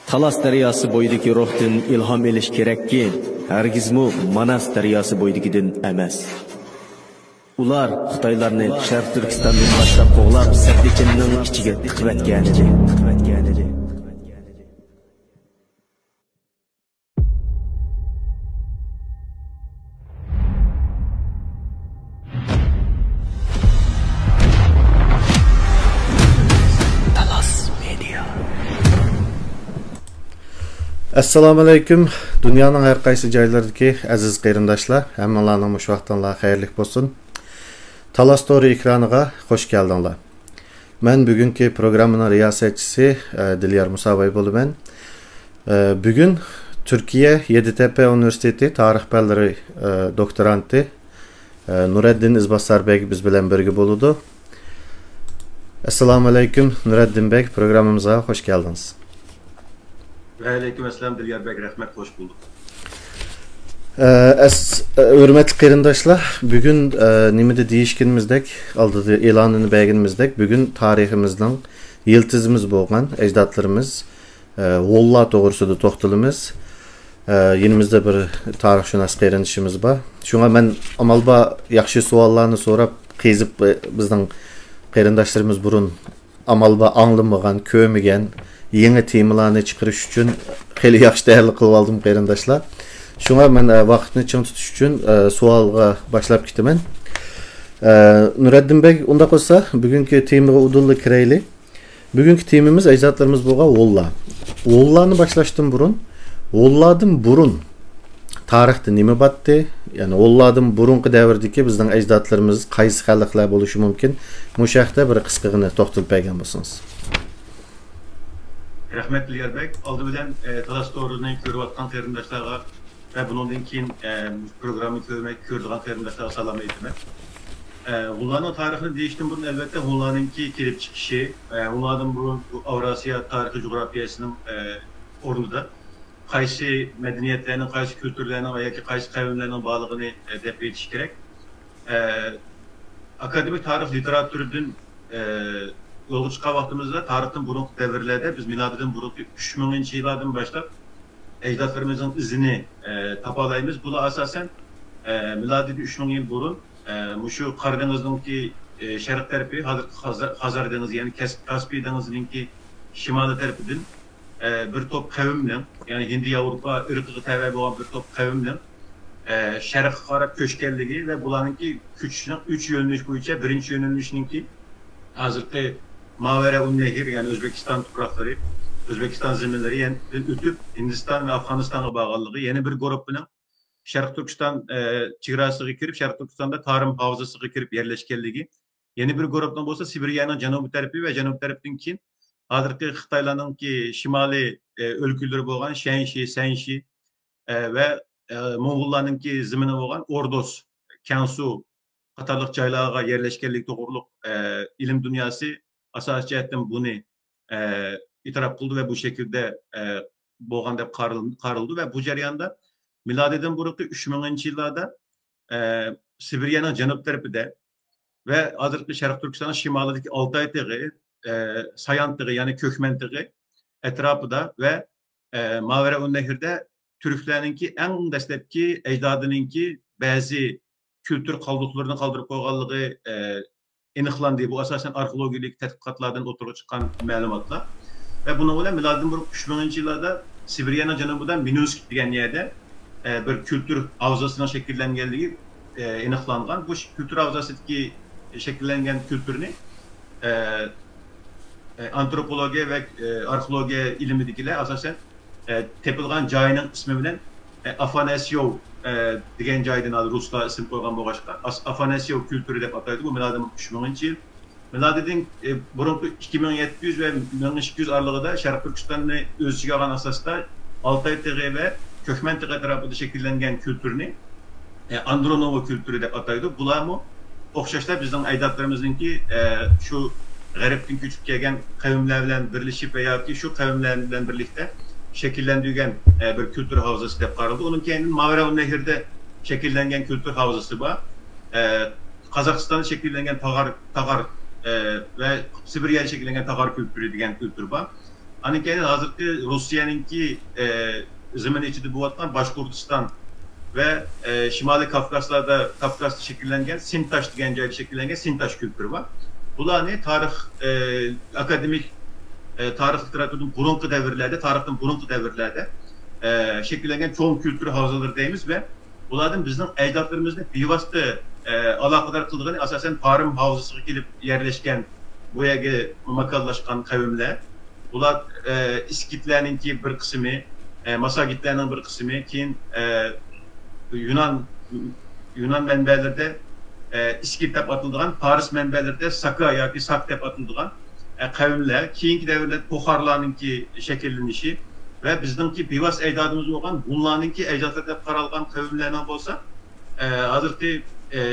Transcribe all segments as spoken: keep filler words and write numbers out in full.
تالاس دەرياسى بويىدىكى روھتىن ئىلھام ئېلىش كېرەككى، ھەرگىزمۇ ماناس دەرياسى بويىدىكىدىن ئەمەس. ئۇلار خىتايلارنى شەرقىي تۈركىستاندىن باشلاپ قوغلاپ، سەددىچىننىڭ ئىچىگە تىقىۋەتكەنىدى. ئەسسالامۇئەلەيكۇم، دۇنيانىڭ ھەر قايسى جايلىرىدىكى ئەزىز قېرىنداشلار، ھەممىڭلارنىڭ مۇشۇ ۋاقتىڭلار خەيرلىك بولسۇن. تالاس تورى ئېكرانىغا خوش كەلدىڭلار. مەن بۈگۈنكى پروگراممىنىڭ رىياسەتچىسى، ئە، دىليار مۇساباي بولىمەن. ئە، بۈگۈن تۈركىيە يېدىتەپە ئۇنىۋېرسىتېتى تارىخ پەنلىرى، ئە، دوكتورانتى، ئە، نۇرەددىن ئىزباسار بەگ بىز بىلەن بىرگە بولىدۇ. ئەسسالامۇئەلەيكۇم، نۇرەددىن بەگ، پروگراممىمىزغا خوش كەلدىڭىز. ۋەئەلەيكۇم ئەسسالام، دىليار بەگ، رەھمەت، خوش بولدۇق. ئە، ئەس-، ئە، ھۆرمەتلىك قېرىنداشلار، بۈگۈن، ئە، نېمىدە دېيىشكىنىمىزدەك، ئالدىدا ئېلانىنى بەرگىنىمىزدەك، بۈگۈن تارىخىمىزنىڭ يىلتىزىمىز بولغان ئەجدادلىرىمىز، ئە، ھونلار توغرىسىدا توختىلىمىز. ئە، يېنىمىزدا بىر تارىخشۇناس قېرىندىشىمىز بار. شۇڭا مەن ئامال بار ياخشى سوئاللارنى سوراپ، قېزىپ، ئە، بىزنىڭ قېرىنداشلىرىمىز بۇرۇن ئامال بار ئاڭلىمىغان، كۆرمىگەن يېڭى تېمىلارنى چىقىرىش ئۈچۈن خېلى ياخشى تەييارلىق قىلىۋالدىم، قېرىنداشلار. شۇڭا مەن، ئە، ۋاقىتنى چىڭ تۇتۇش ئۈچۈن، ئە، سوئالغا باشلاپ كېتىمەن. ئە، نۇرەددىن بەگ، ئۇنداق بولسا، بۈگۈنكى تېمىغا ئۇدۇللا كىرەيلى. بۈگۈنكى تېمىمىز ئەجدادلىرىمىز بولغان ھونلار. ھونلارنى باشلاشتىن بۇرۇن، ھونلاردىن بۇرۇن تارىختا نېمە بارتتى؟ يەنى ھونلاردىن بۇرۇنقى دەۋردىكى بىزنىڭ ئەجدادلىرىمىز قايسى خەلقلەر بولۇشى مۇمكىن؟ مۇشۇ ھەقتە بىر قىسقىغىنە توختىلىپ بەرگەن بولسىڭىز. رەھمەت، دىليار بەگ. ئالدى بىلەن، ئە، تالاس تورىنى كۆرۈۋاتقان قېرىنداشلارغا ۋە بۇنىڭدىن كېيىن، ئە، پروگراممىنى كۆرمەك، كۆرىدىغان قېرىنداشلارغا سالام ئېيتىمەن. ئە، ھونلارنىڭ تارىخىنى دېيىشتىن بۇرۇن، ئەلۋەتتە، ھونلارنىڭكى كېلىپ چىقىشى، ئە، ھونلاردىن بۇرۇن بۇ ئاۋراسىيا تارىخىي جۇغراپىيەسىنىڭ، ئە، ئورنىدا قايسى مەدەنىيەتلەرنىڭ، قايسى كۈلتۈرلەرنىڭ ۋە ياكى قايسى قەۋملەرنىڭ بارلىقىنى، ئە، دەپ ئېيتىش كېرەك. ئە، ئاكادېمىك تارىخ لىتېراتۇرىدىن، ئە، يولغا چىققان ۋاقتىمىزدا تارىختىن بۇرۇنقى دەۋرلەردە، بىز مىلادىدىن بۇرۇنقى ئۈچ مىڭىنچى يىللاردىن باشلاپ ئەجدادلىرىمىزنىڭ ئىزىنى، ئە، تاپالايمىز. بۇلار ئاساسەن، ئە، مىلادىدىن ئۈچ مىڭ يىل بۇرۇن، ئە، مۇشۇ قارا دېڭىزنىڭكى، ئە، شەرق تەرىپى، ھازىرقى خازار، خازار دېڭىزى، يەنى كەس-، كاسپىي دېڭىزىنىڭكى شىمالىي تەرىپىدىن، ئە، بىر توپ قەۋمنىڭ، يەنى ھىندى ياۋروپا ئىرقىغا تەۋە بولغان بىر توپ قەۋمنىڭ، ئە، شەرققە قاراپ كۆچكەنلىكى ۋە بۇلارنىڭكى كۆچۈشىنىڭ ئۈچ يۆنىلىش بويىچە، بىرىنچى يۆنىلىشنىڭكى ھازىرقى ماۋەرەئۇننەھر، يەنى ئۆزبېكىستان تۇپراقلىرى، ئۆزبېكىستان زېمىنلىرى يەنە ئۆتۈپ، ھىندىستان ۋە ئافغانىستانغا بارغانلىقى، يەنە بىر گۇرۇپپىنىڭ شەرقىي تۈركىستان، ئە، چېگراسىغا كىرىپ، شەرقىي تۈركىستاندا تارىم ھاۋزىسىغا كىرىپ يەرلەشكەنلىكى، يەنە بىر گۇرۇپنىڭ بولسا سىبىرىيەنىڭ جەنۇبىي تەرىپى ۋە جەنۇب تەرىپىدىن كېيىن ھازىرقى خىتايلارنىڭكى شىمالىي، ئە، ئۆلكىلىرى بولغان شەنشى، سەنشى، ئە، ۋە، ئە، موڭغۇللارنىڭكى زېمىنى بولغان ئوردوس، كەنسۇ قاتارلىق جايلارغا يەرلەشكەنلىكى توغرۇلۇق، ئە، ئىلىم دۇنياسى ئاساسىي جەھەتتىن بۇنى، ئە، ئېتىراپ قىلدى ۋە بۇ شەكىلدە، ئە، بولغان دەپ قارىل-، قارىلىدۇ ۋە بۇ جەرياندا مىلادىدىن بۇرۇنقى ئۈچ مىڭىنچى يىللاردا، ئە، سىبىرىيەنىڭ جەنۇب تەرىپىدە ۋە ھازىرقى شەرقىي تۈركىستاننىڭ شىمالىدىكى ئالتاي تېغى، ئە، سايان تېغى، يەنى كۆكمەن تېغى ئەتراپىدا ۋە، ئە، ماۋەرەئۇننەھردا تۈركلەرنىڭكى ئەڭ دەسلەپكى ئەجدادىنىڭكى بەزى كۈلتۈر قالدۇقلىرىنى قالدۇرۇپ قويغانلىقى، ئە، ئېنىقلاندى. بۇ ئاساسەن ئارخېئولوگىيەلىك تەتقىقاتلاردىن ئوتتۇرىغا چىققان مەلۇماتلار. ۋە بۇنىڭ بىلەن مىلادىدىن بۇرۇن ئۈچ مىڭىنچى يىللاردا سىبىرىيەنىڭ جەنۇبىدا مىنسك دېگەن يەردە، ئە، بىر كۈلتۈر ھاۋزىسىنىڭ شەكىللەنگەنلىكى، ئە، ئېنىقلانغان. بۇ ش-، كۈلتۈر ھاۋزىسىدىكى شەكىللەنگەن كۈلتۈرنى، ئە، ئە، ئانتروپولوگىيە ۋە، ئە، ئارخېئولوگىيە ئىلمىدىكىلەر ئاساسەن، ئە، تېپىلغان جاينىڭ ئىسمى بىلەن، ئە، ئافاناسيوۋ، ئە، دېگەن جايدىن ھازىر رۇسلار ئىسىم قويغان بولغاچقا، ئاس-، ئافاناسيوۋ كۈلتۈرى دەپ ئاتايدۇ. بۇ مىلادىدىن ئۈچ مىڭىنچى يىل. مىلادىدىن، ئە، بۇرۇنقى ئىككى مىڭ يەتتە يۈز ۋە مىڭ ئىككى يۈز ئارىلىقىدا شەرقىي تۈركىستاننى ئۆز ئىچىگە ئالغان ئاساستا ئالتاي تېغى ۋە كۆكمەن تېغى ئەتراپىدا شەكىللەنگەن كۈلتۈرنى، ئە، ئاندرونوۋا كۈلتۈرى دەپ ئاتايدۇ. بۇلارمۇ ئوخشاشلا بىزنىڭ ئەجدادلىرىمىزنىڭكى، ئە، شۇ غەربتىن كۆچۈپ كەلگەن قەۋملەر بىلەن بىرلىشىپ ۋە ياكى شۇ قەۋملەر بىلەن بىرلىكتە شەكىللەندۈرگەن، ئە، بىر كۈلتۈر ھاۋزىسى دەپ قارىلىدۇ. ئۇنىڭ كەينىدىن ماۋەرەئۇننەھردا شەكىللەنگەن كۈلتۈر ھاۋزىسى بار. ئە، قازاقىستاندا شەكىللەنگەن تاغار، تاغار، ئە، ۋە سىبىرىيەدە شەكىللەنگەن تاغار كۈلتۈرى دېگەن كۈلتۈر بار. ئاندىن كېيىن ھازىرقى روسىيەنىڭكى، ئە، زېمىنى ئىچىدە بولۇۋاتقان باشقۇرتىستان ۋە، ئە، شىمالىي كافكاسلاردا، كافكاستا شەكىللەنگەن سىنتاش دېگەن جايدا شەكىللەنگەن سىنتاش كۈلتۈرى بار. بۇلارنى تارىخ، ئە، ئاكادېمىك، ئە، تارىخ لىتېراتۇرىدىن بۇرۇنقى دەۋرلەردە، تارىختىن بۇرۇنقى دەۋرلەردە، ئە، شەكىللەنگەن چوڭ كۈلتۈر ھاۋزىلىرى دەيمىز ۋە بۇلاردىن بىزنىڭ ئەجدادلىرىمىزنى بىۋاسىتە، ئە، ئالاقىدار قىلىدىغىنى ئاساسەن تارىم ھاۋزىسىغا كېلىپ يەرلەشكەن، بۇ يەرگە ماكانلاشقان قەۋملەر. بۇلار، ئە، ئىسكىتلەرنىڭكى بىر قىسمى، ئە، ماساگىتلەرنىڭ بىر قىسمى، كېيىن، ئە، يۇنان، يۇنان مەنبەلىرىدە، ئە، ئىسكىت دەپ ئاتىلىدىغان، پارس مەنبەلىرىدە ساكا ياكى ساك دەپ ئاتىلىدىغان، ئە، قەۋملەر، كېيىنكى دەۋرلەردە توخارلارنىڭكى شەكىللىنىشى ۋە بىزنىڭكى بىۋاسىتە ئەجدادىمىز بولغان ھونلارنىڭكى ئەجدادلىرى دەپ قارالغان قەۋملەرنىڭ بولسا، ئە، ھازىرقى، ئە،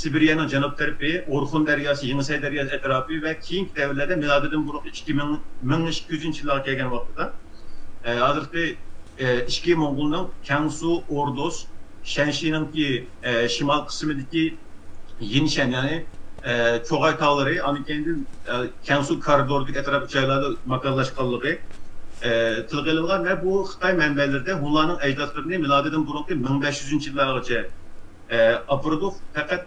سىبىرىيەنىڭ جەنۇب تەرىپى، ئورخۇن دەرياسى، يېڭىسەي دەرياسى ئەتراپى ۋە كېيىنكى دەۋرلەردە مىلادىدىن بۇرۇنقى ئىككى مىڭ، مىڭ ئىككى يۈزىنچى يىللارغا كەلگەن ۋاقتىدا، ئە، ھازىرقى، ئە، ئىچكى موڭغۇلنىڭ كەنسۇ، ئوردوس، شەنشىنىڭكى، ئە، شىمال قىسمىدىكى يىنشەن، يەنى، ئە، چوغاي تاغلىرى، ئاندىن كېيىن، ئە، كەنسۇ كارىدورىدىكى ئەتراپ جايلاردا ماكانلاشقانلىقى، ئە، تىلغا ئېلىنغان ۋە بۇ خىتاي مەنبەلىرىدە ھونلارنىڭ ئەجدادلىرىنى مىلادىدىن بۇرۇنقى مىڭ بەش يۈزىنچى يىللارغىچە، ئە، ئاپىرىدۇ. پەقەت،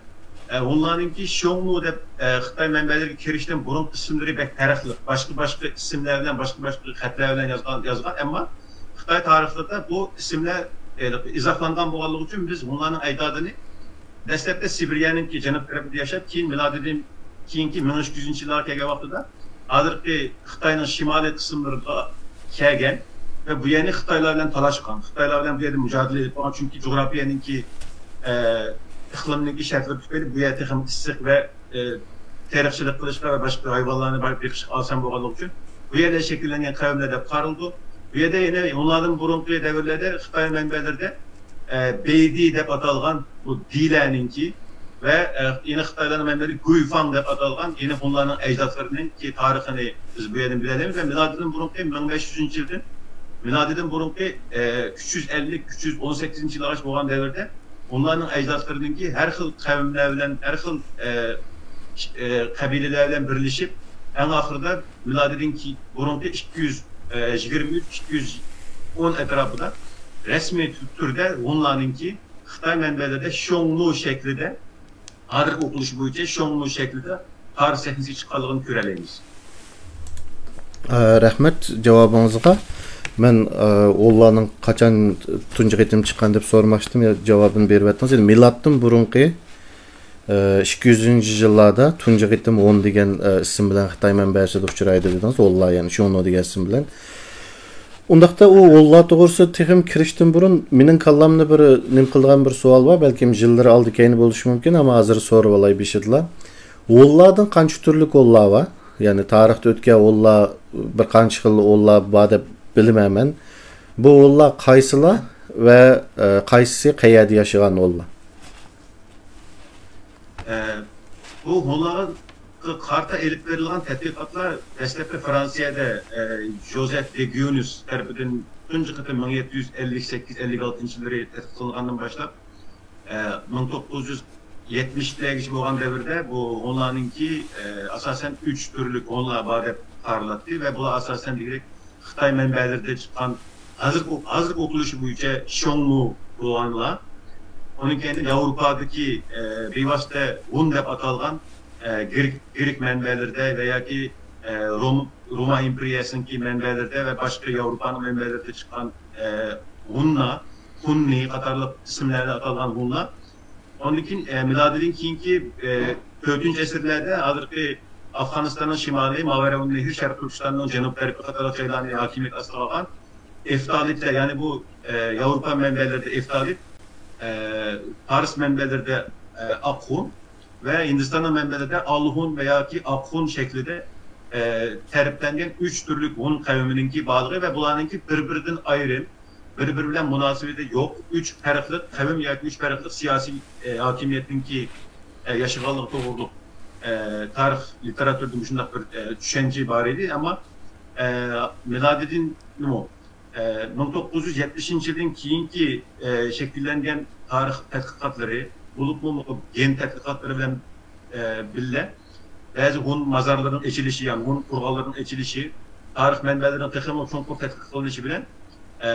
ئە، ھونلارنىڭكى شيوڭمۇ دەپ، ئە، خىتاي مەنبەلىرىگە كىرىشتىن بۇرۇنقى ئىسىملىرى بەك پەرقلىق. باشقا، باشقا ئىسىملار بىلەن، باشقا، باشقا خەتلەر بىلەن يازغان، يازغان. ئەمما خىتاي تارىخلىرىدا بۇ ئىسىملەر، ئە، ئىزاھلانغان بولغانلىقى ئۈچۈن بىز ھونلارنىڭ ئەجدادىنى دەسلەپتە سىبىرىيەنىڭكى جەنۇب تەرىپىدە ياشاپ، كېيىن مىلادىدىن كېيىنكى مىڭ ئىككى يۈزىنچى يىللارغا كەلگەن ۋاقتىدا ھازىرقى خىتاينىڭ شىمالىي قىسىملىرىغا كەلگەن ۋە بۇ يەرنى خىتايلار بىلەن تالاشقان، خىتايلار بىلەن بۇ يەردە مۇجادىلە ئېلىپ بارغان، چۈنكى جۇغراپىيەنىڭكى، ئە، ئىقلىمنىڭكى شەرتلىرى تۈپەيلى بۇ يەر تېخىمۇ ئىسسىق ۋە، ئە، تېرىقچىلىق قىلىشقا ۋە باشقا ھايۋانلارنى بېقىشقا ئاسان بولغانلىقى ئۈچۈن بۇ يەردە شەكىللەنگەن قەۋملەر دەپ قارىلىدۇ. بۇ يەردە يەنە ھونلاردىن بۇرۇنقى دەۋرلەردە خىتاي مەنبەلىرىدە، ئە، بېيدى دەپ ئاتالغان بۇ دىلەرنىڭكى ۋە، ئە، يەنە خىتايلارنىڭ مەنبەلىرى گۇيفاڭ دەپ ئاتالغان يەنە ھونلارنىڭ ئەجدادلىرىنىڭكى تارىخىنى بىز بۇ يەردىن بىلەلەيمىز. ۋە مىلادىدىن بۇرۇنقى مىڭ بەش يۈزىنچى يىلدىن، مىلادىدىن بۇرۇنقى، ئە، ئۈچ يۈز ئەللىك، ئۈچ يۈز ئون سەككىزىنچى يىلغىچە بولغان دەۋردە ھونلارنىڭ ئەجدادلىرىنىڭكى ھەر خىل قەۋملەر بىلەن، ھەر خىل، ئە، ئە، قەبىلىلەر بىلەن بىرلىشىپ، ئەڭ ئاخىرىدا مىلادىدىن كېيىن بۇرۇنقى ئىككى يۈز يىگىرمە ئۈچ، ئىككى يۈز ئون ئەتراپىدا رەسمىي تۈردە ھونلارنىڭكى خىتاي مەنبەلىرىدە شيوڭنۇ شەكلىدە، ھازىرقى ئوقۇلۇشى بويىچە شيوڭنۇ شەكلىدە تارىخ سەھنىسىگە چىققانلىقىنى كۆرەلەيمىز. ئە، رەھمەت جاۋابىڭىزغا. مەن، ئە، ھونلارنىڭ قاچان تۇنجى قېتىم چىققان دەپ سورىماقچىدىم، يا، جاۋابىنى بېرىۋەتتىڭىز. يەنى مىلادتىن بۇرۇنقى، ئە، ئىككى يۈزىنچى يىللاردا تۇنجى قېتىم ھون دېگەن، ئە، ئىسىم بىلەن خىتاي مەنبەسىدە ئۇچرايدۇ دېدىڭىز. ھونلار، يەنى شيوڭنۇ دېگەن ئىسىم بىلەن. ئۇنداقتا ئۇ ھونلار توغرىسىدا تېخىمۇ كىرىشتىن بۇرۇن مېنىڭ كاللامدا بىر نېمە قىلىدىغان بىر سوئال بار. بەلكىم يىللىرى ئالدى كەينى بولۇشى مۇمكىن، ئەمما ھازىر سورىۋالاي بېشىدىلا. ھونلاردىن قانچە تۈرلۈك ھونلار بار؟ يەنى تارىختا ئۆتكەن ھونلار، بىر قانچە خىل ھونلار بار دەپ بىلىمەن مەن. بۇ ھونلار قايسىلار ۋە، ئە، قايسىسى قەيەردە ياشىغان ھونلار؟ ئە، بۇ ھونلارغا قارىتا ئېلىپ بېرىلغان تەتقىقاتلار دەسلەپتە فرانسىيەدە، ئە، ژوزېف دې گيۇنس تەرىپىدىن تۇنجى قېتىم مىڭ يەتتە يۈز ئەللىك سەككىز، ئەللىك ئالتىنچى يىللىرى تەتقىق قىلىنغاندىن باشلاپ، ئە، مىڭ توققۇز يۈز يەتمىش يىللارغىچە بولغان دەۋردە بۇ ھونلارنىڭكى، ئە، ئاساسەن ئۈچ تۈرلۈك ھونلار بار دەپ قارىلاتتى ۋە بۇلار ئاساسەن دېگۈدەك خىتاي مەنبەلىرىدە چىققان، ھازىر، ھازىر ئوقۇلۇشى بويىچە شيوڭنۇ بولغانلار. ئۇنىڭ كەينىدىن ياۋروپادىكى، ئە، بىۋاسىتە ھون دەپ ئاتالغان، ئە، گرېك، گرېك مەنبەلىرىدە ۋە ياكى، ئە، روم-، روما ئىمپېرىيەسىنىڭكى مەنبەلىرىدە ۋە باشقا ياۋروپانىڭ مەنبەلىرىدە چىققان، ئە، ھونلار، خۇننى قاتارلىق ئىسىملەر بىلەن ئاتالغان ھونلار. ئاندىن كېيىن، ئە، مىلادىدىن كېيىنكى، ئە، تۆتىنچى ئەسىرلەردە ھازىرقى ئافغانىستاننىڭ شىمالى، ماۋەرەئۇننەھر، شەرقىي تۈركىستاننىڭ جەنۇب تەرىپى قاتارلىق جايلارنى ھاكىمىيەت ئاستىغا ئالغان ئېفتالىتلار، يەنى بۇ، ئە، ياۋروپا مەنبەلىرىدە ئېفتالىت، ئە، پارس مەنبەلىرىدە، ئە، ئاقخۇن ۋە ھىندىستاننىڭ مەنبەلىرىدە ئالخۇن ۋە ياكى ئاقخۇن شەكلىدە، ئە، تەرىپلەنگەن ئۈچ تۈرلۈك ھۇن قەۋمىنىڭكى بارلىقى ۋە بۇلارنىڭكى بىر-بىرىدىن ئايرىم، بىر-بىرى بىلەن مۇناسىۋىتى يوق، ئۈچ پەرقلىق قەۋم ياكى ئۈچ پەرقلىق سىياسىي، ئە، ھاكىمىيەتنىڭكى، ئە، ياشىغانلىقى توغرۇلۇق، ئە، تارىخ لىتېراتۇرىدا مۇشۇنداق بىر، ئە، چۈشەنچە بار ئىدى. ئەمما، ئە، مىلادىدىن نېمە، ئە، مىڭ توققۇز يۈز يەتمىشىنچى يىلدىن كېيىنكى، ئە، شەكىللەنگەن تارىخ تەتقىقاتلىرى، بولۇپمۇ گېن تەتقىقاتلىرى بىلەن، ئە، بىللە بەزى ھۇن مازارلىرىنىڭ ئېچىلىشى، يەنى ھۇن قورغانلىرىنىڭ ئېچىلىشى، تارىخ مەنبەلىرىنىڭ تېخىمۇ چوڭقۇر تەتقىق قىلىنىشى بىلەن، ئە،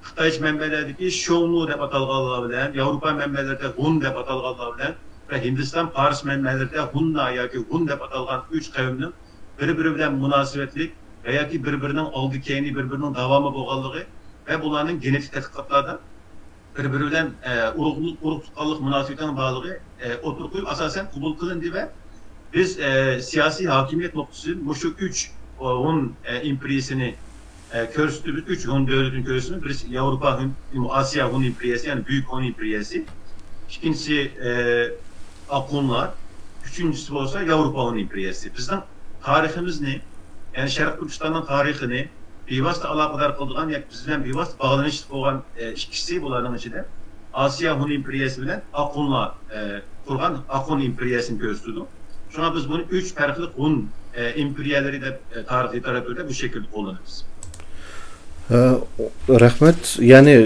خىتايچە مەنبەلەردىكى شيوڭنۇ دەپ ئاتالغانلار بىلەن، ياۋروپا مەنبەلىرىدە ھۇن دەپ ئاتالغانلار بىلەن ۋە ھىندىستان پارس مەنبەلىرىدە ھۇننا ياكى ھۇن دەپ ئاتالغان ئۈچ قەۋمنىڭ بىر-بىرى بىلەن مۇناسىۋەتلىك ۋە ياكى بىر-بىرىنىڭ ئالدى كەينى، بىر-بىرىنىڭ داۋامى بولغانلىقى ۋە بۇلارنىڭ گېنېتىك تەتقىقاتلاردا بىر-بىرى بىلەن، ئە، ئۇرۇقلۇق، ئۇرۇق تۇغقانلىق مۇناسىۋىتىنىڭ بارلىقى، ئە، ئوتتۇرىغا قويۇپ ئاساسەن قوبۇل قىلىندى ۋە بىز، ئە، سىياسىي ھاكىمىيەت نۇقتىسىدىن مۇشۇ ئۈچ، ئە، ھۇن، ئە، ئىمپېرىيىسىنى، ئە، كۆرسىتىمىز، ئۈچ ھۇن دۆلىتىنى كۆرسىتىمىز. بىرسى ياۋروپا ھۇن، ئاسىيا ھۇن ئىمپېرىيەسى، يەنى بۈيۈك ھۇن ئىمپېرىيەسى. ئىككىنچىسى، ئە، ئاقۇنلار، ئۈچىنچىسى بولسا ياۋروپا ھۇن ئىمپېرىيەسى. بىزنىڭ تارىخىمىزنى، يەنى شەرقىي تۈركىستاننىڭ تارىخىنى بىۋاسىتە ئالاقىدار قىلىدىغان ياكى بىز بىلەن بىۋاسىتە باغلىنىشلىق بولغان، ئە، ئىككىسى بۇلارنىڭ ئىچىدە ئاسىيا ھۇن ئىمپېرىيەسى بىلەن ئاقۇنلار، ئە، قۇرغان ئاقۇن ئىمپېرىيەسىنى كۆرسىتىدۇ. شۇڭا بىز بۇنى ئۈچ پەرقلىق ھۇن، ئە، ئىمپېرىيەلىرى دەپ، ئە، تارىخ لىتېراتۇرىدا بۇ شەكىلدە قوللىنىمىز. ئە، رەھمەت. يەنى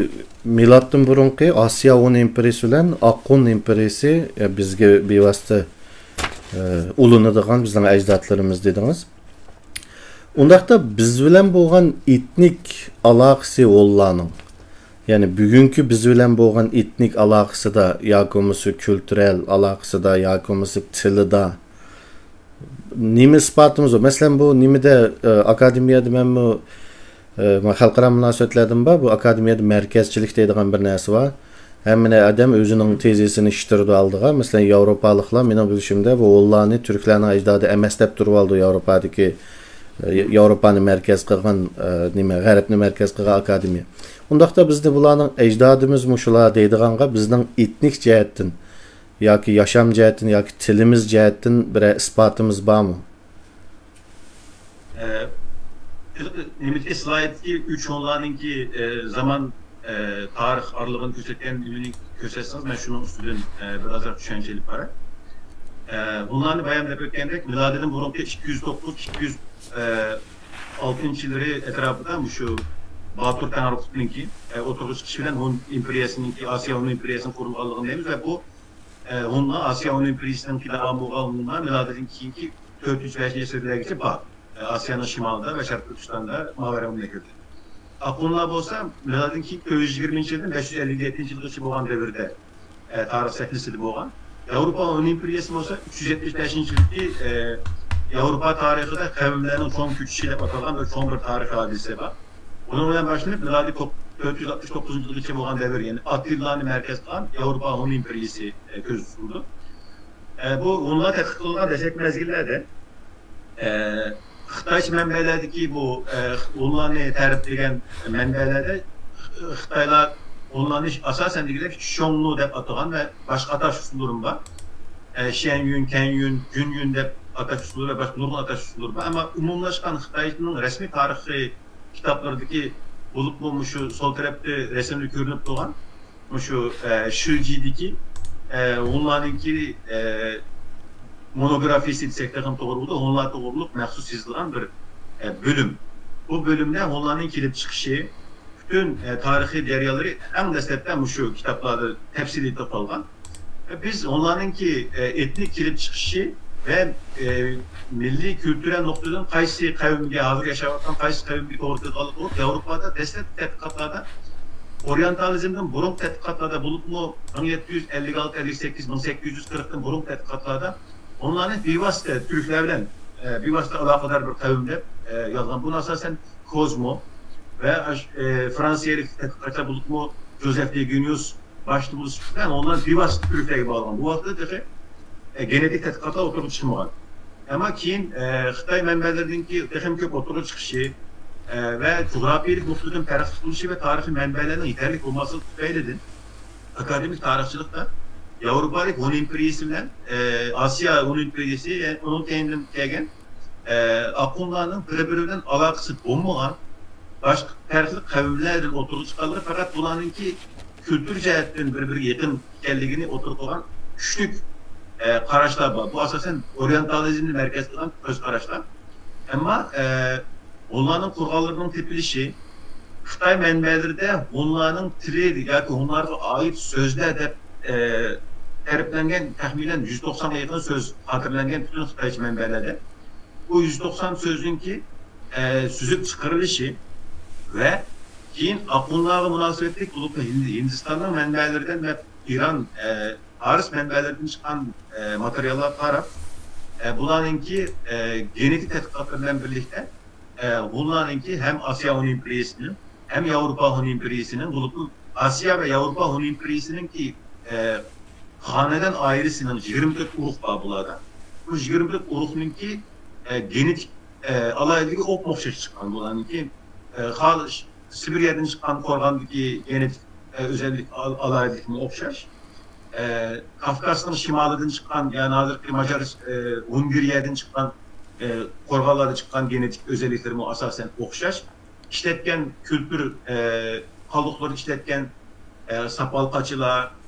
مىلادتىن بۇرۇنقى ئاسىيا ھۇن ئىمپېرىيىسى بىلەن ئاقۇن ئىمپېرىيىسى، ئە، بىزگە بىۋاسىتە، ئە، ئۇلىنىدىغان بىزنىڭ ئەجدادلىرىمىز دېدىڭىز. ئۇنداقتا بىز بىلەن بولغان ئېتنىك ئالاقىسى ھونلارنىڭ، يەنى بۈگۈنكى بىز بىلەن بولغان ئېتنىك ئالاقىسىدا ياكى بولمىسا كۈلتۈرەل ئالاقىسىدا ياكى بولمىسا تىلىدا نېمە ئىسپاتىمىز بار؟ مەسىلەن، بۇ نېمىدە، ئە، ئاكادېمىيەدە مەنمۇ، ئە، مەن خەلقئارا مۇناسىۋەتلەردىن بار، بۇ ئاكادېمىيەدە مەركەزچىلىك دەيدىغان بىر نەرسە بار. ھەممە ئادەم ئۆزىنىڭ تېزىسىنى ئىتتىرىدۇ ئالدىغا. مەسىلەن، ياۋروپالىقلار، مېنىڭ بىلىشىمدە، بۇ ھونلارنى تۈركلەرنىڭ ئەجدادى ئەمەس دەپ تۇرۇۋالىدۇ ياۋروپادىكى، ئە، ياۋروپانى مەركەز قىلغان، ئە، نېمە، غەربنى مەركەز قىلغان ئاكادېمىيە. ئۇنداقتا بىزدە بۇلارنىڭ ئەجدادىمىز مۇشۇلار دەيدىغانغا بىزنىڭ ئېتنىك جەھەتتىن ياكى ياشام جەھەتتىن ياكى تىلىمىز جەھەتتىن بىرەر ئىسپاتىمىز بارمۇ؟ ئە، نېمىدىكى سلايدتىكى ئۈچ ھونلارنىڭكى، ئە، زامان، ئە، تارىخ ئارىلىقىنى كۆرسەتكەن نېمىنى كۆرسەتسىڭىز، مەن شۇنىڭ ئۈستىدىن، ئە، بىر ئازراق چۈشەنچە ئېلىپ باراي. ئە، ھونلارنى بايام دەپ ئۆتكەندەك، مىلادىدىن بۇرۇنقى ئىككى يۈز توققۇز، ئىككى يۈز ئالتىنچى يىللىرى ئەتراپىدا مۇشۇ باتۇر تەڭرىقۇتنىڭكى، ئە، ئوتتۇرىغا چىقىشى بىلەن ھون ئىمپېرىيەسىنىڭكى، ئاسىيا ھون ئىمپېرىيەسىنىڭ قۇرۇلغانلىقىنى دەيمىز ۋە بۇ، ئە، ھونلار، ئاسىيا ھون ئىمپېرىيەسىنىڭكى داۋامى بولغان ھونلار مىلادىدىن كېيىنكى تۆتىنچى، بەشىنچى ئەسىرلەرگىچە بار. ئاسىيانىڭ شىمالىدا ۋە شەرقىي تۈركىستاندا، ماۋەنىمەلىكىدە. ئاقۇنلار بولسا مىلادىدىن كېيىن تۆت يۈز يىگىرمىنچى يىلدىن بەش يۈز ئەللىك يەتتىنچى يىلغىچە بولغان دەۋردە، ئە، تارىخ سەھنىسىدە بولغان. ياۋروپا ھون ئىمپېرىيەسى بولسا ئۈچ يۈز يەتمىش بەشىنچى يىلدىكى، ئە، ياۋروپا تارىخىدا قەۋملەرنىڭ چوڭ كۆچۈشى دەپ ئاتالغان بىر چوڭ بىر تارىخىي ھادىسە بار. بۇنىڭ بىلەن باشلىنىپ، مىلادىي توق-، تۆت يۈز ئاتمىش توققۇزىنچى يىلغىچە بولغان دەۋر، يەنى ئاتتىلانى مەركەز قىلغان ياۋروپا ھون ئىمپېرىيەسى، ئە، كۆزدە تۇتۇلىدۇ. ئە، بۇ ھونلار تەتقىق قىلغان دەسلەپكى مەزگىللەردە، ئە، خىتايچە مەنبەلەردىكى بۇ، ئە، ھونلارنى تەرىپلىگەن مەنبەلەردە خىتايلار ھونلارنى ئاساسەن دېگۈدەك شياڭنۇ دەپ ئاتىغان ۋە باشقا ئاتاش ئۇسۇللىرىمۇ بار. ئە، شيەنيۈن، كەنيۈن، جۈنيۈن دەپ ئاتاش ئۇسۇللىرى ۋە باشقا نۇرغۇن ئاتاش ئۇسۇللىرى بار. ئەمما ئومۇملاشقان خىتاينىڭ رەسمىي تارىخىي كىتابلىرىدىكى، بولۇپمۇ مۇشۇ سول تەرەپتە رەسىمدە كۆرۈنۈپ تۇرغان مۇشۇ، ئە، شىجىدىكى، ئە، ھونلارنىڭكى، ئە، مونوگرافىيىسى دېسەك تېخىمۇ توغرا بولىدۇ. ھونلار توغرۇلۇق مەخسۇس يېزىلغان بىر، ئە، بۆلۈم. بۇ بۆلۈمدە ھونلارنىڭ كېلىپ چىقىشى، پۈتۈن، ئە، تارىخىي جەريانلىرى ئەڭ دەسلەپتە مۇشۇ كىتابلاردا تەپسىلىي توختالغان. بىز ئۇلارنىڭكى، ئە، ئېتنىك كېلىپ چىقىشى ۋە، ئە، مىللىي كۈلتۈرەل نۇقتىدىن قايسى قەۋمگە، ھازىر ياشاۋاتقان قايسى قەۋمگە توغرا كېلىدىغانلىقى بولۇپ، ياۋروپادا دەسلەپكى تەتقىقاتلاردا، ئورىيېنتالىزمدىن بۇرۇنقى تەتقىقاتلاردا بولۇپمۇ، مىڭ يەتتە يۈز ئەللىك ئالتە، ئەللىك سەككىز، مىڭ سەككىز يۈز قىرىقتىن بۇرۇنقى تەتقىقاتلاردا ئۇلارنى بىۋاسىتە تۈركلەر بىلەن، ئە، بىۋاسىتە ئالاقىدار بىر قەۋم دەپ، ئە، يازغان. بۇنى ئاساسەن كوزمو ۋە ئاش-، ئە، فرانسىيەلىك تەتقىقاتچىلار بولۇپمۇ جوزېف دېگېنيۇس باشتا بولۇش بىلەن ئۇلار بىۋاسىتە تۈركلەرگە باغلىغان. بۇ ۋاقىتتا تېخى، ئە، گېنېتىك تەتقىقاتلار ئوتتۇرىغا چىقمىغان. ئەمما كېيىن، ئە، خىتاي مەنبەلىرىنىڭكى تېخىمۇ كۆپ ئوتتۇرىغا چىقىشى، ئە، ۋە جۇغراپىيەلىك نۇقتىدىن پەرقلىق بولۇشى ۋە تارىخىي مەنبەلەرنىڭ يېتەرلىك بولماسلىقى تۈپەيلىدىن، ئاكادېمىك تارىخچىلىقتا ياۋروپالىق ھون ئىمپېرىيىسى بىلەن، ئە، ئاسىيا ھون ئىمپېرىيىسى، يەنى ئۇنىڭ كەينىدىن كەلگەن، ئە، ئاقۇنلارنىڭ بىر-بىرى بىلەن ئالاقىسى بولمىغان باشقا پەرقلىق قەۋملەردىن ئوتتۇرىغا چىققانلىقى، پەقەت بۇلارنىڭكى كۈلتۈر جەھەتتىن بىر-بىرىگە يېقىن ئىكەنلىكىنى ئوتتۇرىغا قويغان كۈچلۈك، ئە، قاراشلار بار. بۇ ئاساسەن ئورىيېنتالىزمنى مەركەز قىلغان كۆز قاراشلار. ئەمما، ئە، ھونلارنىڭ قۇرغانلىرىنىڭ تېپىلىشى، خىتاي مەنبەلىرىدە ھونلارنىڭ تىلى ياكى ھونلارغا ئائىت سۆزلەر دەپ، ئە، تەرىپلەنگەن تەخمىنەن يۈز توقسانغا يېقىن سۆز خاتىرىلەنگەن پۈتۈن خىتايچە مەنبەلەردە. بۇ يۈز توقسان سۆزنىڭكى، ئە، سۈزۈپ چىقىرىلىشى ۋە كېيىن ئاقۇنلارغا مۇناسىۋەتلىك بولۇپمۇ ھىند-، ھىندىستاننىڭ مەنبەلىرىدىن ۋە ئىران، ئە، پارس مەنبەلىرىدىن چىققان، ئە، ماتېرىياللارغا قاراپ، ئە، بۇلارنىڭكى، ئە، گېنېتىك تەتقىقاتلىرى بىلەن بىرلىكتە، ئە، ھونلارنىڭكى ھەم ئاسىيا ھون ئىمپېرىيىسىنىڭ، ھەم ياۋروپا ھون ئىمپېرىيىسىنىڭ، بولۇپمۇ ئاسىيا ۋە ياۋروپا ھون ئىمپېرىيىسىنىڭكى، ئە، خانەدان ئائىلىسىنىڭ يىگىرمە تۆت ئۇرۇق بار بۇلاردا. بۇ يىگىرمە تۆت ئۇرۇقنىڭكى، ئە، گېنېتىك، ئە، ئالاھىدىلىكى ئوپمۇ ئوخشاش چىققان. بۇلارنىڭكى، ئە، خال-، سىبىرىيەدىن چىققان قورغاندىكى گېنېتىك، ئە، ئۆزەللىك، ئال-، ئالاھىدىلىكىمۇ ئوخشاش. ئە، كافكاسنىڭ شىمالىدىن چىققان، يەنى ھازىرقى ماجار، ئە، ھۇنگىرىيەدىن چىققان، ئە، قورغانلاردا چىققان گېنېتىك ئۆزەللىكلىرىمۇ ئاساسەن ئوخشاش. ئىشلەتكەن كۈلتۈر، ئە، قالدۇقلىرىدا ئىشلەتكەن، ئە، ساپالقاچىلار،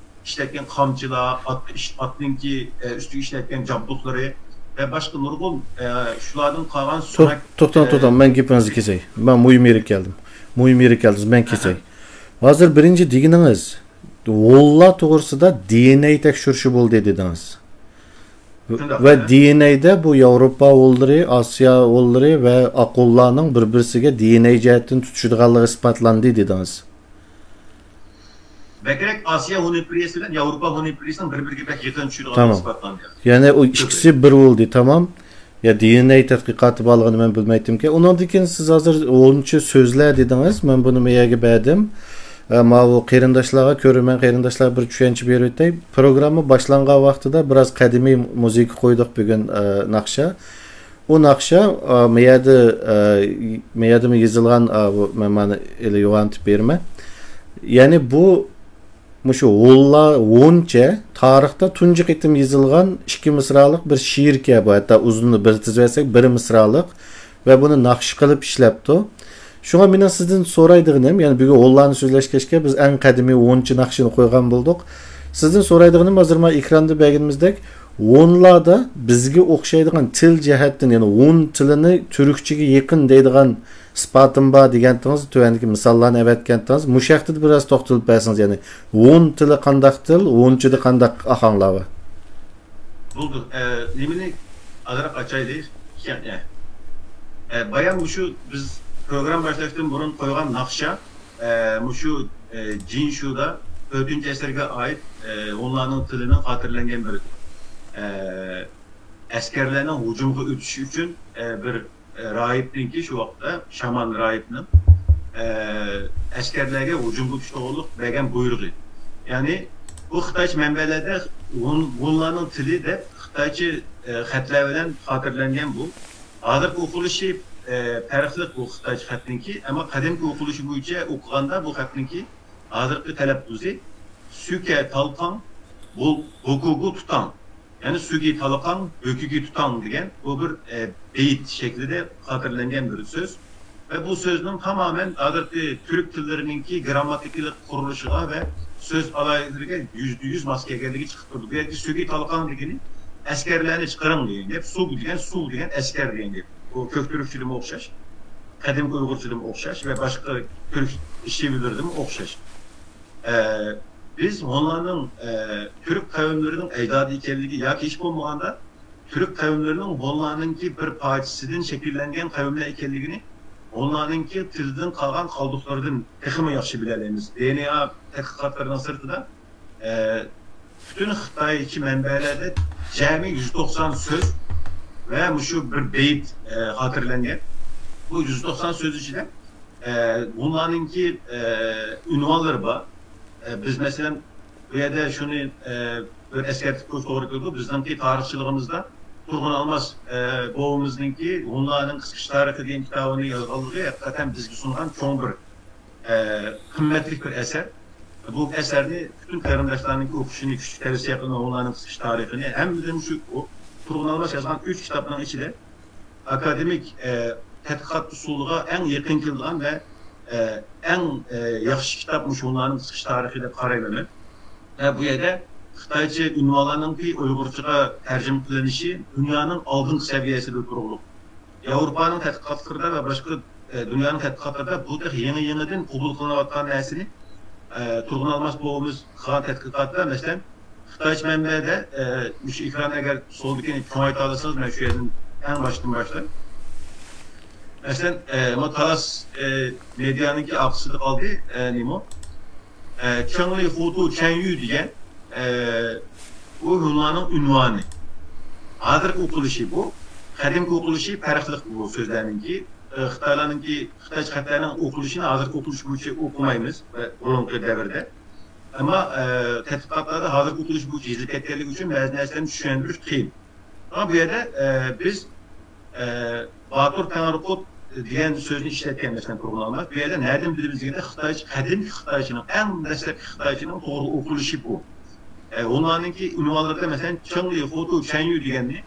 ئىشلەتكەن قامچىلار، ئات، ئىش-، ئاتنىڭكى، ئە، ئۈستىگە ئىشلەتكەن جابدۇقلىرى ۋە باشقا نۇرغۇن، ئە، شۇلاردىن قالغان توق-، سۆڭەك، توختاڭ، ئە، توختاڭ، مەن گېپىڭىزنى كېسەي. مەن مۇھىم يېرىگە كەلدىم. مۇھىم يېرىگە كەلدىڭىز، مەن كېسەي. ئەھە. ھازىر بىرىنچى دېگىنىڭىز، ھونلار توغرىسىدا دى ئېن ئەي تەكشۈرۈشى بولدى دېدىڭىز. شۇنداق، ۋە ھە. دى ئېن ئەيدە بۇ ياۋروپا ھونلىرى، ئاسىيا ھونلىرى ۋە ئاقۇنلارنىڭ بىر-بىرسىگە دى ئېن ئەي جەھەتتىن تۇتىشىدىغانلىقى ئىسپاتلاندى دېدىڭىز. بەكرەك ئاسىيا ھون ئىمپېرىيىسى بىلەن ياۋروپا ھون ئىمپېرىيىسىنىڭ بىر-بىرىگە بەك يېقىن چۈشىدىغانلىقى تامام. ئىسپاتلاندى. يەنى ئۇ ئىككىسى بىر بولدى، تامام. يا دى ئېن ئەي تەتقىقاتى بارلىقىنى مەن بىلمەيتتىمكەن. ئۇنىڭدىن كېيىن سىز ھازىر ھونچە سۆزلەر دېدىڭىز، مەن بۇنى مېيەگە بەردىم. ئە، ماۋۇ قېرىنداشلارغا، كۆرۈرمەن قېرىنداشلارغا بىر چۈشەنچە بېرىۋېتەي. پروگرامما باشلانغان ۋاقتىدا بىراز قەدىمىي مۇزىكا قويدۇق بۈگۈن، ئە، ناخشا. ئۇ ناخشا، ئە، مېيەدە، ئە، مېيەدىمۇ يېزىلغان، ئە، بۇ، مەن مانا ئېلى يوغانتىپ بېرىمەن. يەنى بۇ مۇشۇ ھونلار، ھونچە تارىختا تۇنجى قېتىم يېزىلغان ئىككى مىسرالىق بىر شېئىركەن بۇ. ھەتتا ئۇزۇنى بىر تىزىۋەتسەك، بىر مىسرالىق. ۋە بۇنى ناخشا قىلىپ ئىشلەپتۇ. شۇڭا مېنىڭ سىزدىن سورايدىغىنىم، يەنى بۈگۈن ھونلارنى سۆزلەشكەچكە بىز ئەڭ قەدىمىي ھونچە ناخشىنى قويغان بولدۇق. سىزدىن سورايدىغىنىم، ھازىر مانا ئېكراندا بەرگىنىمىزدەك، ھونلاردا بىزگە ئوخشايدىغان تىل جەھەتتىن، يەنى ھون تىلىنى تۈركچىگە يېقىن دەيدىغان ئىسپاتىم بار دېگەنتىڭىز، تۆۋەندىكى مىساللارنى ئەۋەتكەنتىڭىز. مۇشۇ ھەقتە بىراز توختىلىپ بەرسىڭىز، يەنى ھون تىلى قانداق تىل، ھونچىدا قانداق ئاھاڭلار بار؟ بولدى. ئە، نېمىنى ئازراق ئاچايلى. ئە، ئە، بايام مۇشۇ بىز پروگرامما باشلاشتىن بۇرۇن قويغان ناخشا، ئە، مۇشۇ، ئە، جىنشۇدا تۆتىنچى ئەسىرگە ئائىت، ئە، ھونلارنىڭ تىلىنىڭ خاتىرىلەنگەن بىر، ئە، ئەسكەرلەرنىڭ ھۇجۇمغا ئۆتۈشى ئۈچۈن، ئە، بىر، ئە، راھىبنىڭكى، شۇ ۋاقىتتا شامان راھىبنىڭ، ئە، ئەسكەرلەرگە ھۇجۇمغا ئۆتۈش توغرۇلۇق بەرگەن بۇيرۇقى. يەنى بۇ خىتايچە مەنبەلەردە ھون-، ھونلارنىڭ تىلى دەپ خىتايچە، ئە، خەتلەر بىلەن خاتىرىلەنگەن بۇ. ھازىرقى ئوقۇلۇشى، ئە، پەرقلىق بۇ خىتايچە خەتنىڭكى، ئەمما قەدىمكى ئوقۇلۇشى بويىچە ئوقۇغاندا بۇ خەتنىڭكى ھازىرقى تەلەپپۇزى سۈكە تالقاڭ، بۇ-، بوكۇگۇ تۇتاڭ. يەنى سۈگى تالقاڭ، بۆكۈگى تۇتاڭ دېگەن بۇ بىر، ئە، بېيىت شەكلىدە خاتىرىلەنگەن بىر سۆز. ۋە بۇ سۆزنىڭ تامامەن ھازىرقى تۈرك تىللىرىنىڭكى گىرامماتىكىلىق قۇرۇلۇشىغا ۋە سۆز ئالاھىدىلىرىگە يۈزدە يۈز ماس كەلگەنلىكى چىقىپ تۇرىدۇ. بۇ يەردىكى سۈگى تالقاڭ دېگىنى ئەسكەرلەرنى چىقىرىڭ دېگەن گەپ، سۇگ دېگەن، سۇ دېگەن ئەسكەر دېگەن گەپ. بۇ كۆك تۈركچىدىمۇ ئوخشاش، قەدىمكى ئۇيغۇرچىدىمۇ ئوخشاش ۋە باشقا تۈرك شېۋىلىرىدىمۇ ئوخشاش. ئە، بىز ھونلارنىڭ، ئە، تۈرك قەۋملىرىنىڭ ئەجدادى ئىكەنلىكى ياكى ھېچ بولمىغاندا تۈرك قەۋملىرىنىڭ ھونلارنىڭكى بىر پارچىسىدىن شەكىللەنگەن قەۋملەر ئىكەنلىكىنى ھونلارنىڭكى تىلدىن قالغان قالدۇقلىرىدىن تېخىمۇ ياخشى بىلەلەيمىز. دې ئېن ئې تەتقىقاتلىرىنىڭ سىرتىدا، ئە، پۈتۈن خىتايچە مەنبەلەردە جەمئىي يۈز توقسان سۆز ۋە مۇشۇ بىر بېيىت، ئە، خاتىرىلەنگەن. بۇ يۈز توقسان سۆز ئىچىدە، ئە، ھونلارنىڭكى، ئە، ئۇنۋانلىرى بار. ئە، بىز، مەسىلەن، بۇ يەردە شۇنى، ئە، بىر ئەسكەرتىپ قويۇش توغرا كېلىدۇ. بىزنىڭكى تارىخچىلىقىمىزدا تۇرغۇن ئالماس، ئە، بوۋىمىزنىڭكى ھونلارنىڭ قىسقىچە تارىخى دېگەن كىتابىنى يازغانلىقى ھەقىقەتەن بىزگە سۇنغان چوڭ بىر، ئە، قىممەتلىك بىر ئەسەر. بۇ ئەسەرنى پۈتۈن قېرىنداشلارنىڭكى ئوقۇشىنى كۈچلۈك تەۋسىيە قىلىمەن، ھونلارنىڭ قىسقىچە تارىخىنى. ھەممىدىن شۇ، ئۇ تۇرغۇن ئالماس يازغان ئۈچ كىتابنىڭ ئىچىدە ئاكادېمىك، ئە، تەتقىقات ئۇسۇلىغا ئەڭ يېقىن كېلىدىغان ۋە، ئە، ئەڭ، ئە، ياخشى كىتاب مۇشۇ ھونلارنىڭ قىسقىچە تارىخى دەپ قارايمەن مەن. ۋە بۇ يەردە خىتايچە ئۇنۋانلارنىڭكى ئۇيغۇرچىغا تەرجىمە قىلىنىشى دۇنيانىڭ ئالدىنقى سەۋىيەسىدە تۇرغۇلۇق. ياۋروپانىڭ تەتقىقاتلىرىدا ۋە باشقا، ئە، دۇنيانىڭ تەتقىقاتلىرىدا بۇ تېخى يېڭى-يېڭىدىن قوبۇل قىلىنىۋاتقان نەرسىنى، ئە، تۇرغۇن ئالماس بوۋىمىز قىلغان تەتقىقاتتا، مەسىلەن، خىتايچە مەنبەدە، ئە، مۇشۇ ئېكران ئەگەر سولدىكىنى چوڭايتالىسىڭىز، مەن شۇ يەردىن ئەڭ باشتىن باشلاي. مەسىلەن، ئە، ما تالاس، ئە، مېدىيانىڭكى ئارقىسىدا قالدى، ئە، نېمە؟ ئە، چېڭلى خۇتۇ چەنيۈ دېگەن، ئە، بۇ ھونلارنىڭ ئۇنۋانى. ھازىرقى ئوقۇلۇشى بۇ. قەدىمكى ئوقۇلۇشى پەرقلىق بۇ سۆزلەرنىڭكى. ئە، خىتايلارنىڭكى، خىتايچە خەتلەرنىڭ ئوقۇلۇشىنى ھازىرقى ئوقۇلۇش بويىچە ئوقۇمايمىز، ئە، بۇرۇنقى دەۋردە. ئەمما، ئە، تەتقىقاتلاردا ھازىرقى ئوقۇلۇش بويىچە يېزىلىپ كەتكەنلىكى ئۈچۈن بەزى نەرسىلەرنى چۈشەندۈرۈش قىيىن. ئەمما بۇ يەردە، ئە، بىز، ئە، باتۇر تەڭرىقۇت دېگەن سۆزنى ئىشلەتكەن، مەسىلەن، تۇرغۇن ئالماس. بۇ يەردە نەدىن بىلىمىز دېگەندە، خىتايچە، قەدىمكى خىتايچىنىڭ، ئەڭ دەسلەپكى خىتايچىنىڭ توغرا ئوقۇلۇشى بۇ. ئە، ئۇلارنىڭكى ئۇنۋانلىرىدا، مەسىلەن، چېڭلى، خۇتۇ، چەنيۈ دېگەننى،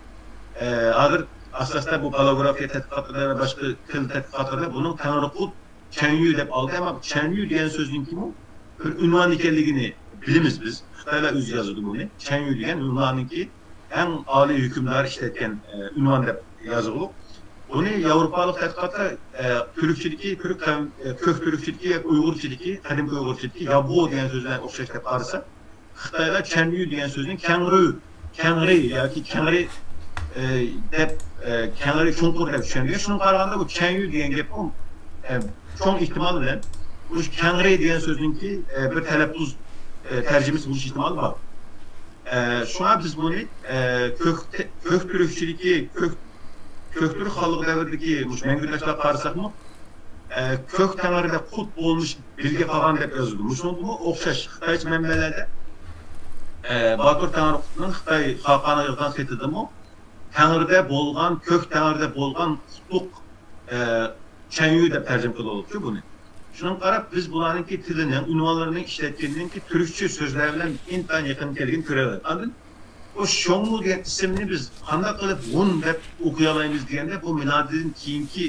ئە، ھازىر ئاساستا بۇ پالېئوگرافىيە تەتقىقاتلىرىدا ۋە باشقا تىل تەتقىقاتلىرىدا بۇنىڭ تەڭرىقۇت، چەنيۈ دەپ ئالدى. ئەمما چەنيۈ دېگەن سۆزنىڭكىمۇ بىر ئۇنۋان ئىكەنلىكىنى بىلىمىز بىز. خىتايلار ئۆزى يازىدۇ بۇنى. چەنيۈ دېگەن ئۇلارنىڭكى ئەڭ ئالىي ھۆكۈمدار ئىشلەتكەن، ئە، ئۇنۋان دەپ يازغۇلۇق. بۇنى ياۋروپالىق تەتقىقاتلار، ئە، تۈركچىدىكى، تۈرك قەۋم-، ئە، كۆك تۈركچىدىكى ياكى ئۇيغۇرچىدىكى، قەدىمكى ئۇيغۇرچىدىكى يابغۇ دېگەن سۆز بىلەن ئوخشاش دەپ قارىسا، خىتايلار چەنيۈ دېگەن سۆزنى كەڭرى، كەڭرى ياكى كەڭرى، ئە، دەپ، ئە، كەڭرى چوڭقۇر دەپ چۈشەنگەن. شۇنىڭغا قارىغاندا بۇ چەنيۈ دېگەن گەپمۇ، ئە، چوڭ ئېھتىمال بىلەن بۇ كەڭرى دېگەن سۆزنىڭكى، ئە، بىر تەلەپپۇز، ئە، تەرجىمىسى بولۇش ئېھتىمالى بار. ئە، شۇڭا بىز بۇنى، ئە، كۆك، كۆك تۈركچىدىكى، كۆك، كۆك تۈرك خانلىقى دەۋرىدىكى مۇشۇ مەڭگۈ تاشلارغا قارىساقمۇ، ئە، كۆك تەڭرىدە قۇت بولمىش بىلگە قالغان دەپ يازىدۇ. مۇشۇنىڭغىمۇ ئوخشاش خىتايچە مەنبەلەردە، ئە، باتۇر تەڭرىقۇتنىڭ خىتاي خاقانىغا يازغان خېتىدىمۇ تەڭرىدە بولغان، كۆك تەڭرىدە بولغان قۇتلۇق، ئە، چەنيۈ دەپ تەرجىمە قىلىۋالىپتۇ بۇنى. شۇنىڭغا قاراپ، بىز بۇلارنىڭكى تىلىنىڭ، ئۇنۋانلىرىنىڭ ئىشلەتكىنىنىڭكى تۈركچە سۆزلەر بىلەن ئىنتايىن يېقىن كەلگىنىنى كۆرەلەيمىز. ئاندىن بۇ شيوڭمۇ دېگەن ئىسىمنى بىز قانداق قىلىپ ھۇن دەپ ئوقۇيالايمىز دېگەندە، بۇ مىلادىدىن كېيىنكى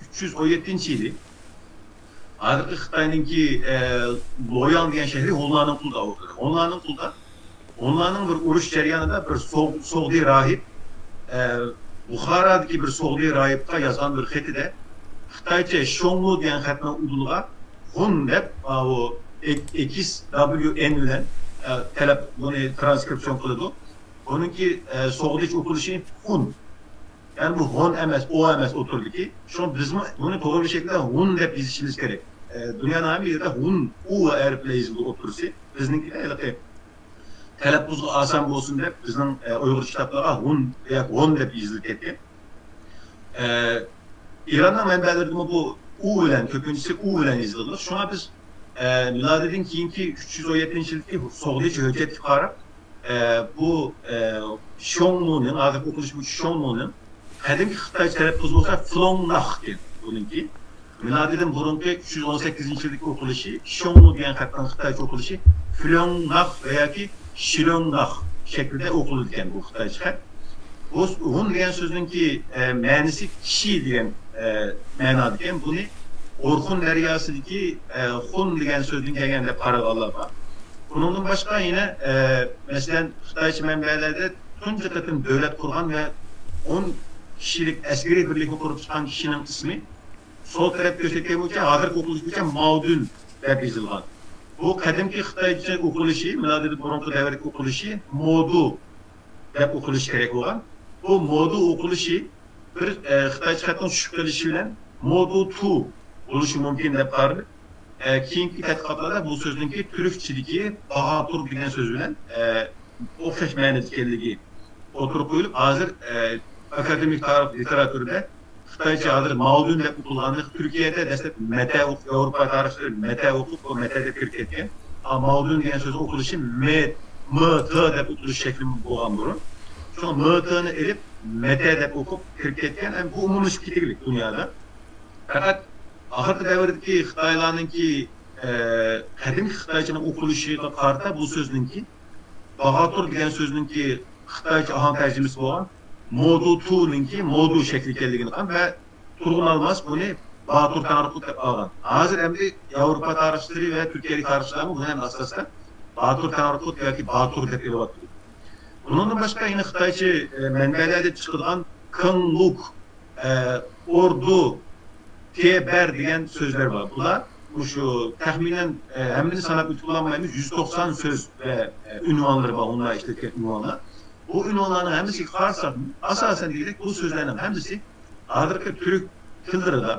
ئۈچ يۈز ئون يەتتىنچى يىلى ھازىرقى خىتاينىڭكى، ئە، لوياڭ دېگەن شەھىرى ھونلارنىڭ قولىدا. ھونلارنىڭ قولىدا. ھونلارنىڭ بىر ئۇرۇش جەريانىدا بىر سوغ-، سوغدى راھىب، ئە، بۇخارادىكى بىر سوغدى راھىبقا يازغان بىر خېتىدە خىتايچە شيوڭمۇ دېگەن خەتنىڭ ئۇدۇلىغا ھۇن دەپ، ئاۋۇ ئېك-، ئېكس دابليۇ ئېن بىلەن، ئە، تەلەپ بۇنى ترانسكرىپسىيون قىلىدۇ. بۇنىڭكى، ئە، سوغدىچە ئوقۇلۇشى ھۇن. يەنى بۇ ھون ئەمەس، ئو ئەمەس ئوتتۇرىدىكى. شۇڭا بىزمۇ بۇنى توغرا بىر شەكىلدە ھۇن دەپ يېزىشىمىز كېرەك. ئە، دۇنيانىڭ ھەممە يېرىدە ھۇن، ئۇ ھەرپ بىلەن يېزىلىدۇ ئوتتۇرىسى. بىزنىڭكىدە ھېلىقى تەلەپپۇزغا ئاسان بولسۇن دەپ بىزنىڭ، ئە، ئۇيغۇرچە كىتابلارغا ھۇن ياكى ھون دەپ يېزىلىپ كەتكەن. ئە، ئىراننىڭ مەنبەلىرىدىمۇ بۇ ئۇ بىلەن، كۆپىنچىسى ئۇ بىلەن يېزىلىدۇ. شۇڭا بىز، ئە، مىلادىدىن كېيىنكى ئۈچ يۈز ئون يەتتىنچى يىلدىكى سوغدىچە ھۆججەتكە قاراپ، ئە، بۇ، ئە، شيوڭمۇنىڭ، ھازىر ئوقۇلۇشى بويىچە شيوڭمۇنىڭ، قەدىمكى خىتايچە تەلەپپۇز بولسا فلوڭناخ ئىكەن بۇنىڭكى. مىلادىدىن بۇرۇنقى ئۈچ يۈز ئون سەككىزىنچى يىلدىكى ئوقۇلۇشى شيوڭمۇ دېگەن خەتنىڭ خىتايچە ئوقۇلۇشى فلوڭناخ ۋە ياكى شلوڭناخ شەكلىدە ئوقۇلىدىكەن بۇ خىتايچە خەت. بۇ ھۇن دېگەن سۆزنىڭكى، ئە، مەنىسى كىشى دېگەن، ئە، مەنادىكەن. بۇنى ئورخۇن دەرياسىدىكى، ئە، خۇن دېگەن سۆزدىن كەلگەن دەپ قارىغانلار بار. بۇنىڭدىن باشقا يەنە، ئە، مەسىلەن، خىتايچە مەنبەلەردە تۇنجى قېتىم دۆلەت قۇرغان ۋە ئون كىشىلىك ئەسكىرىي بىرلىكنى قۇرۇپ چىققان كىشىنىڭ ئىسمى سول تەرەپ كۆرسەتكەن بويىچە، ھازىرقى ئوقۇلۇش بويىچە ماۋدۈن دەپ يېزىلغان. بۇ قەدىمكى خىتايچە ئوقۇلۇشى، مىلادىدىن بۇرۇنقى دەۋردىكى ئوقۇلۇشى مودۇ دەپ ئوقۇلۇشى كېرەك بولغان. بۇ مودۇ ئوقۇلۇشى بىر، ئە، خىتايچە خەتنىڭ چۈشۈپ قېلىشى بىلەن مودۇ تۇ بولۇشى مۇمكىن دەپ قارىلىپ، ئە، كېيىنكى تەتقىقاتلاردا بۇ سۆزنىڭكى تۈركچىدىكى باغاتۇر دېگەن سۆز بىلەن، ئە، ئوخشاش مەنىدە ئىكەنلىكى ئوتتۇرىغا قويۇلۇپ، ھازىر، ئە، ئاكادېمىك تارىخ لىتېراتۇرىدا خىتايچە ھازىر ماۋدۈن دەپ ئوقۇلغانلىق، تۈركىيەدە دەسلەپ مەتە ئوقۇپ، ياۋروپا تارىخچىلىرى مەتە ئوقۇپ، بۇ مەتە دەپ كىرىپ كەتكەن. ئا، ماۋدۈن دېگەن سۆز ئوقۇلۇشى مې، مې تې دەپ ئوقۇلۇش شەكلى بولغان بۇرۇن. شۇڭا مې تېنى ئېلىپ، مەتە دەپ ئوقۇپ كىرىپ كەتكەن. ئەمدى بۇ ئومۇملىشىپ كېتىگلىك دۇنيادا. پەقەت ئاخىرقى دەۋردىكى خىتايلارنىڭكى، ئە، قەدىمكى خىتايچىنىڭ ئوقۇلۇشىغا قارىتا بۇ سۆزنىڭكى، باغاتۇر دېگەن سۆزنىڭكى خىتايچە ئاھاڭ تەرجىمىسى بولغان مودۇ تۇنىڭكى مودۇ شەكلى ئىكەنلىكىنى ئۇققان ۋە تۇرغۇن ئالماس بۇنى باتۇر تەڭرىقۇت دەپ ئالغان. ھازىر ئەمدى ياۋروپا تارىخچىلىرى ۋە تۈركىيەلىك تارىخچىلارمۇ بۇنى ھەم ئاساستا باتۇر تەڭرىقۇت ياكى باتۇر دەپ ئېلىۋاتىدۇ. بۇنىڭدىن باشقا يەنە خىتايچە، ئە، مەنبەلەردىن چىقىدىغان كېڭلۇك، ئە، ئوردۇ، تېبەر دېگەن سۆزلەر بار. بۇلار مۇشۇ تەخمىنەن، ئە، ھەممىنى ساناپ ئۆتۈپ بولالمايمىز. يۈز توقسان سۆز ۋە، ئە، ئۇنۋانلىرى بار، ئۇنۋان ئىشلەتكەن ئۇنۋانلار. بۇ ئۇنۋانلارنىڭ ھەممىسىگە قارىساق، ئاساسەن دېگۈدەك بۇ سۆزلەرنىڭ ھەممىسى ھازىرقى تۈرك تىللىرىدا،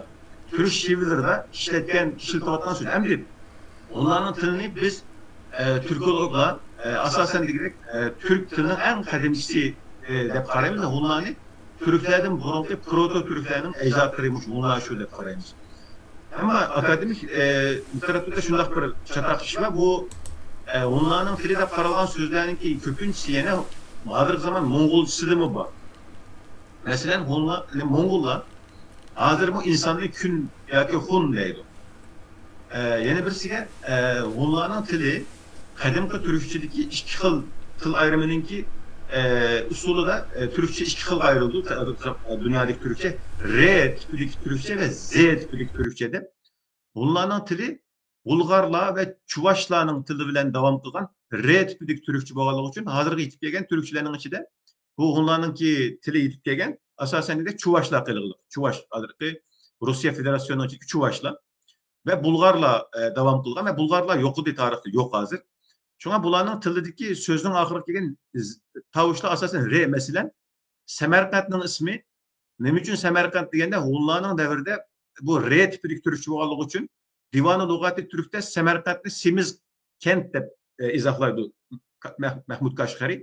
تۈرك شېۋىلىرىدا ئىشلەتكەن، ئىشلىتىۋاتقان سۆز. ئەمدى ھونلارنىڭ تىلىنى بىز، ئە، تۈركولوگلار، ئە، ئاساسەن دېگۈدەك، ئە، تۈرك تىلىنىڭ ئەڭ قەدىمكىسى، ئە، دەپ قارايمىز. ھونلارنى تۈركلەردىن بۇرۇنقى پروتو تۈركلەرنىڭ ئەجدادلىرى مۇشۇ ھونلار شۇ دەپ قارايمىز. ئەمما ئاكادېمىك، ئە، لىتېراتۇرىدا شۇنداق بىر چاتاق ئىش بار. بۇ، ئە، ھونلارنىڭ تىلى دەپ قارالغان سۆزلەرنىڭكى كۆپىنچىسى يەنە ھازىرقى زامان موڭغۇلچىسىدىمۇ بار. مەسىلەن، ھونلار، يەنى موڭغۇللار ھازىرمۇ ئىنساننى كۈن ياكى خۇن دەيدۇ. ئە، يەنە بىرسىگە، ئە، ھونلارنىڭ تىلى قەدىمكى تۈركچىدىكى ئىككى خىل تىل ئايرىمىنىڭكى، ئە، ئۇسۇلىدا، ئە، تۈركچە ئىككى خىلغا ئايرىلىدۇ. دۇنيادىكى تۈركچە رې تىپىدىكى تۈركچە ۋە زې تىپىدىكى تۈركچە دەپ. ھونلارنىڭ تىلى بۇلغارلار ۋە چۇۋاشلارنىڭ تىلى بىلەن داۋام قىلغان رې تىپىدىكى تۈركچە بولغانلىقى ئۈچۈن، ھازىرغا يېتىپ كەلگەن تۈركچىلەرنىڭ ئىچىدە بۇ ھونلارنىڭكى تىلى يېتىپ كەلگەن، ئاساسەن دېگۈدەك چۇۋاشلار قىلغۇلۇق. چۇۋاش، ھازىرقى روسىيە فېدېراتسىيىسىنىڭ ئىچىدىكى چۇۋاشلار ۋە بۇلغارلار، ئە، داۋام قىلغان ۋە بۇلغارلار يوقىدى، تارىختا يوق ھازىر. شۇڭا بۇلارنىڭ تىلىدىكى سۆزنىڭ ئاخىرىغا كەلگەن ز-، تاۋۇشلار ئاساسەن رې. مەسىلەن، سەمەرقەنتنىڭ ئىسمى نېمە ئۈچۈن سەمەرقەنت دېگەندە، ھونلارنىڭ دەۋرىدە بۇ رې تىپىدىكى تۈركچە بولغانلىقى ئۈچۈن دىۋانۇ لۇغاتى تۈركتە سەمەرقەنتنى سېمىز كەنت دەپ، ئە، ئىزاھلايدۇ مەھ-، مەھمۇد كاشغەرى.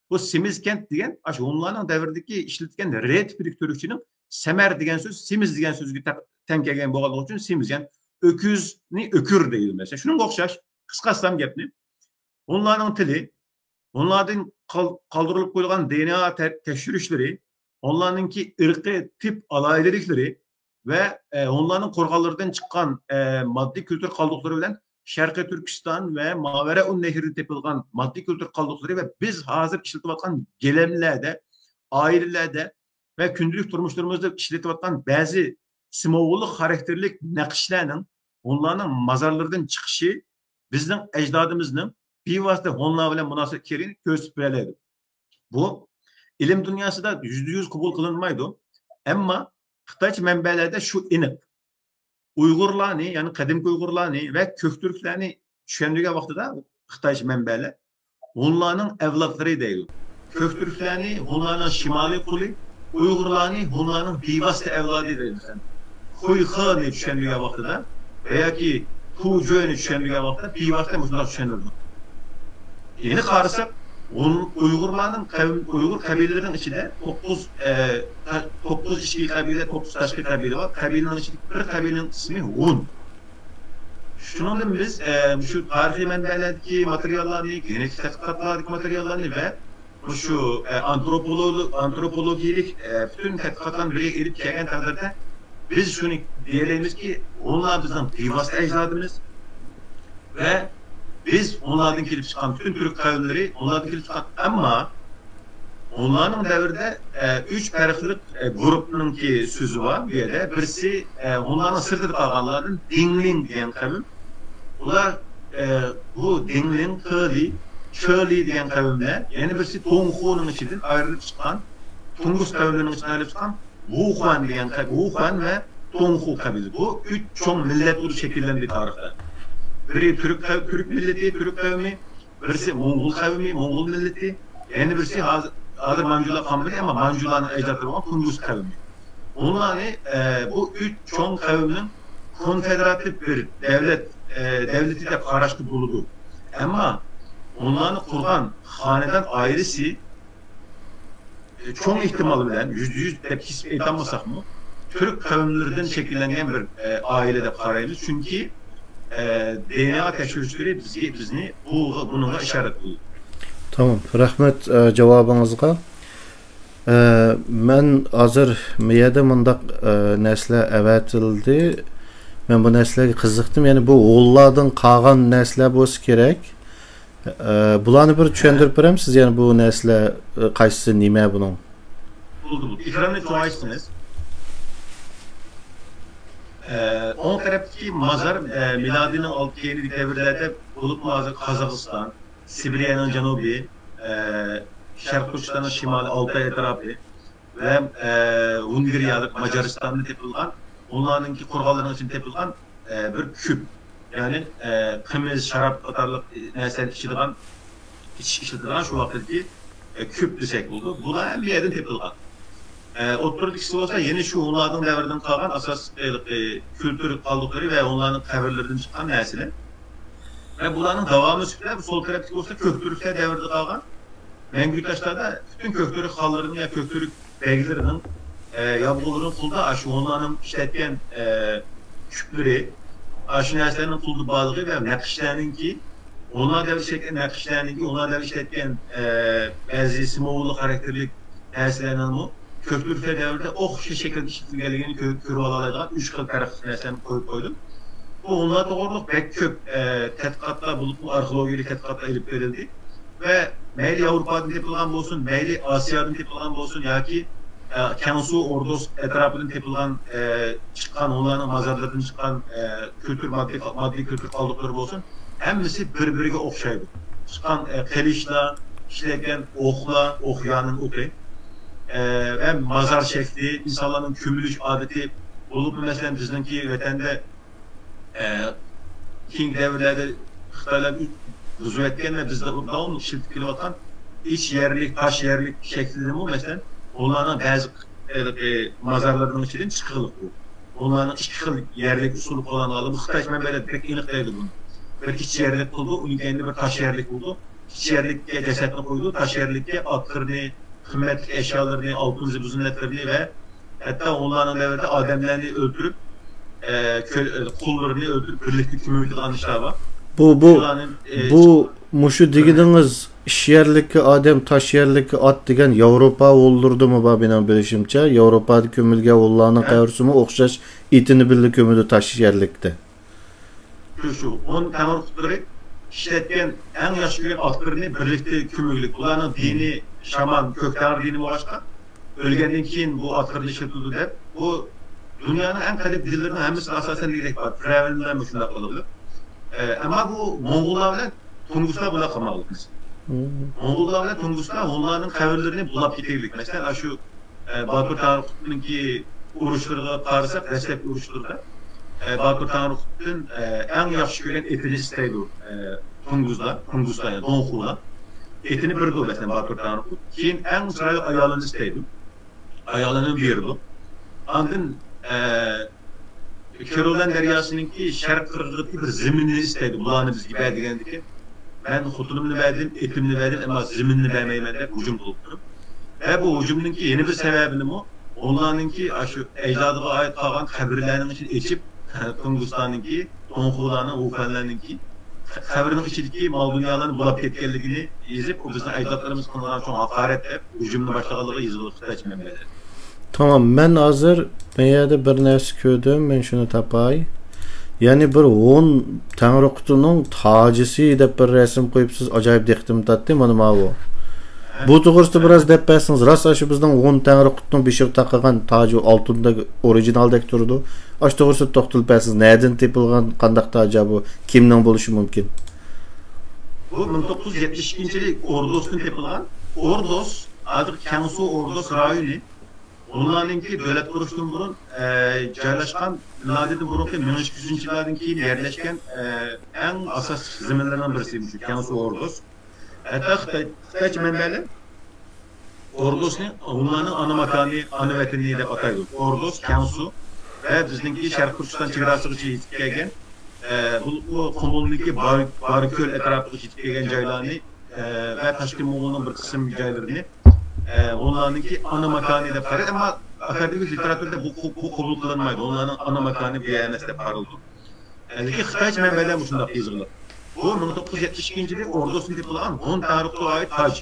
بۇ سېمىز كەنت دېگەن ئاشۇ ھونلارنىڭ دەۋرىدىكى ئىشلىتىلگەن رې تىپىدىكى تۈركچىنىڭ سەمەر دېگەن سۆز سېمىز دېگەن سۆزگە تە-، تەڭ كەلگەن بولغانلىقى ئۈچۈن سېمىز، يەنى ئۆكۈزنى ئۆكۈر دەيدۇ مەسىلەن. شۇنىڭغا ئوخشاش، قىسقارتسام گەپنى، ھونلارنىڭ تىلى، ھونلاردىن قال-، قالدۇرۇلۇپ قويۇلغان دې ئېن ئا تە-، تەكشۈرۈشلىرى، ھونلارنىڭكى ئىرقىي تىپ ئالاھىدىلىكلىرى ۋە، ئە، ھونلارنىڭ قورغانلىرىدىن چىققان، ئە، ماددىي كۈلتۈر قالدۇقلىرى بىلەن شەرقىي تۈركىستان ۋە ماۋەرەئۇن نەھردە تېپىلغان ماددىي كۈلتۈر قالدۇقلىرى ۋە بىز ھازىر ئىشلىتىۋاتقان گىلەملەردە، ئائىلىلەردە ۋە كۈندىلىك تۇرمۇشلىرىمىزدا ئىشلىتىۋاتقان بەزى سىمۋوللۇق خاراكتېرلىك نەقىشلەرنىڭ ھونلارنىڭ مازارلىرىدىن چىقىشى بىزنىڭ ئەجدادىمىزنىڭ بىۋاسىتە ھونلار بىلەن مۇناسىۋەتكە كەلگىنىنى كۆرسىتىپ بېرەلەيدۇ. بۇ ئىلىم دۇنياسىدا يۈزدە يۈز قوبۇل قىلىنمايدۇ. ئەمما خىتايچە مەنبەلەردە شۇ ئېنىق. ئۇيغۇرلارنى، يەنى قەدىمكى ئۇيغۇرلارنى ۋە كۆكتۈركلەرنى چۈشەندۈرگەن ۋاقتىدا خىتايچە مەنبەلەر ھونلارنىڭ ئەۋلادلىرى دەيدۇ. كۆكتۈركلەرنى ھونلارنىڭ شىمالىي قولى، ئۇيغۇرلارنى ھونلارنىڭ بىۋاسىتە ئەۋلادى دەيدۇ. مەسىلەن، خۇيخېنى چۈشەندۈرگەن ۋاقتىدا ۋە ياكى پۇجۆنى چۈشەندۈرگەن ۋاقتىدا بىۋاسىتە مۇشۇنداق چۈشەندۈرىدۇ. يەنە قارىساق، ھون-، ئۇيغۇرلارنىڭ قەۋم-، ئۇيغۇر قەبىلىلىرىنىڭ ئىچىدە توققۇز، ئە، تا-، توققۇز ئىچكى قەبىلە، توققۇز تاشقى قەبىلە بار. قەبىلىنىڭ ئىچىدە بىر قەبىلىنىڭ ئىسمى ھون. شۇنىڭدىن بىز، ئە، مۇشۇ تارىخىي مەنبەلەردىكى ماتېرىياللارنى، گېنېتىك تەتقىقاتلاردىكى ماتېرىياللارنى ۋە مۇشۇ، ئە، ئانتروپولوگ-، ئانتروپولوگىيىلىك، ئە، پۈتۈن تەتقىقاتلارنى بىرگە ئېلىپ كەلگەن تەقدىردە، بىز شۇنى دېيەلەيمىزكى، ئۇلار بىزنىڭ بىۋاسىتە ئەجدادىمىز ۋە بىز ئۇلاردىن كېلىپ چىققان، پۈتۈن تۈرك قەۋملىرى ئۇلاردىن كېلىپ چىققان. ئەمما ھونلارنىڭ دەۋرىدە، ئە، ئۈچ پەرقلىق، ئە، گۇرۇپنىڭكى سۆزى بار بۇ يەردە. بىرسى، ئە، ھونلارنىڭ سىرتىدا قالغانلاردىن دىڭلىڭ دېگەن قەۋم. ئۇلار، ئە، بۇ دىڭلىڭ، خېلى، چۆلى دېگەن قەۋملەر. يەنە بىرسى توڭخۇنىڭ ئىچىدىن ئايرىلىپ چىققان، تۇڭگۇس قەۋملىرىنىڭ ئىچىدىن ئايرىلىپ چىققان ۋۇخۇەن دېگەن قە-، ۋۇخۇەن ۋە توڭخۇ قەبىلە. بۇ ئۈچ چوڭ مىللەت بولۇپ شەكىللەندى تارىختا. بىرى تۈرك قەۋ-، تۈرك مىللىتى، تۈرك قەۋمى، بىرسى موڭغۇل قەۋمى، موڭغۇل مىللىتى، يەنە بىرسى ھازىر، ھازىر مانجۇلار قالمىدى، ئەمما مانجۇلارنىڭ ئەجدادلىرى بولغان تۇنگۇس قەۋمى. ئۇلارنى، ئە، بۇ ئۈچ چوڭ قەۋمنىڭ كونفېدېراتىپ بىر دەۋلەت، ئە، دەۋلىتى دەپ قاراشقا بولىدۇ. ئەمما ئۇلارنى قۇرغان خانىدان ئائىلىسى، ئە، چوڭ ئېھتىمال بىلەن، يۈزدە يۈز دەپ كېسىپ ئېيتالمىساقمۇ، تۈرك قەۋملىرىدىن شەكىللەنگەن بىر، ئە، ئائىلە دەپ قارايمىز. چۈنكى، ئە، دى ئېن ئې تەكشۈرۈشلىرى بىزگە، بىزنى بۇ، بۇنىڭغا ئىشارەت قىلىدۇ. تامام. رەھمەت، ئە، جاۋابىڭىزغا. ئە، مەن ھازىر مۇ يەردە مۇنداق، ئە، نەرسىلەر ئەۋەتىلدى. مەن بۇ نەرسىلەرگە قىزىقتىم. يەنى بۇ ھونلاردىن قالغان نەرسىلەر بولسا كېرەك. ئە، بۇلارنى بىر چۈشەندۈرۈپ بېرەمسىز؟ يەنى بۇ نەرسىلەر، ئە، قايسىسى نېمە بۇنىڭ؟ بولدى، بولدى. ئېكراننى چوڭايتسىڭىز. ئە، ئوڭ تەرەپتىكى مازار، ئە، مىلادىينىڭ ئالدى كەينىدىكى دەۋرلەردە، بولۇپمۇ ھازىر قازاقىستان، سىبىرىيەنىڭ جەنۇبى، ئە، شەرقىي تۈركىستاننىڭ شىمالى، ئالتاي ئەتراپى ۋە، ئە، ھۇنگىرىيە، ماجارىستاندا تېپىلغان، ئۇلارنىڭكى قورغانلىرىنىڭ ئىچىدە تېپىلغان، ئە، بىر كۈپ. يەنى، ئە، قىمىز، شاراب قاتارلىق نەرسىلەرنى ئىچىدىغان، ئىچىشكە ئىشلىتىدىغان شۇ ۋاقىتتىكى، ئە، كۈپ دېسەك بولىدۇ. بۇلار ھەممە يەردىن تېپىلغان. ئە، ئوتتۇرىدىكىسى بولسا يەنە شۇ ھونلارنىڭ دەۋرىدىن قالغان ئاساسلىق ھېلىقى كۈلتۈر قالدۇقلىرى ۋە ھونلارنىڭ قەبرىلىرىدىن چىققان نەرسىلەر. ۋە بۇلارنىڭ داۋامى سۈپىتىدە بۇ سول تەرەپتىكى بولسا كۆكتۈركلەر دەۋرىدە قالغان مەڭگۈ تاشلاردا پۈتۈن كۆكتۈرك خانلىرىنىڭ يا كۆكتۈرك بەگلىرىنىڭ، ئە، ياۋغۇلىرىنىڭ قولىدا ئاشۇ ھونلارنىڭ ئىشلەتكەن، ئە، كۈپلىرى، ئاشۇ نەرسىلەرنىڭ قولىدا بارلىقى ۋە نەقىشلەرنىڭكى، ھونلار دەۋرىدە ئىشلەتكەن نەقىشلەرنىڭكى، ھونلار دەۋرىدە ئىشلەتكەن، ئە، بەزى سىمۋوللۇق خاراكتېرلىك نەرسىلەرنىڭمۇ كۆكتۈركلەر دەۋرىدە ئوخشاش شەكىلدە ئىشلىتىلگەنلىكىنى كۆ-، كۆرۈۋالالايدىغان ئۈچ خىل پەرقلىق نەرسىلەرنى قويۇپ قويدۇم. بۇ ھونلار توغرۇلۇق بەك كۆپ، ئە، تەتقىقاتلار بولۇپمۇ، ئارخېئولوگىيەلىك تەتقىقاتلار ئېلىپ بېرىلدى. ۋە مەيلى ياۋروپادىن تېپىلغان بولسۇن، مەيلى ئاسىيادىن تېپىلغان بولسۇن ياكى، ئە، كەڭسۇ ئوردۇس ئەتراپىدىن تېپىلغان، ئە، چىققان، ھونلارنىڭ مازارلىرىدىن چىققان، ئە، كۈلتۈر ماددىي، ماددىي كۈلتۈر قالدۇقلىرى بولسۇن، ھەممىسى بىر-بىرىگە ئوخشايدۇ. چىققان، ئە، قىلىچلار، ئىشلەنگەن ئوقلار، ئوق يانىڭ ئوقى، ئە، ۋە مازار شەكلى، ئىنسانلارنىڭ كۆمۈلۈش ئادىتى، بولۇپمۇ، مەسىلەن، بىزنىڭكى ۋەتەندە، ئە، كېيىنكى دەۋرلەردە خىتايلار بۇزۇۋەتكەن ۋە بىزدە داۋاملىق ئىشلىتىپ كېلىۋاتقان ئىچ يەرلىك، تاش يەرلىك شەكلىدىمۇ، مەسىلەن، ئۇلارنىڭ بەزى، ئە، مازارلىرىنىڭ ئىچىدىن چىققىلىق بۇ. ئۇلارنىڭ ئىككى خىل يەرلىك ئۇسۇلى قوللانغانلىقى، بۇ خىتاي مەنبەلەر بەك ئېنىق دەيدۇ بۇنى. بىر ئىچ يەرلىك قىلىدۇ، ئۇنىڭ كەينىدە بىر تاش يەرلىك بولىدۇ. ئىچ يەرلىككە جەسەتنى قويىدۇ، تاش يەرلىككە ئاتلىرىنى، قىممەتلىك ئەشيالىرىنى، ئالتۇن زىبۇ زىننەتلىرىنى ۋە ھەتتا ئۇلارنىڭ دەۋرىدە ئادەملەرنى ئۆلتۈرۈپ، ئە، كۆ-، ئە، قۇللىرىنى ئۆلتۈرۈپ، بىرلىكتە كۆمۈلىدىغان ئىشلار بار. بۇ، بۇ، شۇلارنى، ئە، بۇ، مۇشۇ دېگىنىڭىز ئىچ يەرلىككە ئادەم، تاش يەرلىككە ئات دېگەن ياۋروپا ھونلىرىدىمۇ بار، مېنىڭ بىلىشىمچە. ياۋروپادا كۆمۈلگەن ھونلارنىڭ ھە. قەبرىسىمۇ ئوخشاش، ئېتىنى بىللە كۆمىدۇ تاش يەرلىكتە. شۇ، شۇ ئون تەڭرى قۇتلىرى ئىشلەتكەن ئەڭ ياخشى كۆرگەن ئاتلىرىنى بىرلىكتە كۆمۈكلۈك. بۇلارنىڭ دىنى شامان، كۆك تەڭرى دىنى بولغاچقا، ئۆلگەندىن كېيىن بۇ ئاتلىرىنى ئىشلىتىلىدۇ دەپ، بۇ دۇنيانىڭ ئەڭ قەدىم دىنلىرىنىڭ ھەممىسىدە ئاساسەن دېگۈدەك بار. پىرئەۋنلەرمۇ شۇنداق قىلىدۇ. ئە، ئەمما بۇ موڭغۇللار بىلەن تۇڭگۇزلار بۇنداق قىلمىغان. موڭغۇللار بىلەن تۇڭگۇزلار ھونلارنىڭ قەبرىلىرىنى بۇلاپ كېتەيلىك. مەسىلەن، ئاشۇ، ئە، باتۇر تەڭرىقۇتنىڭكى ئۇرۇشلىرىغا قارىساق، دەسلەپكى ئۇرۇشلىرىدا، ئە، باتۇر تەڭرىقۇتتىن، ئە، ئەڭ ياخشى كۆرگەن ئېتىنى ئىستەيدۇ، ئە، تۇڭگۇزلار، تۇڭگۇزلار، يەنى دونخۇلار. ئېتىنى بېرىدۇ، مەسىلەن، باتۇر تەڭرىقۇت. كېيىن ئەڭ چىرايلىق ئايالىنى ئىستەيدۇ. ئايالىنى بېرىدۇ. ئاندىن، ئە، كېرولان دەرياسىنىڭكى شەرق قىرغىقىدىكى بىر زېمىننى ئىستەيدۇ. بۇلارنى بىزگە بەر دېگەندىكىن، مەن خوتۇنۇمنى بەردىم، ئېتىمنى بەردىم، ئەمما زېمىننى بەرمەيمەن دەپ ھۇجۇم قىلىپتۇ. ۋە بۇ ھۇجۇمنىڭكى يەنە بىر سەۋەبىنىمۇ، ئونلارنىڭكى ئاشۇ ئەجدادىغا ئائىت قالغان قەبرىلەرنىڭ ئىچىنى ئېچىپ، تۇڭگۇستاننىڭكى، دونخۇلارنىڭ، ۋۇفەنلەرنىڭكى قەبرىنىڭ ئىچىدىكى مال-دۇنيالارنى بۇلاپ كەتكەنلىكىنى يېزىپ، ئۇ بىزنىڭ ئەجدادلىرىمىز قىلغان چوڭ ھاقارەت دەپ ھۇجۇمنى باشلىغانلىقى يېزىلغان خىتايچە مەنبەلەردە. تامام، مەن ھازىر بۇ يەردە بىر نەرسە كۆردۈم، مەن شۇنى تاپاي. يەنى بىر ھون تەڭرىقۇتىنىڭ تاجىسى دەپ بىر رەسىم قويۇپسىز، ئاجايىپ دىققىتىمنى تارتتى، مانا ماۋۇ. بۇ توغرىسىدا بىراز دەپ بەرسىڭىز، راست ئاشۇ بىزنىڭ ھون تەڭرىقۇتنىڭ بېشىغا تاقىغان تاجى ئالتۇندەك، ئورىجىنالدەك تۇرىدۇ. ئاشۇ توغرىسىدا توختىلىپ بەرسىڭىز، نەدىن تېپىلغان، قانداق تاج بۇ، كىمنىڭ بولۇشى مۇمكىن؟ بۇ مىڭ توققۇز يۈز يەتمىش ئىككىنچى يىلى ئوردوستىن تېپىلغان. ئوردوس، ھازىر كەڭسۇ ئوردوس رايونى. ھونلارنىڭكى دۆلەت قۇرۇشتىن بۇرۇن، ئە، جايلاشقان، مىلادىدىن بۇرۇنقى مىڭ ئىككى يۈزىنچى يىللاردىن كېيىن يەرلەشكەن، ئە، ئەڭ ئاساسلىق زېمىنلىرىنىڭ بىرسى مۇشۇ كەڭسۇ ئوردوس. ھەتتا خىتاي، خىتايچە مەنبەلەر ئوردوسنى ھونلارنىڭ ئانا ماكانى، ئانا ۋەتىنى دەپ ئاتايدۇ. ئوردوس، كەڭسۇ ۋە بىزنىڭكى شەرقىي تۈركىستان چېگراسىغىچە يېتىپ كەلگەن، ئە، بۇ، بۇ قۇمۇلنىڭكى بار-، باركۆل ئەتراپىغىچە يېتىپ كەلگەن جايلارنى، ئە، ۋە تاشقى موڭغۇلنىڭ بىر قىسىم جايلىرىنى، ئە، ھونلارنىڭكى ئانا ماكانى دەپ قارايدۇ. ئەمما ئاكادېمىك لىتېراتۇرىدا بۇ، بۇ قوبۇل قىلىنمايدۇ. ھونلارنىڭ ئانا ماكانى بۇ يەر ئەمەس دەپ قارىلىدۇ. لېكىن خىتايچە مەنبەلەر مۇشۇنداق يېزىلغان. بۇ مىڭ توققۇز يۈز يەتمىش ئىككىنچى يىلى ئوردۇستىن تېپىلغان ھون تەڭرىقۇتىغا ئائىت تاج.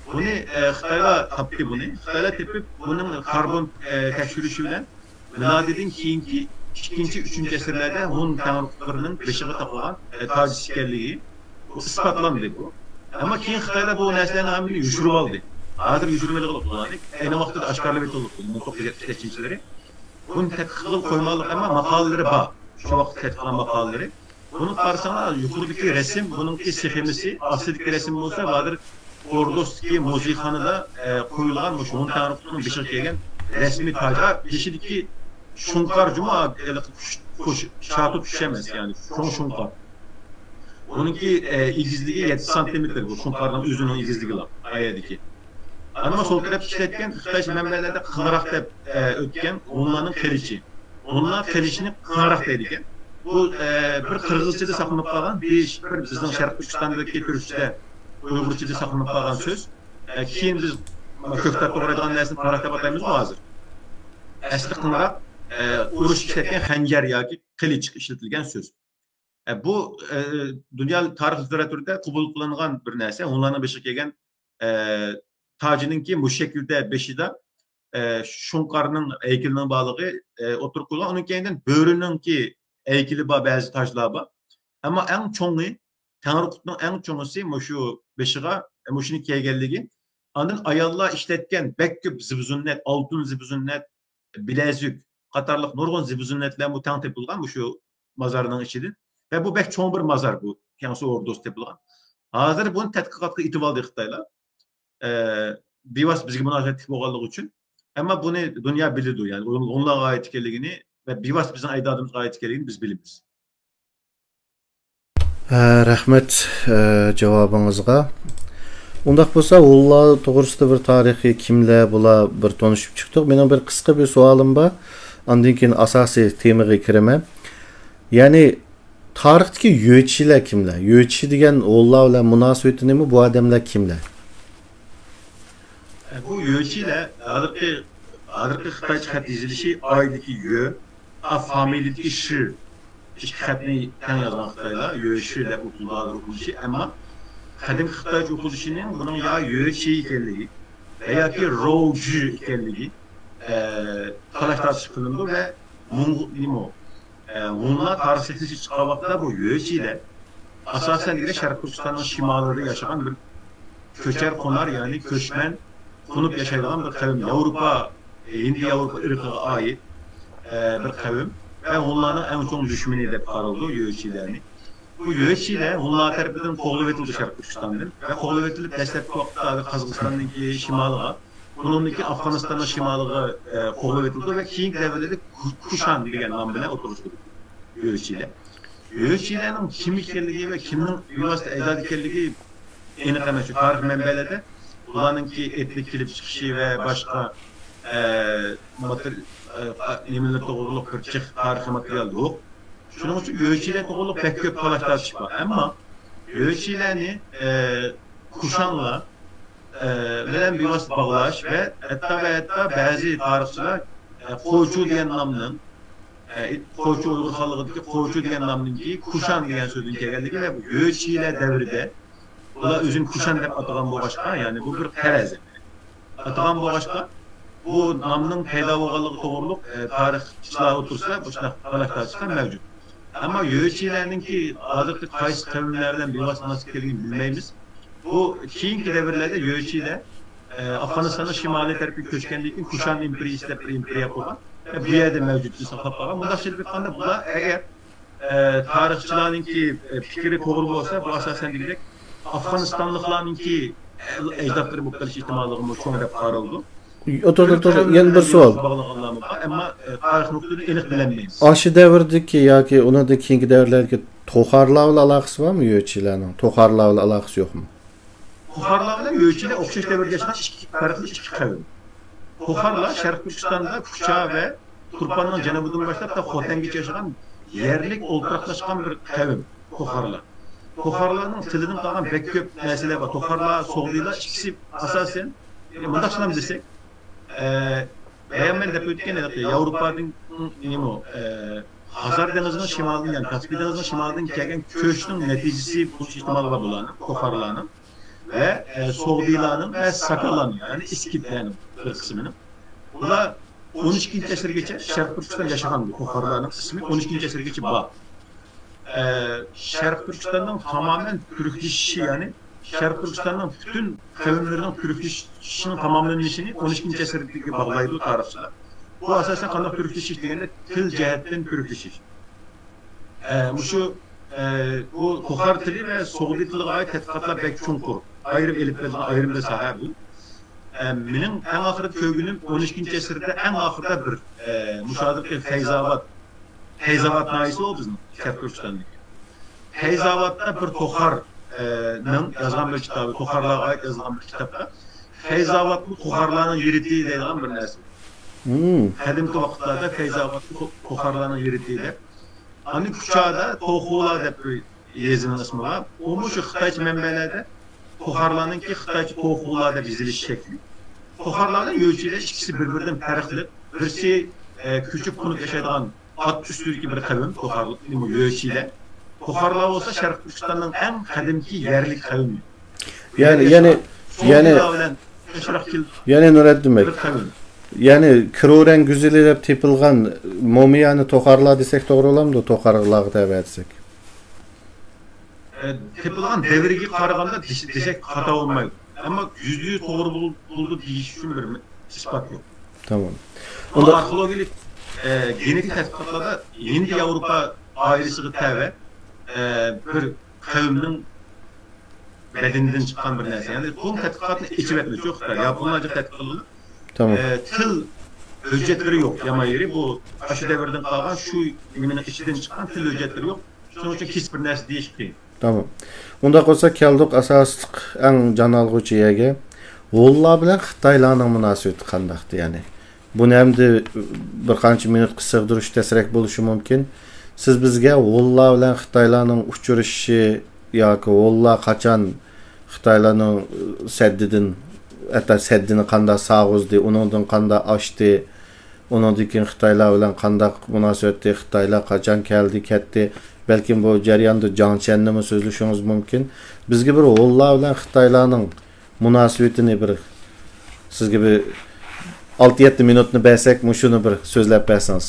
بۇنى، ئە، خىتايلار تاپتى بۇنى. خىتايلار تېپىپ، بۇنىڭ كاربون، ئە، تەكشۈرۈشى بىلەن مىلادىدىن كېيىنكى ئىككىنچى، ئۈچىنچى ئەسىرلەردە ھون تەڭرىقۇتلىرىنىڭ بېشىغا تاقىغان، ئە، تاج ئىكەنلىكى ئىسپاتلاندى بۇ. ئەمما كېيىن خىتايلار بۇ نەرسىلەرنىڭ ھەممىنى يوشۇرۇپ ئالدى. ھازىر يوشۇرۇۋېلىغلىق بۇلارنى. ئەينى ۋاقىتتا ئاشكارىلاپ ئېيتىلدى مىڭ توققۇز يۈز يەتمىش بەشىنچى يىلى. بۇنى تەتقىق قىلىپ قويماقلىق، ئەمما ماقالىلىرى بار. شۇ ۋاقىت تەتقىق قىلغان ماقالىلىرى. بۇنى قارىساڭلار، يۇقىرىدىكى رەسىم، بۇنىڭكى سخېمىسى، ئاستىدىكى رەسىم بولسا، ھازىر ئوردۇستىكى مۇزېيخانىدا، ئە، قويۇلغان مۇشۇ ھون تەڭرىقۇتنىڭ بېشىغا كىيگەن رەسمىي تاج. بېشىدىكى شۇڭقار جۇمۇ، ھېلىقى قۇش، قۇش، شاتۇ قۇش ئەمەس، يەنى چوڭ شۇڭقار. ئۇنىڭكى، ئە، ئېگىزلىكى يەتتە سانتىمېتىر، بۇ شۇڭقارنىڭ ئۆزىنىڭ ئېگىزلىكىلا، ئايەدىكى. ئەمما سول تەرەپتە ئىشلەتكەن خىتايچە مەنبەلەردە قىڭراق دەپ، ئە، ئۆتكەن ھونلارنىڭ قىلىچى. ھونلار قىلىچنى قىڭراق دەيدىكەن. بۇ، ئە، بىر قىرغىزچىدا ساقلىنىپ قالغان، بىر، بىر بىزنىڭ شەرقىي تۈركىستاندىكى تۈركچىدە، ئۇيغۇرچىدا ساقلىنىپ قالغان سۆز. ئە، كېيىن بىز كۆكتات توغرايدىغان نەرسىنى قىڭراق دەپ ئاتايمىزغۇ ھازىر. ئەسلى قىڭراق، ئە، ئۇرۇشتا ئىشلەتكەن خەنجەر ياكى قىلىچ ئىشلىتىلگەن سۆز. ئە، بۇ، ئە، دۇنيا تارىخ لىتېراتۇرىدا قوبۇل قىلىنغان بىر نەرسە. ھونلارنىڭ بېشىغا كىيگەن، ئە، تاجىنىڭكى مۇشۇ شەكىلدە بېشىدا، ئە، شۇڭقارنىڭ ھەيكىلىنىڭ بارلىقى، ئە، ئوتتۇرىغا قويۇلغان. ئۇنىڭ كەينىدىن بۆرىنىڭكى ھەيكىلى بار، بەزى تاجلار بار. ئەمما ئەڭ چوڭى، تەڭرىقۇتنىڭ ئەڭ چوڭىسى مۇشۇ بېشىغا، ئە، مۇشۇنى كىيگەنلىكى. ئاندىن ئاياللار ئىشلەتكەن بەك كۆپ زىبۇزىننەت، ئالتۇن زىبۇزىننەت، بىلەزۈك قاتارلىق نۇرغۇن زىبۇزىننەتلەرمۇ تەڭ تېپىلغان مۇشۇ مازارنىڭ ئىچىدىن. ۋە بۇ بەك چوڭ بىر مازار، بۇ كەڭسۇ ئوردۇسى تېپىلغان. ھازىر بۇنى تەتقىقاتقا ئېتىۋالدى خىتايلار. ئە، بىۋاسىتە بىزگە مۇناسىۋەتلىك بولغانلىقى ئۈچۈن. ئەمما بۇنى دۇنيا بىلىدۇ، يەنى ھونلارغا ئائىت ئىكەنلىكىنى ۋە بىۋاسىتە بىزنىڭ ئەجدادىمىزغا ئائىت ئىكەنلىكىنى بىز بىلىمىز. ھە، رەھمەت، ئە، جاۋابىڭىزغا. ئۇنداق بولسا، ھونلار توغرىسىدا بىر تارىخىي كىملەر، بۇلار بىر تونۇشۇپ چىقتۇق. مېنىڭ بىر قىسقا بىر سوئالىم بار. ئاندىن كېيىن ئاساسىي تېمىغا كىرىمەن. يەنى، تارىختىكى يۆچىلەر كىملەر؟ يۆچى دېگەن ھونلار بىلەن مۇناسىۋىتى نېمە؟ بۇ ئادەملەر كىملەر؟ بۇ يۆچىلەر ھازىرقى، ھازىرقى خىتايچە خەت يېزىلىشى ئايدىكى يۆ، ئا فامىلىدىكى شى. ئىككى خەتنى تەڭ يازغان خىتايلار يۆ شى دەپ ئوقۇلىدۇ ھازىر ئوقۇلۇشى. ئەمما قەدىمكى خىتايچە ئوقۇلۇشىنىڭ بۇنىڭ يا يۆ شى ئىكەنلىكى ۋە ياكى روۋ جۈ ئىكەنلىكى، ئە، تالاش تارتىش قىلىنىدۇ ۋە موڭغۇ-، نېمە ئۇ؟ ئە، ھونلار تارىخ سەھنىسىگە چىققان ۋاقىتتا بۇ يۆچىلەر ئاساسەن دېگەندە شەرقىي تۈركىستاننىڭ شىمالىدا ياشىغان بىر كۆچەر قونار، يەنى كۆچمەن، قونۇپ ياشايدىغان بىر قەۋم. ياۋروپا، ھىندى ياۋروپا ئىرقىغا ئائىت، ئە، بىر قەۋم. ۋە ھونلارنىڭ ئەڭ چوڭ دۈشمىنى دەپ قارىلىدۇ يۆچىلەرنى. بۇ يۆچىلەر ھونلار تەرىپىدىن قوغلىۋېتىلدى شەرقىي تۈركىستاندىن. ۋە قوغلىۋېتىلىپ، دەسلەپكى ۋاقىتتا قازاقىستاننىڭكى شىمالىغا، بۇنىڭدىن كېيىن ئافغانىستاننىڭ شىمالىغا، ئە، قوغلىۋېتىلدى ۋە كېيىنكى دەۋرلەردە كۇ-، كۇشان دېگەن نام بىلەن ئوتتۇرىغا چىقىدۇ يۆچىلەر. يۆچىلەرنىڭ كىم ئىكەنلىكى ۋە كىمنىڭ بىۋاسىتە ئەجدادى ئىكەنلىكى ئېنىق ئەمەس. شۇ تارىخ مەنبەلەردە ئۇلارنىڭكى ئېتنىك كېلىپ چىقىشى ۋە باشقا، ئە، ماتېر-، ئە، نېمىلەر توغرۇلۇق بىر جىق تارىخىي ماتېرىيال يوق. شۇنىڭ ئۈچۈن يۆچىلەر توغرۇلۇق بەك كۆپ تالاش تارتىش بار. ئەمما يۆچىلەرنى، ئە، كۇشانلار، ئە، بىلەن بىۋاسىتە باغلاش ۋە ھەتتا ۋە ھەتتا بەزى تارىخچىلار، ئە، قوچۇ دېگەن نامنىڭ، ئە، قوچۇ ئۇيغۇر خانلىقىدىكى قوچۇ دېگەن نامنىڭكى كۇشان دېگەن سۆزدىن كەلگەنلىكى ۋە بۇ يۆچىلەر دەۋرىدە ئۇلار ئۆزىنى كۇشان دەپ ئاتىغان بولغاچقا، يەنى بۇ بىر پەرەز. ئاتىغان بولغاچقا، بۇ نامنىڭ پەيدا بولغانلىقى توغرۇلۇق، ئە، تارىخچىلار ئوتتۇرىسىدا بۇ شۇنداق تالاش تارتىشلار مەۋجۇت. ئەمما يۆچىلەرنىڭكى ھازىرقى قايسى قەۋملەر بىلەن بىۋاسىتە مۇناسىۋەتكە كەلگىنىنى بىلمەيمىز. بۇ كېيىنكى دەۋرلەردە يۆچىلەر، ئە، ئافغانىستاننىڭ شىمالىي تەرىپىگە كۆچكەندىن كېيىن كۇشان ئىمپېرىيىسى دەپ بىر ئىمپېرىيە قۇرغان. ۋە بۇ يەردە مەۋجۇتلۇقىنى ساقلاپ قالغان. مۇنداقچە ئېلىپ ئېيتقاندا، بۇلار ئەگەر ئە، تارىخچىلارنىڭكى، ئە، پىكرى توغرا بولسا، بۇ ئاساسەن دېگۈدەك ئافغانىستانلىقلارنىڭكى، ئە، ئەجدادلىرى بولۇپ قېلىش ئېھتىماللىقىمۇ چوڭ دەپ قارىلىدۇ. ئوتۇر، ئوتۇر، يەنە بىر سوئال. باغلانغانلارمۇ بار، ئەمما، ئە، تارىخ نۇقتىدىن ئېنىق بىلەلمەيمىز. ئاشۇ دەۋردىكى ياكى ئۇنىڭدىن كېيىنكى دەۋرلەردىكى توخارلار بىلەن ئالاقىسى بارمۇ يۆچىلەرنىڭ؟ توخارلار بىلەن ئالاقىسى يوقمۇ؟ توخارلار بىلەن يۆچىلەر ئوخشاش دەۋردە ياشىغان ئىككى پەرقلىق ئىككى قەۋم. توخارلار شەرقىي تۈركىستاندا كۇچا ۋە تۇرپاننىڭ جەنۇبىدىن باشلاپ تا خوتەنگىچە ياشىغان يەرلىك ئولتۇراقلاشقان بىر قەۋم توخارلار. توخارلارنىڭ تىلىدىن قالغان بەك كۆپ نەرسىلەر بار. توخارلار، سوغدىلار ئىككىسى ئاساسەن، مۇنداق سالام دېسەك، ئە، بايام مەن دەپ ئۆتكەن ھېلىقى ياۋروپادىن، نېمە، ئە، خەزەر دېڭىزىنىڭ شىمالىدىن، يەنى كاسپىي دېڭىزىنىڭ شىمالىدىن كەلگەن كۆچنىڭ نەتىجىسى بولۇش ئېھتىمالى بار بۇلارنىڭ، توخارلارنىڭ ۋە، ئە، سوغدىلارنىڭ ۋە ساكالارنىڭ، يەنى ئىسكىتلەرنىڭ بىر قىسمىنىڭ. بۇلار ئون ئىككىنچى ئەسىرگىچە شەرقىي تۈركىستان ياشىغان بۇ توخارلارنىڭ ئىسمى ئون ئىككىنچى ئەسىرگىچە بار. ئە، شەرقىي تۈركىستاننىڭ تامامەن تۈركلىشىشى، يەنى شەرقىي تۈركىستاننىڭ پۈتۈن قەۋملىرىنىڭ تۈركلىشىشىنىڭ تاماملىنىشىنى ئون ئىككىنچى ئەسىردىكىگە باغلايدۇ تارىخچىلار. بۇ ئاساسەن قانداق تۈركلىشىش دېگەندە، تىل جەھەتتىن تۈركلىشىش. ئە، مۇشۇ، ئە، بۇ توخار تىلى ۋە سوغدى تىلىغا ئائىت تەتقىقاتلار بەك چوڭقۇر. ئايرىم ئېلىپ بېرىلغان ئايرىم بىر ساھە بۇ. ئە، مېنىڭ ئەڭ ئاخىرىدا كۆرگىنىم ئون ئىككىنچى ئەسىردە ئەڭ ئاخىرىدا بىر، ئە، مۇشۇ ھازىرقى فەيزاۋات، فەيزاۋات ناھىيەسى بۇ بىزنىڭ شەرقىي تۈركىستاندىكى. فەيزاۋاتتا بىر توخار، ئە، نىڭ يازغان بىر كىتابى، توخارلارغا ئائىت يازغان بىر كىتابتا فەيزاۋاتمۇ توخارلارنىڭ يېرىتى دەيدىغان بىر نەرسە. مم. قەدىمكى ۋاقىتلاردا فەيزاۋاتمۇ تو-، توخارلارنىڭ يېرىتى دەپ. ئاندىن كۇچادا توخۇلا دەپ بىر يېزىنىڭ ئىسمى بار. ئۇمۇ شۇ خىتايچە مەنبەلەردە توخارلارنىڭكى خىتايچە توخۇلا دەپ يېزىلىش شەكلى. توخارلار بىلەن يۆچىلەر ئىككىسى بىر-بىرىدىن پەرقلىق. بىرسى، ئە، كۆچۈپ قونۇپ ياشايدىغان ئات ئۈستىدىكى بىر قەۋم، توخار، يۆچىلەر. توخارلار بولسا شەرقىي تۈركىستاننىڭ ئەڭ قەدىمكى يەرلىك قەۋمى. يەنى، يەنى، يەنى، سوغدىلار بىلەن ئەشراق كېلىپ يەنى نۇرەددىن بەك، بىر قەۋم. يەنى كىرورەن گۈزىلى دەپ تېپىلغان مومىيانى توخارلار دېسەك توغرا بولامدۇ؟ توخارلارغا تەۋە دېسەك. ئە، تېپىلغان دەۋرىگە قارىغاندا دېس-، دېسەك خاتا بولمايدۇ. ئەمما يۈزدە يۈز توغرا بول-، بولىدۇ دېيىش ئۈچۈن بىر ئىسپات يوق. تامام. ئۇنداق ئارخېئولوگىيەلىك، ئە، گېنېتىك تەتقىقاتلاردا ھىندى ياۋروپا ئائىلىسىگە تەۋە، ئە، بىر قەۋمنىڭ بەدىنىدىن چىققان بىر نەرسە. يەنى بۇ تەتقىقاتنى ئېچىۋەتمىدى شۇ خىتاي. ياپونلار جىق تەتقىق قىلدى. تامام. ئە، تىل ھۆججەتلىرى يوق. يامان يېرى بۇ ئاشۇ دەۋردىن قالغان شۇ نېمىنىڭ ئىچىدىن چىققان تىل ھۆججەتلىرى يوق. شۇنىڭ ئۈچۈن كېسىپ بىر نەرسە دېيىش قىيىن. تامام. ئۇنداق بولسا كەلدۇق ئاساسلىق ئەڭ جان ئالغۇچى يەرگە. ھونلار بىلەن خىتايلارنىڭ مۇناسىۋىتى قانداقتى يەنى؟ بۇنى ئەمدى بىر قانچە مىنۇتقا سىغدۇرۇش تەسرەك بولۇشى مۇمكىن. سىز بىزگە ھونلار بىلەن خىتايلارنىڭ ئۇچرىشىشى ياكى ھونلار قاچان خىتايلارنىڭ سەددىدىن، ھەتتا سەددىنى قانداق ساغۇزدى، ئۇنىڭدىن قانداق ئاشتى، ئۇنىڭدىن كېيىن خىتايلار بىلەن قانداق مۇناسىۋەتتە، خىتايلار قاچان كەلدى، كەتتى، بەلكىم بۇ جەرياندا جاڭ چيەننىمۇ سۆزلىشىڭىز مۇمكىن. بىزگە بىر ھونلار بىلەن خىتايلارنىڭ مۇناسىۋىتىنى بىر، سىزگە بىر ئالتە يەتتە مىنۇتنى بەرسەك، مۇشۇنى بىر سۆزلەپ بەرسىڭىز.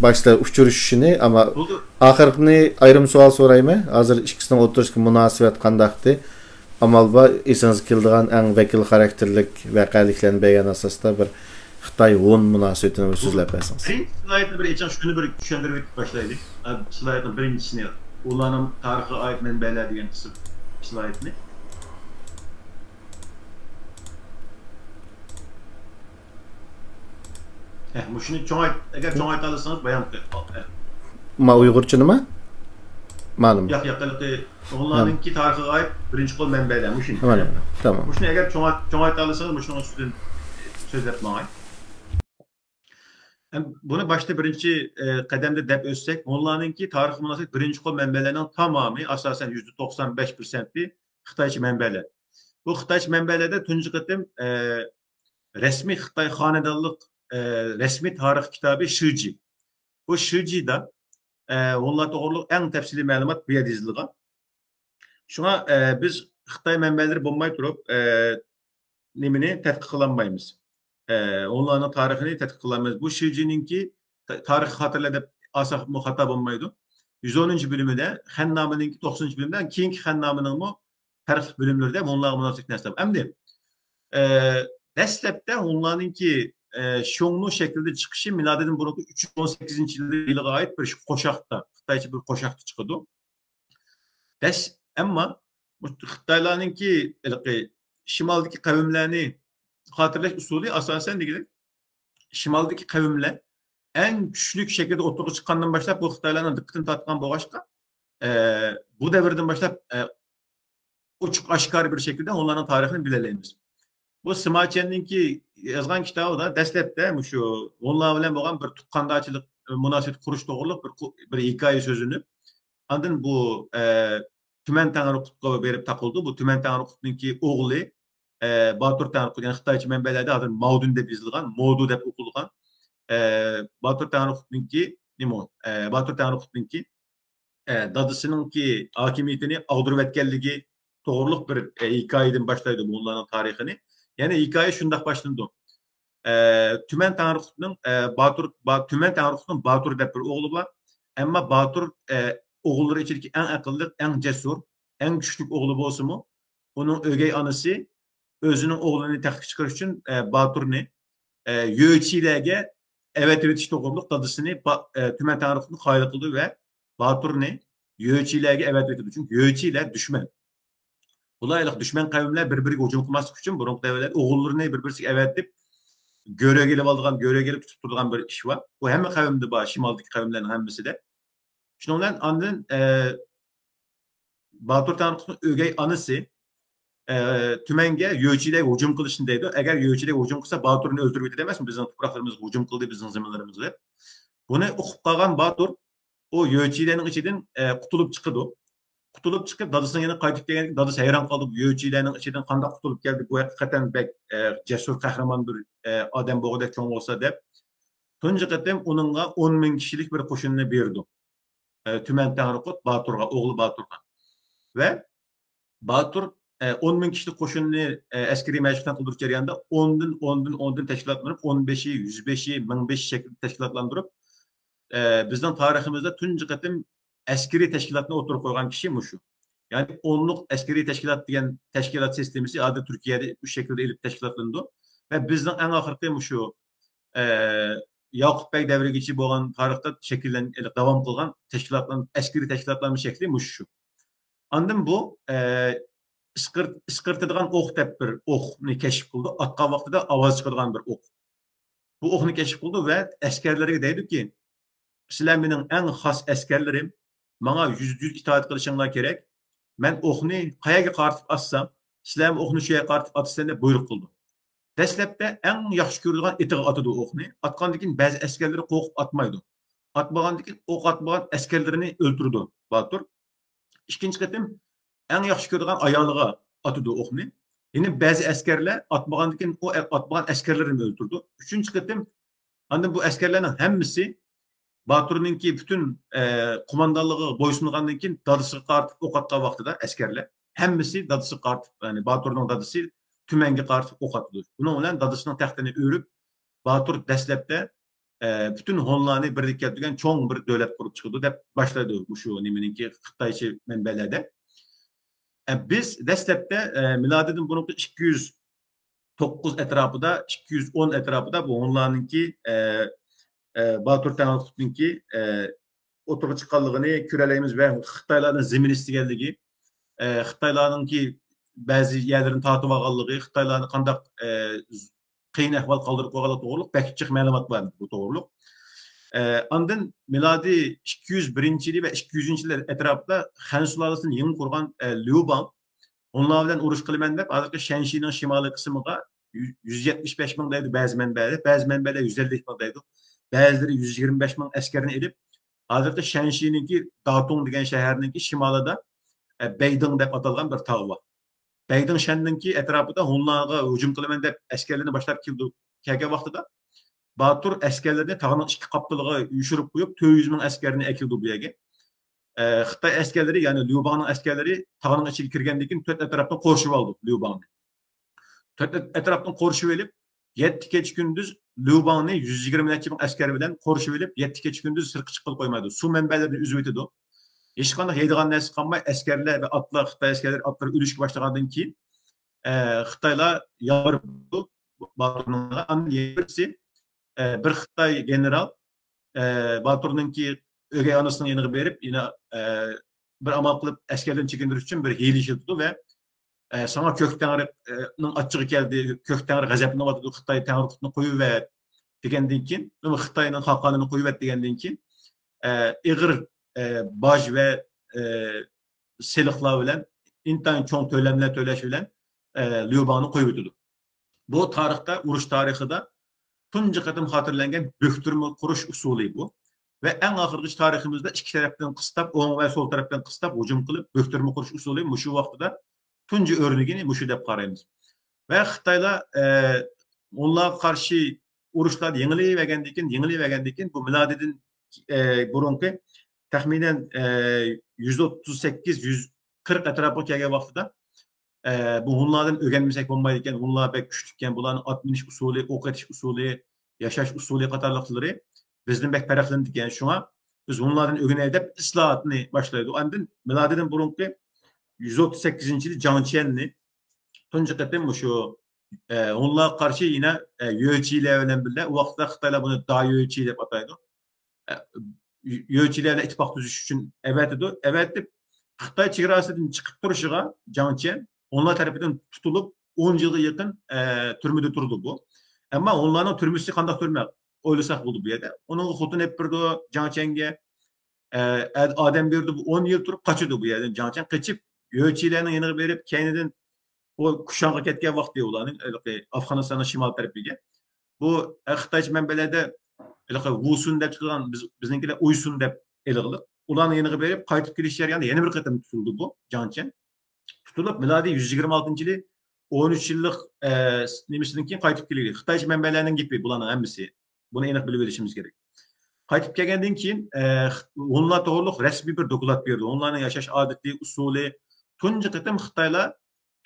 باشتا ئۇچرىشىشىنى، ئەمما بولدى. ئاخىرقىنى ئايرىم سوئال سورايمەن. ھازىر ئىككىسىنىڭ ئوتتۇرىسىدىكى مۇناسىۋەت قانداقتى؟ ئامال بار، ئېسىڭىزگە كېلىدىغان ئەڭ ۋەكىل خاراكتېرلىك ۋەقەلىكلەرنى بەرگەن ئاساستا بىر خىتاي ھون مۇناسىۋىتىنى بىر سۆزلەپ بەرسىڭىز. بىرىنچى سلايدنى بىر ئېچىڭ، شۇنى بىر چۈشەندۈرۈپ ئۆتۈپ باشلايلى. ئە، سلايدنىڭ بىرىنچىسىنى، ئۇلارنىڭ تارىخىغا ئائىت مەنبەلەر دېگەن قىسىم سلايدنى. ھە، مۇشۇنى چوڭايت-، ئەگەر چوڭايتالىسىڭىز بايان قىل-، ھە. ما ئۇيغۇرچىنىما؟ مەلۇم. ياق، ياق، ھېلىقى ھونلارنىڭكى تارىخىغا ئائىت بىرىنچى قول مەنبەلەر، مۇشۇنى. مەلۇم، تامام. مۇشۇنى ئەگەر چوڭايت-، چوڭايتالىسىڭىز مۇشۇنىڭ ئۈستىدىن سۆزلەپ ماڭاي. ھەم بۇنى باشتا بىرىنچى، ئە، قەدەمدە دەپ ئۆتسەك، ھونلارنىڭكى تارىخقا مۇناسىۋەتلىك بىرىنچى قول مەنبەلەرنىڭ تامامى، ئاساسەن يۈزدە توقسان بەش پىرسەنتى خىتايچە مەنبەلەر. بۇ خىتايچە مەنبەلەردە تۇنجى قېتىم، ئە، رەسمىي خىتاي خانىدانلىق، ئە، رەسمىي تارىخ كىتابى شىجى. بۇ شىجىدا، ئە، ھونلار توغرۇلۇق ئەڭ تەپسىلىي مەلۇمات بۇ يەردە يېزىلغان. شۇڭا، ئە، بىز خىتاي مەنبەلىرى بولماي تۇرۇپ، ئە، نېمىنى تەتقىق قىلالمايمىز. ئە، ھونلارنىڭ تارىخىنى تەتقىق قىلالمايمىز. بۇ شىجىنىڭكى تا-، تارىخىي خاتىرىلەر دەپ ئالساقمۇ خاتا بولمايدۇ. يۈز ئونىنچى بۆلۈمىدە، خەن نامىنىڭكى توقسىنىنچى بۆلۈمىدە، كېيىنكى خەن نامىنىڭمۇ پەرقلىق بۆلۈملىرىدە ھونلارغا مۇناسىۋەتلىك نەرسىلەر. ئەمدى، ئە، دەسلەپتە ھونلارنىڭكى، ئە، شوڭنۇ شەكلىدە چىقىشى مىلادىدىن بۇرۇنقى ئۈچ يۈز ئون سەككىزىنچى يىلىغا ئائىت بىر قوشاقتا، خىتايچە بىر قوشاقتا چىقىدۇ. دەس-، ئەمما بۇ خىتايلارنىڭكى ھېلىقى شىمالدىكى قەۋملەرنى خاتىرىلەش ئۇسۇلى ئاساسەن دېگىلى، شىمالدىكى قەۋملەر ئەڭ كۈچلۈك شەكىلدە ئوتتۇرىغا چىققاندىن باشلاپ، بۇ خىتايلارنىڭ دىققىتىنى تارتقان بولغاچقا، ئە، بۇ دەۋردىن باشلاپ، ئە، ئوچۇق ئاشكارا بىر شەكىلدە ھونلارنىڭ تارىخىنى بىلەلەيمىز. بۇ سىما چيەننىڭكى يازغان كىتابىدا دەسلەپتە مۇشۇ ھونلار بىلەن بولغان بىر تۇغقاندارچىلىق، ئە، مۇناسىۋىتى قۇرۇش توغرۇلۇق بىر قۇ-، بىر ھېكايە سۆزلىنىپ، ئاندىن بۇ، ئە، تۈمەن تەڭرىقۇتقا بېرىپ تاقىلىدۇ. بۇ تۈمەن تەڭرىقۇتنىڭكى ئوغلى، ئە، باتۇر تەڭرىقۇت، يەنى خىتايچە مەنبەلەردە ھازىر ماۋدۇن دەپ يېزىلغان، مودۇ دەپ ئوقۇلغان، ئە، باتۇر تەڭرىقۇتنىڭكى، نېمە ئۇ، ئە، باتۇر تەڭرىقۇتنىڭكى، ئە، دادىسىنىڭكى ھاكىمىيىتىنى ئاغدۇرۇۋەتكەنلىكى توغرۇلۇق بىر، ئە، ھېكايىدىن باشلايدۇ مۇنلارنىڭ تارىخىنى. يەنى ھېكايە شۇنداق باشلىنىدۇ. ئە، تۈمەن تەڭرىقۇتنىڭ، ئە، باتۇر، با-، تۈمەن تەڭرىقۇتنىڭ باتۇر دەپ بىر ئوغلى بار. ئەمما باتۇر، ئە، ئوغۇللىرى ئىچىدىكى ئەڭ ئەقىللىق، ئەڭ جەسۇر، ئەڭ كۈچلۈك ئوغلى بولسىمۇ، ئۇنىڭ ئۆگەي ئانىسى ئۆزىنىڭ ئوغلىنى تەختكە چىقىرىش ئۈچۈن، ئە، باتۇرنى، ئە، يۆچىلەرگە ئەۋەتىۋېتىش توغرۇلۇق دادىسىنى با-، ئە، تۈمەن تەڭرىقۇتنى قايىل قىلىدۇ ۋە باتۇرنى يۆچىلەرگە ئەۋەتىۋېتىدۇ. چۈنكى يۆچىلەر دۈشمەن. ئۇلار ھېلىقى دۈشمەن قەۋملەر بىر-بىرىگە ھۇجۇم قىلماسلىق ئۈچۈن بۇرۇنقى دەۋرلەردە ئوغۇللىرىنى بىر-بىرسىگە ئەۋەتىپ، گۆرۈگە ئېلىۋالىدىغان، گۆرۈگە ئېلىپ تۇتۇپ تۇرىدىغان بىر ئىش بار. بۇ ھەممە قەۋمدە بار، شىمالدىكى قەۋملەرنىڭ ھەممىسىدە. شۇنىڭ بىلەن ئاندىن، ئە، باتۇر تەڭرىقۇتنىڭ ئۆگەي ئانىسى، ئە، تۈمەنگە يۆچىلەرگە ھۇجۇم قىلىشنى دەيدۇ. ئەگەر يۆچىلەرگە ھۇجۇم قىلسا، باتۇرنى ئۆلتۈرۈپ يېتىدۇ ئەمەسمۇ، بىزنىڭ تۇپراقلىرىمىزغا ھۇجۇم قىلدى، بىزنىڭ زېمىنلىرىمىزغا دەپ. بۇنى ئۇقۇپ قالغان باتۇر ئۇ يۆچىلەرنىڭ ئىچىدىن، ئە، قۇتۇلۇپ چىقىدۇ. قۇتۇلۇپ چىقىپ، دادىسىنىڭ يېنىغا قايتىپ كەلگەندىكىن، دادىسى ھەيران قالدى، بۇ يۆچىلەرنىڭ ئىچىدىن قانداق قۇتۇلۇپ كەلدى، بۇ ھەقىقەتەن بەك، ئە، جەسۇر قەھرىمان بىر، ئە، ئادەم بولغۇدەك چوڭ بولسا دەپ. تۇنجى قېتىم ئۇنىڭغا ئون مىڭ كىشىلىك بىر قوشۇننى بېرىدۇ. ئە، تۈمەن تەڭرىقۇت باتۇرغا، ئوغلى باتۇرغا. ۋە باتۇر، ئە، ئون مىڭ كىشىلىك قوشۇننى، ئە، ئەسكىرىي مەشىقلەرنى قىلدۇرۇش جەريانىدا ئوندىن، ئوندىن، ئوندىن تەشكىلاتلاندۇرۇپ، ئون بېشى، يۈز بېشى، مىڭ بېشى شەكلىدە تەشكىلاتلاندۇرۇپ، ئە، بىزنىڭ تارىخىمىزدا تۇنجى قېتىم ئەسكىرىي تەشكىلاتنى ئوتتۇرىغا قويغان كىشى مۇشۇ. يەنى ئونلۇق ئەسكىرىي تەشكىلات دېگەن تەشكىلات سىستېمىسى ھازىر تۈركىيەدە بۇ شەكىلدە ئېلىپ تەشكىلاتلىنىدۇ. ۋە بىزنىڭ ئەڭ ئاخىرقى مۇشۇ، ئە، ياقۇپ بەگ دەۋرىگىچە بولغان تارىختا شەكىللەن-، داۋام قىلغان تەشكىلاتلار، ئەسكىرىي تەشكىلاتلارنىڭ شەكلى مۇشۇ شۇ. ئاندىن بۇ، ئە، ئىسقىرت-، ئىسقىرتىدىغان ئوق دەپ بىر ئوقنى كەشىپ قىلىدۇ. ئاتقان ۋاقتىدا ئاۋاز چىقىدىغان بىر ئوق. بۇ ئوقنى كەشىپ قىلىدۇ ۋە ئەسكەرلىرىگە دەيدۇكى، سىلەر مېنىڭ ئەڭ خاس ئەسكەرلىرىم، ماڭا يۈزدە يۈز ئىتائەت قىلىشىڭلار كېرەك. مەن ئوقنى قەيەرگە قارىتىپ ئاتسام، سىلەرمۇ ئوقنى شۇ يەرگە قارىتىپ ئاتىسىلەر دەپ بۇيرۇق قىلىدۇ. دەسلەپتە ئەڭ ياخشى كۆرىدىغان ئېتىغا ئاتىدۇ ئوقنى. ئاتقاندىن كېيىن بەزى ئەسكەرلىرى قورقۇپ ئاتمايدۇ. ئاتمىغاندىن كېيىن ئوق ئاتمىغان ئەسكەرلىرىنى ئۆلتۈرىدۇ باتۇر. ئىككىنچى قېتىم ئەڭ ياخشى كۆرىدىغان ئايالىغا ئاتىدۇ ئوقنى. يەنە بەزى ئەسكەرلەر ئاتمىغاندىن كېيىن ئۇ ئە-، ئاتمىغان ئەسكەرلىرىنى ئۆلتۈرىدۇ. ئۈچىنچى قېتىم ئاندىن بۇ ئەسكەرلەرنىڭ ھەممىسى باتۇرنىڭكى پۈتۈن، ئە، قوماندانلىقىغا بويسۇنغاندىن كېيىن دادىسىغا قارىتىپ ئوق ئاتقان ۋاقتىدا ئەسكەرلەر ھەممىسى دادىسىغا قارىتىپ، يەنى باتۇرنىڭ دادىسى تۈمەنگە قارىتىپ ئوق ئاتىدۇ. بۇنىڭ بىلەن دادىسىنىڭ تەختىنى ئۆرۈپ، باتۇر دەسلەپتە ئە، پۈتۈن ھونلارنى بىرگە كەلتۈرگەن چوڭ بىر دۆلەت قۇرۇپ چىقىدۇ دەپ باشلايدۇ مۇشۇ نېمىنىڭكى خىتايچە مەنبەلەردە. ئە، بىز دەسلەپتە، ئە، مىلادىدىن بۇرۇنقى ئىككى يۈز توققۇز ئەتراپىدا، ئىككى يۈز ئون ئەتراپىدا بۇ ھونلارنىڭكى، ئە، ئە، باتۇر تەڭرىقۇتنىڭكى، ئە، ئوتتۇرىغا چىققانلىقىنى كۆرەلەيمىز ۋە خىتايلارنىڭ زېمىن ئىستىگەنلىكى، ئە، خىتايلارنىڭكى بەزى يەرلىرىنى تارتىۋالغانلىقى، خىتايلارنى قانداق، ئە، قىيىن ئەھۋال قالدۇرۇپ قويغانلىقى توغرۇلۇق بەك جىق مەلۇمات بار بۇ توغرۇلۇق. ئە، ئاندىن مىلادىي ئىككى يۈز بىرىنچى يىلى ۋە ئىككى يۈزىنچى يىل ئەتراپىدا خەن سۇلالىسىنى يېڭى قۇرغان، ئە، ليۇ باڭ ھونلار بىلەن ئۇرۇش قىلىمەن دەپ، ھازىرقى شەنشىنىڭ شىمالىي قىسمىغا يۈز يەتمىش بەش مىڭ دەيدۇ بەزى مەنبەلەر، بەزى مەنبەلەر يۈز ئەللىك مىڭ دەيدۇ، بەزىلىرى يۈز يىگىرمە بەش مىڭ ئەسكەرنى ئېلىپ، ھازىرقى شەنشىنىڭكى داتۇڭ دېگەن شەھەرنىڭكى شىمالىدا، ئە، بەيدىڭ دەپ ئاتالغان بىر تاغ بار. بەيدىڭ شەننىڭكى ئەتراپىدا ھونلارغا ھۇجۇم قىلىمەن دەپ ئەسكەرلىرىنى باشلاپ كېلىدۇ، كەلگەن ۋاقتىدا باتۇر ئەسكەرلىرىنى تاغنىڭ ئىككى قاپتىلىغا يوشۇرۇپ قويۇپ، تۆت يۈز مىڭ ئەسكەرنى ئەكېلىدۇ بۇ يەرگە. ئە، خىتاي ئەسكەرلىرى، يەنى ليۇ باڭنىڭ ئەسكەرلىرى تاغنىڭ ئىچىگە كىرگەندىن كېيىن تۆت ئەتراپتىن قورشىۋالدى ليۇ باڭنى. تۆت ئەتراپتىن قورشىۋېلىپ، يەتتە كېچە كۈندۈز ليۇ باڭنى يۈز يىگىرمە نەچچە مىڭ ئەسكەر بىلەن قورشىۋېلىپ، يەتتە كېچە كۈندۈز سىرتقا چىققىلى قويمايدۇ. سۇ مەنبەلىرىنى ئۈزۈۋېتىدۇ. ھېچقانداق يەيدىغان نەرسە قالماي، ئەسكەرلەر ۋە ئاتلار، خىتاي ئەسكەرلىرى ئاتلىرى ئۆلۈشكە باشلىغاندىن كېيىن، ئە، خىتايلار يالۋۇرۇپ باتۇرنىڭغا، ئاندىن يەنە بىرسى، ئە، بىر خىتاي گېنېرال، ئە، باتۇرنىڭكى ئۆگەي ئانىسىنىڭ يېنىغا بېرىپ، يەنە، ئە، بىر ئامال قىلىپ ئەسكەرلەرنى چېكىندۈرۈش ئۈچۈن بىر ھىيلە ئىشلىتىدۇ ۋە، ئە، ساڭا كۆك تەڭرىنىڭ ئاچچىقى كەلدى، كۆك تەڭرى غەزەپلىنىۋاتىدۇ، خىتاي تەڭرىقۇتنى قويۇۋەت دېگەندىن كېيىن، خىتاينىڭ خاقانىنى قويۇۋەت دېگەندىن كېيىن، ئە، ئېغىر، ئە، باج ۋە، ئە، سېلىقلار بىلەن، ئىنتايىن چوڭ تۆلەملەر تۆلەش بىلەن، ئە، ليۇ باڭنى قويۇۋېتىدۇ. بۇ تارىختا، ئۇرۇش تارىخىدا تۇنجى قېتىم خاتىرىلەنگەن بۆكتۈرمە قۇرۇش ئۇسۇلى بۇ. ۋە ئەڭ ئاخىرغىچە تارىخىمىزدا ئىككى تەرەپتىن قىستاپ، ئوڭ ۋە سول تەرەپتىن قىستاپ ھۇجۇم قىلىپ، بۆكتۈرمە قۇرۇش ئۇسۇلى مۇشۇ ۋاقتىدا تۇنجى ئۆرنىگىنى مۇشۇ دەپ قارايمىز. ۋە خىتايلار، ئە، ھونلارغا قارشى ئۇرۇشلاردا يېڭىلىۋەرگەندىن كېيىن، يېڭىلىۋەرگەندىن كېيىن بۇ مىلادىدىن، ئە، بۇرۇنقى تەخمىنەن، ئە، يۈز ئوتتۇز سەككىز، يۈز قىرىق ئەتراپىغا كەلگەن ۋاقتىدا، ئە، بۇ ھونلاردىن ئۆگەنمىسەك بولمايدىكەن، ھونلار بەك كۈچلۈككەن، بۇلارنىڭ ئات مىنىش ئۇسۇلى، ئوق ئېتىش ئۇسۇلى، ياشاش ئۇسۇلى قاتارلىقلىرى بىزدىن بەك پەرقلىنىدىكەن. شۇڭا بىز ھونلاردىن ئۆگىنەي دەپ ئىسلاھاتنى باشلايدۇ. ئاندىن مىلادىدىن بۇرۇنقى يۈز ئوتتۇز سەككىزىنچى يىلى جاڭ چيەننى تۇنجى قېتىم مۇشۇ، ئە، ھونلارغا قارشى يەنە، ئە، يۆچىلەر بىلەن بىللە، ئۇ ۋاقىتتا خىتايلار بۇنى دايۆچى دەپ ئاتايدۇ. ئە، يۆچىلەر بىلەن ئىتتىپاق تۈزۈش ئۈچۈن ئەۋەتىدۇ. ئەۋەتىپ، خىتاي چېگراسىدىن چىقىپ تۇرۇشىغا جاڭ چيەن ھونلار تەرىپىدىن تۇتۇلۇپ، ئون يىلغا يېقىن، ئە، تۈرمىدە تۇرىدۇ بۇ. ئەمما ھونلارنىڭ تۈرمىسى قانداق تۈرمە؟ ئويلىساق بولىدۇ بۇ يەردە. ئۇنىڭغا خوتۇن ئېلىپ بېرىدۇ جاڭ چيەنگە. ئە، ئادەم بېرىدۇ، بۇ ئون يىل تۇرۇپ قاچىدۇ بۇ يەردىن. جاڭ چيەن قېچىپ، يۆچىلەرنىڭ يېنىغا بېرىپ، كەينىدىن ئۇ كۇشانغا كەتكەن ۋاقتى ئۇلارنىڭ، ھېلىقى ئافغانىستاننىڭ شىمال تەرىپىگە. بۇ، ئە، خىتايچە مەنبەلەردە ھېلىقى ۋۇسۇن دەپ چىقىدىغان، بىز، بىزنىڭكىلەر ئۇيسۇن دەپ ئېلىقلىق. ئۇلارنىڭ يېنىغا بېرىپ، قايتىپ كېلىش جەريانىدا يەنە بىر قېتىم تۇتۇلدى بۇ جاڭ چيەن. تۇتۇلۇپ، مىلادىي يۈز يىگىرمە ئالتىنچى يىلى ئون ئۈچ يىللىق، ئە، نېمىسىدىن كېيىن قايتىپ كېلىدۇ. خىتايچە مەنبەلەرنىڭ گېپى بۇلارنىڭ ھەممىسى. بۇنى ئېنىق بىلىۋېلىشىمىز كېرەك. قايتىپ كەلگەندىن كېيىن، ئە، ھونلار توغرۇلۇق رەسمىي بىر دوكلات بېرىدۇ. ھونلارنىڭ ياشاش ئادىتى، ئۇسۇلى، تۇنجى قېتىم خىتايلار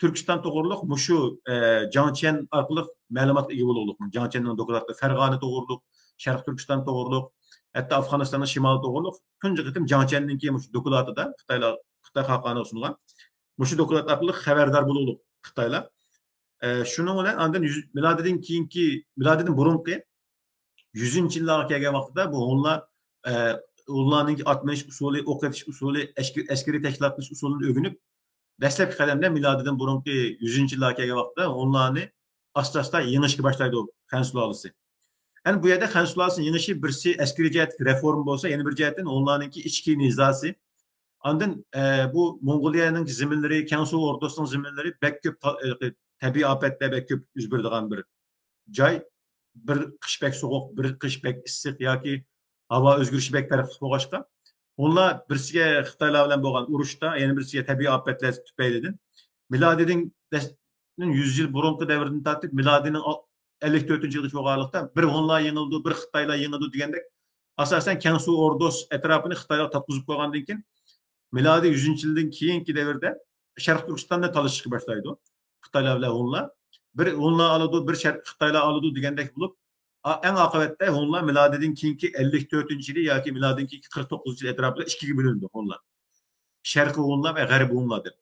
تۈركىستان توغرۇلۇق مۇشۇ، ئە، جاڭ چيەن ئارقىلىق مەلۇماتقا ئىگە بولغۇلۇق. جاڭ چيەننىڭ دوكلاتى فەرغانە توغرۇلۇق، شەرقىي تۈركىستان توغرۇلۇق، ھەتتا ئافغانىستاننىڭ شىمالى توغرۇلۇق تۇنجى قېتىم جاڭ چيەننىڭكى مۇشۇ دوكلاتىدا خىتايلار، خىتاي خاقانىغا سۇنغان مۇشۇ دوكلات ئارقىلىق خەۋەردار بولغۇلۇق خىتايلار. ئە، شۇنىڭ بىلەن ئاندىن يۈز، مىلادىدىن كېيىنكى، مىلادىدىن بۇرۇنقى يۈزىنچى يىللارغا كەلگەن ۋاقتىدا بۇ ھونلار، ئە، ھونلارنىڭكى ئات مىنىش ئۇسۇلى، ئوق ئېتىش ئۇسۇلى، ئەسكە-، ئەسكىرىي تەشكىلات قىلىش ئۇسۇلىنى ئۆگىنىپ، دەسلەپكى قەدەمدە مىلادىدىن بۇرۇنقى يۈزىنچى يىللارغا كەلگەن ۋاقتىدا ھونلارنى ئاستا-ئاستا يېڭىشكە باشلايدۇ خەن سۇلالىسى. ئەنە بۇ يەردە خەن سۇلالىسىنىڭ يېڭىشى بىرسى ئەسكىرىي جەھەتتىكى رېفورما بولسا، يەنە بىر جەھەتتىن ھونلارنىڭكى ئىچكى نىزاسى. ئاندىن، ئە، بۇ موڭغۇلىيەنىڭ زېمىنلىرى، كەڭسۇ ئوردۇسىنىڭ زېمىنلىرى بەك كۆپ تا-، ئە، تەبىئىي ئاپەتلەر بەك كۆپ يۈز بېرىدىغان بىر جاي. بىر قىش بەك سوغۇق، بىر قىش بەك ئىسسىق ياكى ھاۋا ئۆزگىرىشى بەك پەرقلىق بولغاچقا، ئۇلار بىرسىگە خىتايلار بىلەن بولغان ئۇرۇشتا، يەنە بىرسىگە تەبىئىي ئاپەتلەر تۈپەيلىدىن مىلادىدىن دەس-، يۈز يىل بۇرۇنقى دەۋردىن تارتىپ مىلادىينىڭ ئەللىك تۆتىنچى يىلغىچە بولغانلىقتا، بىر ھونلار يېڭىلىدۇ، بىر خىتايلار يېڭىلىدۇ دېگەندەك، ئاساسەن كەڭسۇ ئوردۇس ئەتراپىنى خىتايلار تارتقۇزۇپ قويغاندىن كېيىن، مىلادىي يۈزىنچى يىلدىن كېيىنكى دەۋردە شەرقىي تۈركىستاننى تالىشىشقا باشلايدۇ خىتايلار بىلەن ھونلار. بىر ھونلار ئالىدۇ، بىر شەرق-، خىتايلار ئالىدۇ دېگەندەك بولۇپ، ئا-، ئەڭ ئاقىۋەتتە ھونلار مىلادىدىن كېيىنكى ئەللىك تۆتىنچى يىلى ياكى مىلادىدىن كېيىنكى قىرىق توققۇزىنچى يىل ئەتراپىدا ئىككىگە بۆلۈنىدۇ ھونلار. شەرقىي ھونلار ۋە غەربىي ھونلار دەپ.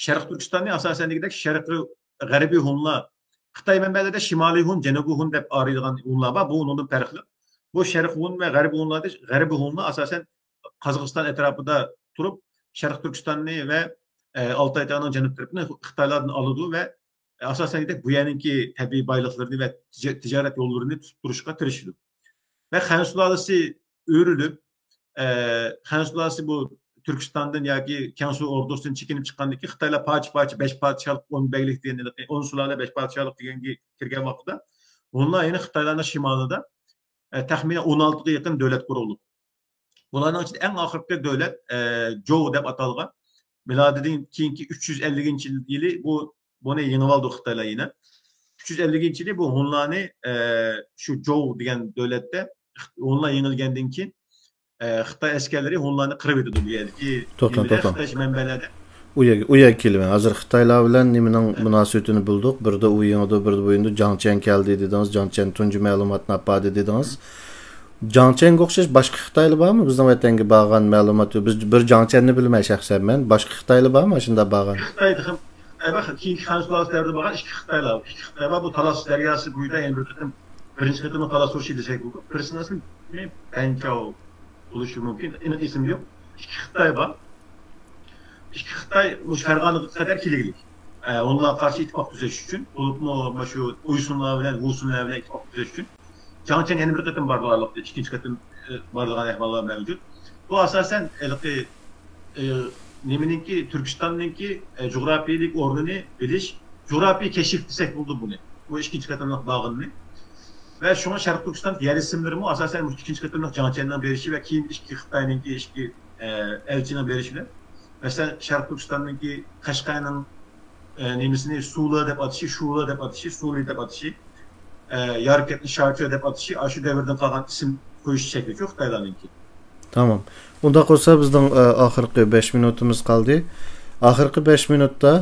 شەرقىي تۈركىستاننى ئاساسەن دېگۈدەك شەرقىي، غەربىي ھونلار، خىتاي مەنبەلىرىدە شىمالىي ھون، جەنۇبىي ھون دەپ ئايرىيدىغان ھونلار بار. بۇ ئۇنىڭدىن پەرقلىق. بۇ شەرقىي ھون ۋە غەربىي ھونلاردا، غەربىي ھونلار ئاساسەن قازاقىستان ئەتراپىدا تۇرۇپ، شەرقىي تۈركىستاننى ۋە، ئە، ئالتاي تاغىنىڭ جەنۇب تەرىپىنى خىتايلاردىن ئالىدۇ ۋە ئاساسەن دېگۈدەك بۇ يەرنىڭكى تەبىئىي بايلىقلىرىنى ۋە تىجا-، تىجارەت يوللىرىنى تۇتۇپ تۇرۇشقا تىرىشىدۇ. ۋە خەن سۇلالىسى ئۆرۈلۈپ، ئە، خەن سۇلالىسى بۇ تۈركىستاندىن ياكى كەڭسۇ ئوردۇسىدىن چېكىنىپ چىققاندىن كېيىن خىتايلار پارچە-پارچە، بەش پادىشاھلىق، ئون بەگلىك دېگەن، ئون سۇلالە، بەش پادىشاھلىق دېگەنگە كىرگەن ۋاقتىدا، ھونلار يەنە خىتايلارنىڭ شىمالىدا، ئە، تەخمىنەن ئون ئالتىغا يېقىن دۆلەت قۇرۇلدى. بۇلارنىڭ ئىچىدە ئەڭ ئاخىرقى دۆلەت، ئە، جوۋ دەپ ئاتالغان. مىلادىدىن كېيىنكى ئۈچ يۈز ئەللىكىنچى يىلى بۇ، بۇنى يېڭىۋالدى خىتايلار يەنە. ئۈچ يۈز ئەللىكىنچى يىلى بۇ ھونلارنى، ئە، شۇ جوۋ دېگەن دۆلەتتە ھونلار يېڭىلگەندىن كېيىن، ئە، خىتاي ئەسكەرلىرى ھونلارنى قىرىۋېتىدۇ بۇ يەردىكى توختاڭ، نېمىدە، توختاڭ. خىتاي مەنبەلەردە. ئۇ يەرگە، ئۇ يەرگە كېلىمەن. ھازىر خىتايلار بىلەن نېمىنىڭ مۇناسىۋىتىنى بىلدۇق. بىردە ئۇ يېڭىدۇ، بىردە بۇ يېڭىدۇ. جاڭ چيەن كەلدى دېدىڭىز. جاڭ چيەن تۇنجى مەلۇماتنى ئاپاردى دېدىڭىز. جاڭ چيەنگە ئوخشاش باشقا خىتايلار بارمۇ؟ بىزنىڭ ۋەتەنگە بارغان مەلۇمات يوق. بىز بىر جاڭ چيەننى بىلىمەن شەخسەن مەن. باشقا خىتايلار بارمۇ ئاشۇنداق بارغان؟ خىتاي تېخى، ئەي، بار، كېيىنكى خەن سۇلالىسى دەۋرىدە بارغان ئىككى خىتايلار. ئىككى خىتاي بار. بۇ تالاسا دەرياسى بويىدا يەنە بىر قېتىم بىرىنچى قېتىملىق تالاسا ئۇرۇشى دېسەك بولىدۇ. بىرسىنىڭ ئىسمى بەنچاۋ بولۇشى مۇمكىن. ئېنىق ئېسىمدە يوق. ئىككى خىتاي بار. ئىككى خىتاي مۇشۇ فەرغانىغا قەدەر كېلىگلىك. ئە، ئۇنىڭغا قارشى ئىتتىپاق تۈزەش ئۈچۈن، بولۇپمۇ مۇشۇ ئۇيسۇنلار بىلەن ۋۇسۇنلار بىلەن ئىتتىپاق تۈزەش ئۈچۈن جاڭ چيەن يەنە بىر قېتىم بارغانلىقتا، ئىككىنچى قېتىم، ئە، بارىدىغان ئەھۋاللار مەۋجۇت. بۇ ئاساسەن ھېلىقى، ئە، نېمىنىڭكى، تۈركىستاننىڭكى، ئە، جۇغراپىيىلىك ئورنىنى بىلىش، جۇغراپىيە كەشىپ دېسەك بولىدۇ بۇنى. بۇ ئىككىنچى قېتىملىق بارغىنىنى. ۋە شۇڭا شەرقىي تۈركىستان يەر ئىسىملىرىمۇ ئاساسەن مۇشۇ ئىككىنچى قېتىملىق جاڭ چيەننىڭ بېرىشى ۋە كېيىن ئىككى خىتاينىڭكى ئىككى، ئە، ئەلچىنىڭ بېرىشى بىلەن، مەسىلەن، شەرقىي تۈركىستاننىڭكى قەشقەرنىڭ، ئە، نېمىسىنى سۇلا دەپ ئاتىشى، شۇلا دەپ ئاتىشى، سۇلى دەپ ئاتىشى، ئە، ياركەنتنى شاچۆ دەپ ئاتىشى، ئاشۇ دەۋردىن قالغان ئىسىم قويۇش شەكلى شۇ خىتايلارنىڭكى. تامام. ئۇنداق بولسا بىزنىڭ، ئە، ئاخىرقى بەش مىنۇتىمىز قالدى. ئاخىرقى بەش مىنۇتتا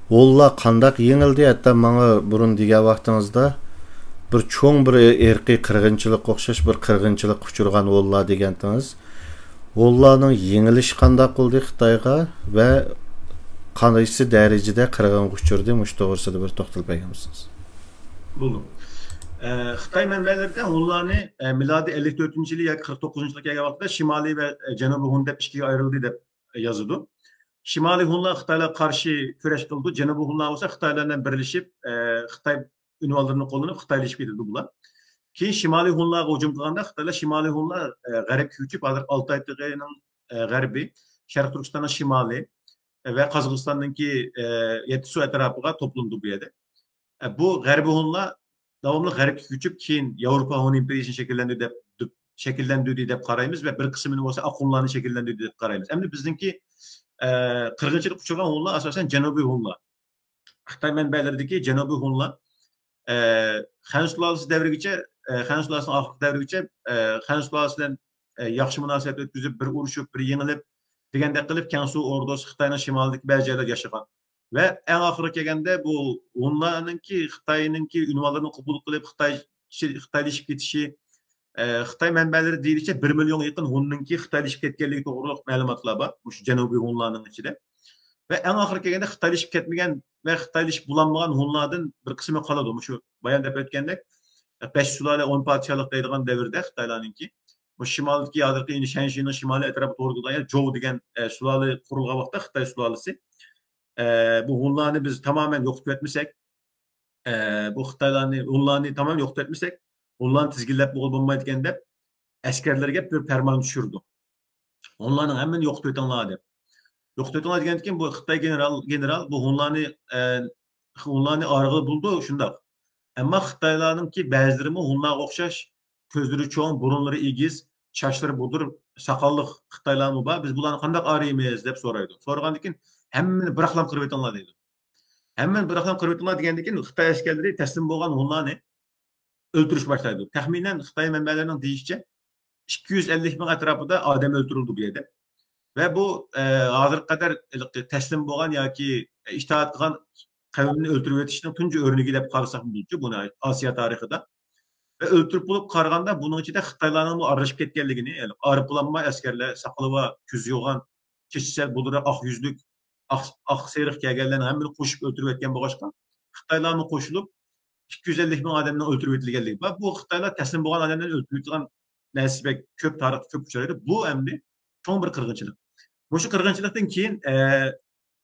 ھونلار قانداق يېڭىلدى؟ ھەتتا ماڭا بۇرۇن دېگەن ۋاقتىڭىزدا بىر چوڭ بىر ئىرقىي قىرغىنچىلىققا ئوخشاش بىر قىرغىنچىلىققا ئۇچرىغان ھونلار دېگەنتىڭىز. ھونلارنىڭ يېڭىلىشى قانداق بولدى خىتايغا ۋە قايسى دەرىجىدە قىرغىنغا ئۇچرىدى؟ مۇشۇ توغرىسىدا بىر توختىلىپ بەرگەن بولسىڭىز. بولدى. ئە، خىتاي مەنبەلىرىدە ھونلارنى، ئە، مىلادىي ئەللىك تۆتىنچى يىلى ياكى قىرىق توققۇزىنچى يىلى كەلگەن ۋاقىتتا شىمالىي ۋە، ئە، جەنۇبىي ھون دەپ ئىككىگە ئايرىلدى دەپ يازىدۇ. شىمالىي ھونلار خىتايلارغا قارشى كۈرەش قىلىدۇ، جەنۇبىي ھونلار بولسا خىتايلار بىلەن بىرلىشىپ، ئە، خىتاي ئۇنۋانلىرىنى قوللىنىپ خىتايلىشىپ كېتىدۇ بۇلار. كېيىن شىمالىي ھونلارغا ھۇجۇم قىلغاندا خىتايلار شىمالىي ھونلار، ئە، غەربكە كۆچۈپ، ھازىر ئالتاي تېغىنىڭ، ئە، غەربى، شەرقىي تۈركىستاننىڭ شىمالى، ئە، ۋە قازاقىستاننىڭكى، ئە، يەتتىسۇ ئەتراپىغا توپلىنىدۇ بۇ يەردە. ئە، بۇ غەربىي ھونلار داۋاملىق غەربكە كۆچۈپ، كېيىن ياۋروپا ھون ئىمپېرىيىسىنى شەكىللەندۈردى دەپ، دەپ، شەكىللەندۈردى دەپ قارايمىز ۋە بىر قىسمىنى بولسا ئاق ھونلارنى شەكىللەندۈردى دەپ قارايمىز. ئەمدى بىزنىڭكى، ئە، قىرغىنچىلىققا ئۇچرىغان ھونلار ئاساسەن جەنۇبىي ھونلار. خىتاي مەنبەلىرىدىكى جەنۇبىي ھونلار، ئە، خەن سۇلالىسى دەۋرىگىچە، ئە، خەن سۇلالىسىنىڭ ئاخىرقى دەۋرىگىچە، ئە، خەن سۇلالىسى بىلەن، ئە، ياخشى مۇناسىۋەت ئۆتكۈزۈپ، بىر ئۇرۇشۇپ، بىر يېڭىلىپ دېگەندەك قىلىپ، كەڭسۇ ئوردۇسى خىتاينىڭ شىمالىدىكى بەزى جايلاردا ياشىغان. ۋە ئەڭ ئاخىرىغا كەلگەندە بۇ ھونلارنىڭكى خىتاينىڭكى ئۇنۋانلىرىنى قوبۇل قىلىپ، خىتاي، خىتايلىشىپ كېتىشى، ئە، خىتاي مەنبەلىرى دېيىشىچە بىر مىليونغا يېقىن ھوننىڭكى خىتايلىشىپ كەتكەنلىكى توغرۇلۇق مەلۇماتلار بار، مۇشۇ جەنۇبىي ھونلارنىڭ ئىچىدە. ۋە ئەڭ ئاخىرى كەلگەندە خىتايلىشىپ كەتمىگەن ۋە خىتايلىشىپ بولالمىغان ھونلاردىن بىر قىسمى قالىدۇ. مۇشۇ بايام دەپ ئۆتكەندەك، بەش سۇلالە، ئون پادىشاھلىق دەيدىغان دەۋردە خىتايلارنىڭكى، مۇشۇ شىمالدىكى ھازىرقى ئەنە شەنشىنىڭ شىمالىي ئەتراپىدا تۇرىدىغان يەر جوۋ دېگەن، ئە، سۇلالە قۇرۇلغان ۋاقىتتا خىتاي سۇلالىسى، ئە، بۇ ھونلارنى بىز تامامەن يوقىتىپ ئۆتمىسەك، ئە، بۇ خىتايلارنى، ھونلارنى تامام يوقىتىپ ئۆتمىسەك، ھونلارنى تىزگىنلەپ بولغىلى بولمايدىكەن دەپ ئەسكەرلەرگە بىر پەرمان چۈشۈرىدۇ. ھونلارنىڭ ھەممىنى يوقىتىپ ئۆتۈڭلار دەپ. يوقىتىپ ئۆتۈڭلار دېگەندىكىن بۇ خىتاي گېنېرال، گېنېرال بۇ ھونلارنى، ئە، ھونلارنى ئارىغىلى بولىدۇ، شۇنداق. ئەمما خىتايلارنىڭكى بەزىلىرىمۇ ھونلارغا ئوخشاش كۆزلىرى چوڭ، بۇرۇنلىرى ئېگىز، چاچلىرى بۇدۇر، ساقاللىق خىتايلارمۇ بار. بىز بۇلارنى قانداق ئارىيمىز دەپ سورايدۇ. سورىغاندىن كېيىن ھەممىنى بىراقلا قىرىۋېتىڭلار دەيدۇ. ھەممىنى بىراقلا قىرىۋېتىڭلار دېگەندىن كېيىن خىتاي ئەسكەرلىرى تەسلىم بولغان ھونلارنى ئۆلتۈرۈشكە باشلايدۇ. تەخمىنەن خىتاي مەنبەلىرىنىڭ دېيىشىچە، ئىككى يۈز ئەللىك مىڭ ئەتراپىدا ئادەم ئۆلتۈرۈلدى بۇ يەردە. ۋە بۇ، ئە، ھازىرغا قەدەر ھېلىقى تەسلىم بولغان ياكى ئىتائەت قىلغان قەۋمنى ئۆلتۈرۈۋېتىشنىڭ تۇنجى ئۆرنىكى دەپ قارىساق بولىدۇ بۇنى ئاسىيا تارىخىدا. ۋە ئۆلتۈرۈپ بولۇپ قارىغاندا، بۇنىڭ ئىچىدە خىتايلارنىڭمۇ ئارىلىشىپ كەتكەنلىكىنى، يەنى ئارىپلانما ئەسكەرلەر، ساقىلى بار، كۆزى يوغان، چېچى سەل بۇدرا، ئاق يۈزلۈك، ئاق، ئاق سېرىق كىيگەنلەرنى ھەممىنى قوشۇپ ئۆلتۈرۈۋەتكەن بولغاچقا، خىتايلارمۇ قوشۇلۇپ، ئىككى يۈز ئەللىك مىڭ ئادەمنىڭ ئۆلتۈرۈۋېتىلگەنلىكى بار. بۇ خىتايلار تەسلىم بولغان ئادەملەرنى ئۆلتۈرۈۋېتىدىغان نەرسە بەك كۆپ، تارىختا كۆپ ئۇچرايدۇ. بۇ ئەمدى چوڭ بىر قىرغىنچىلىق. مۇشۇ قىرغىنچىلىقتىن كېيىن، ئە،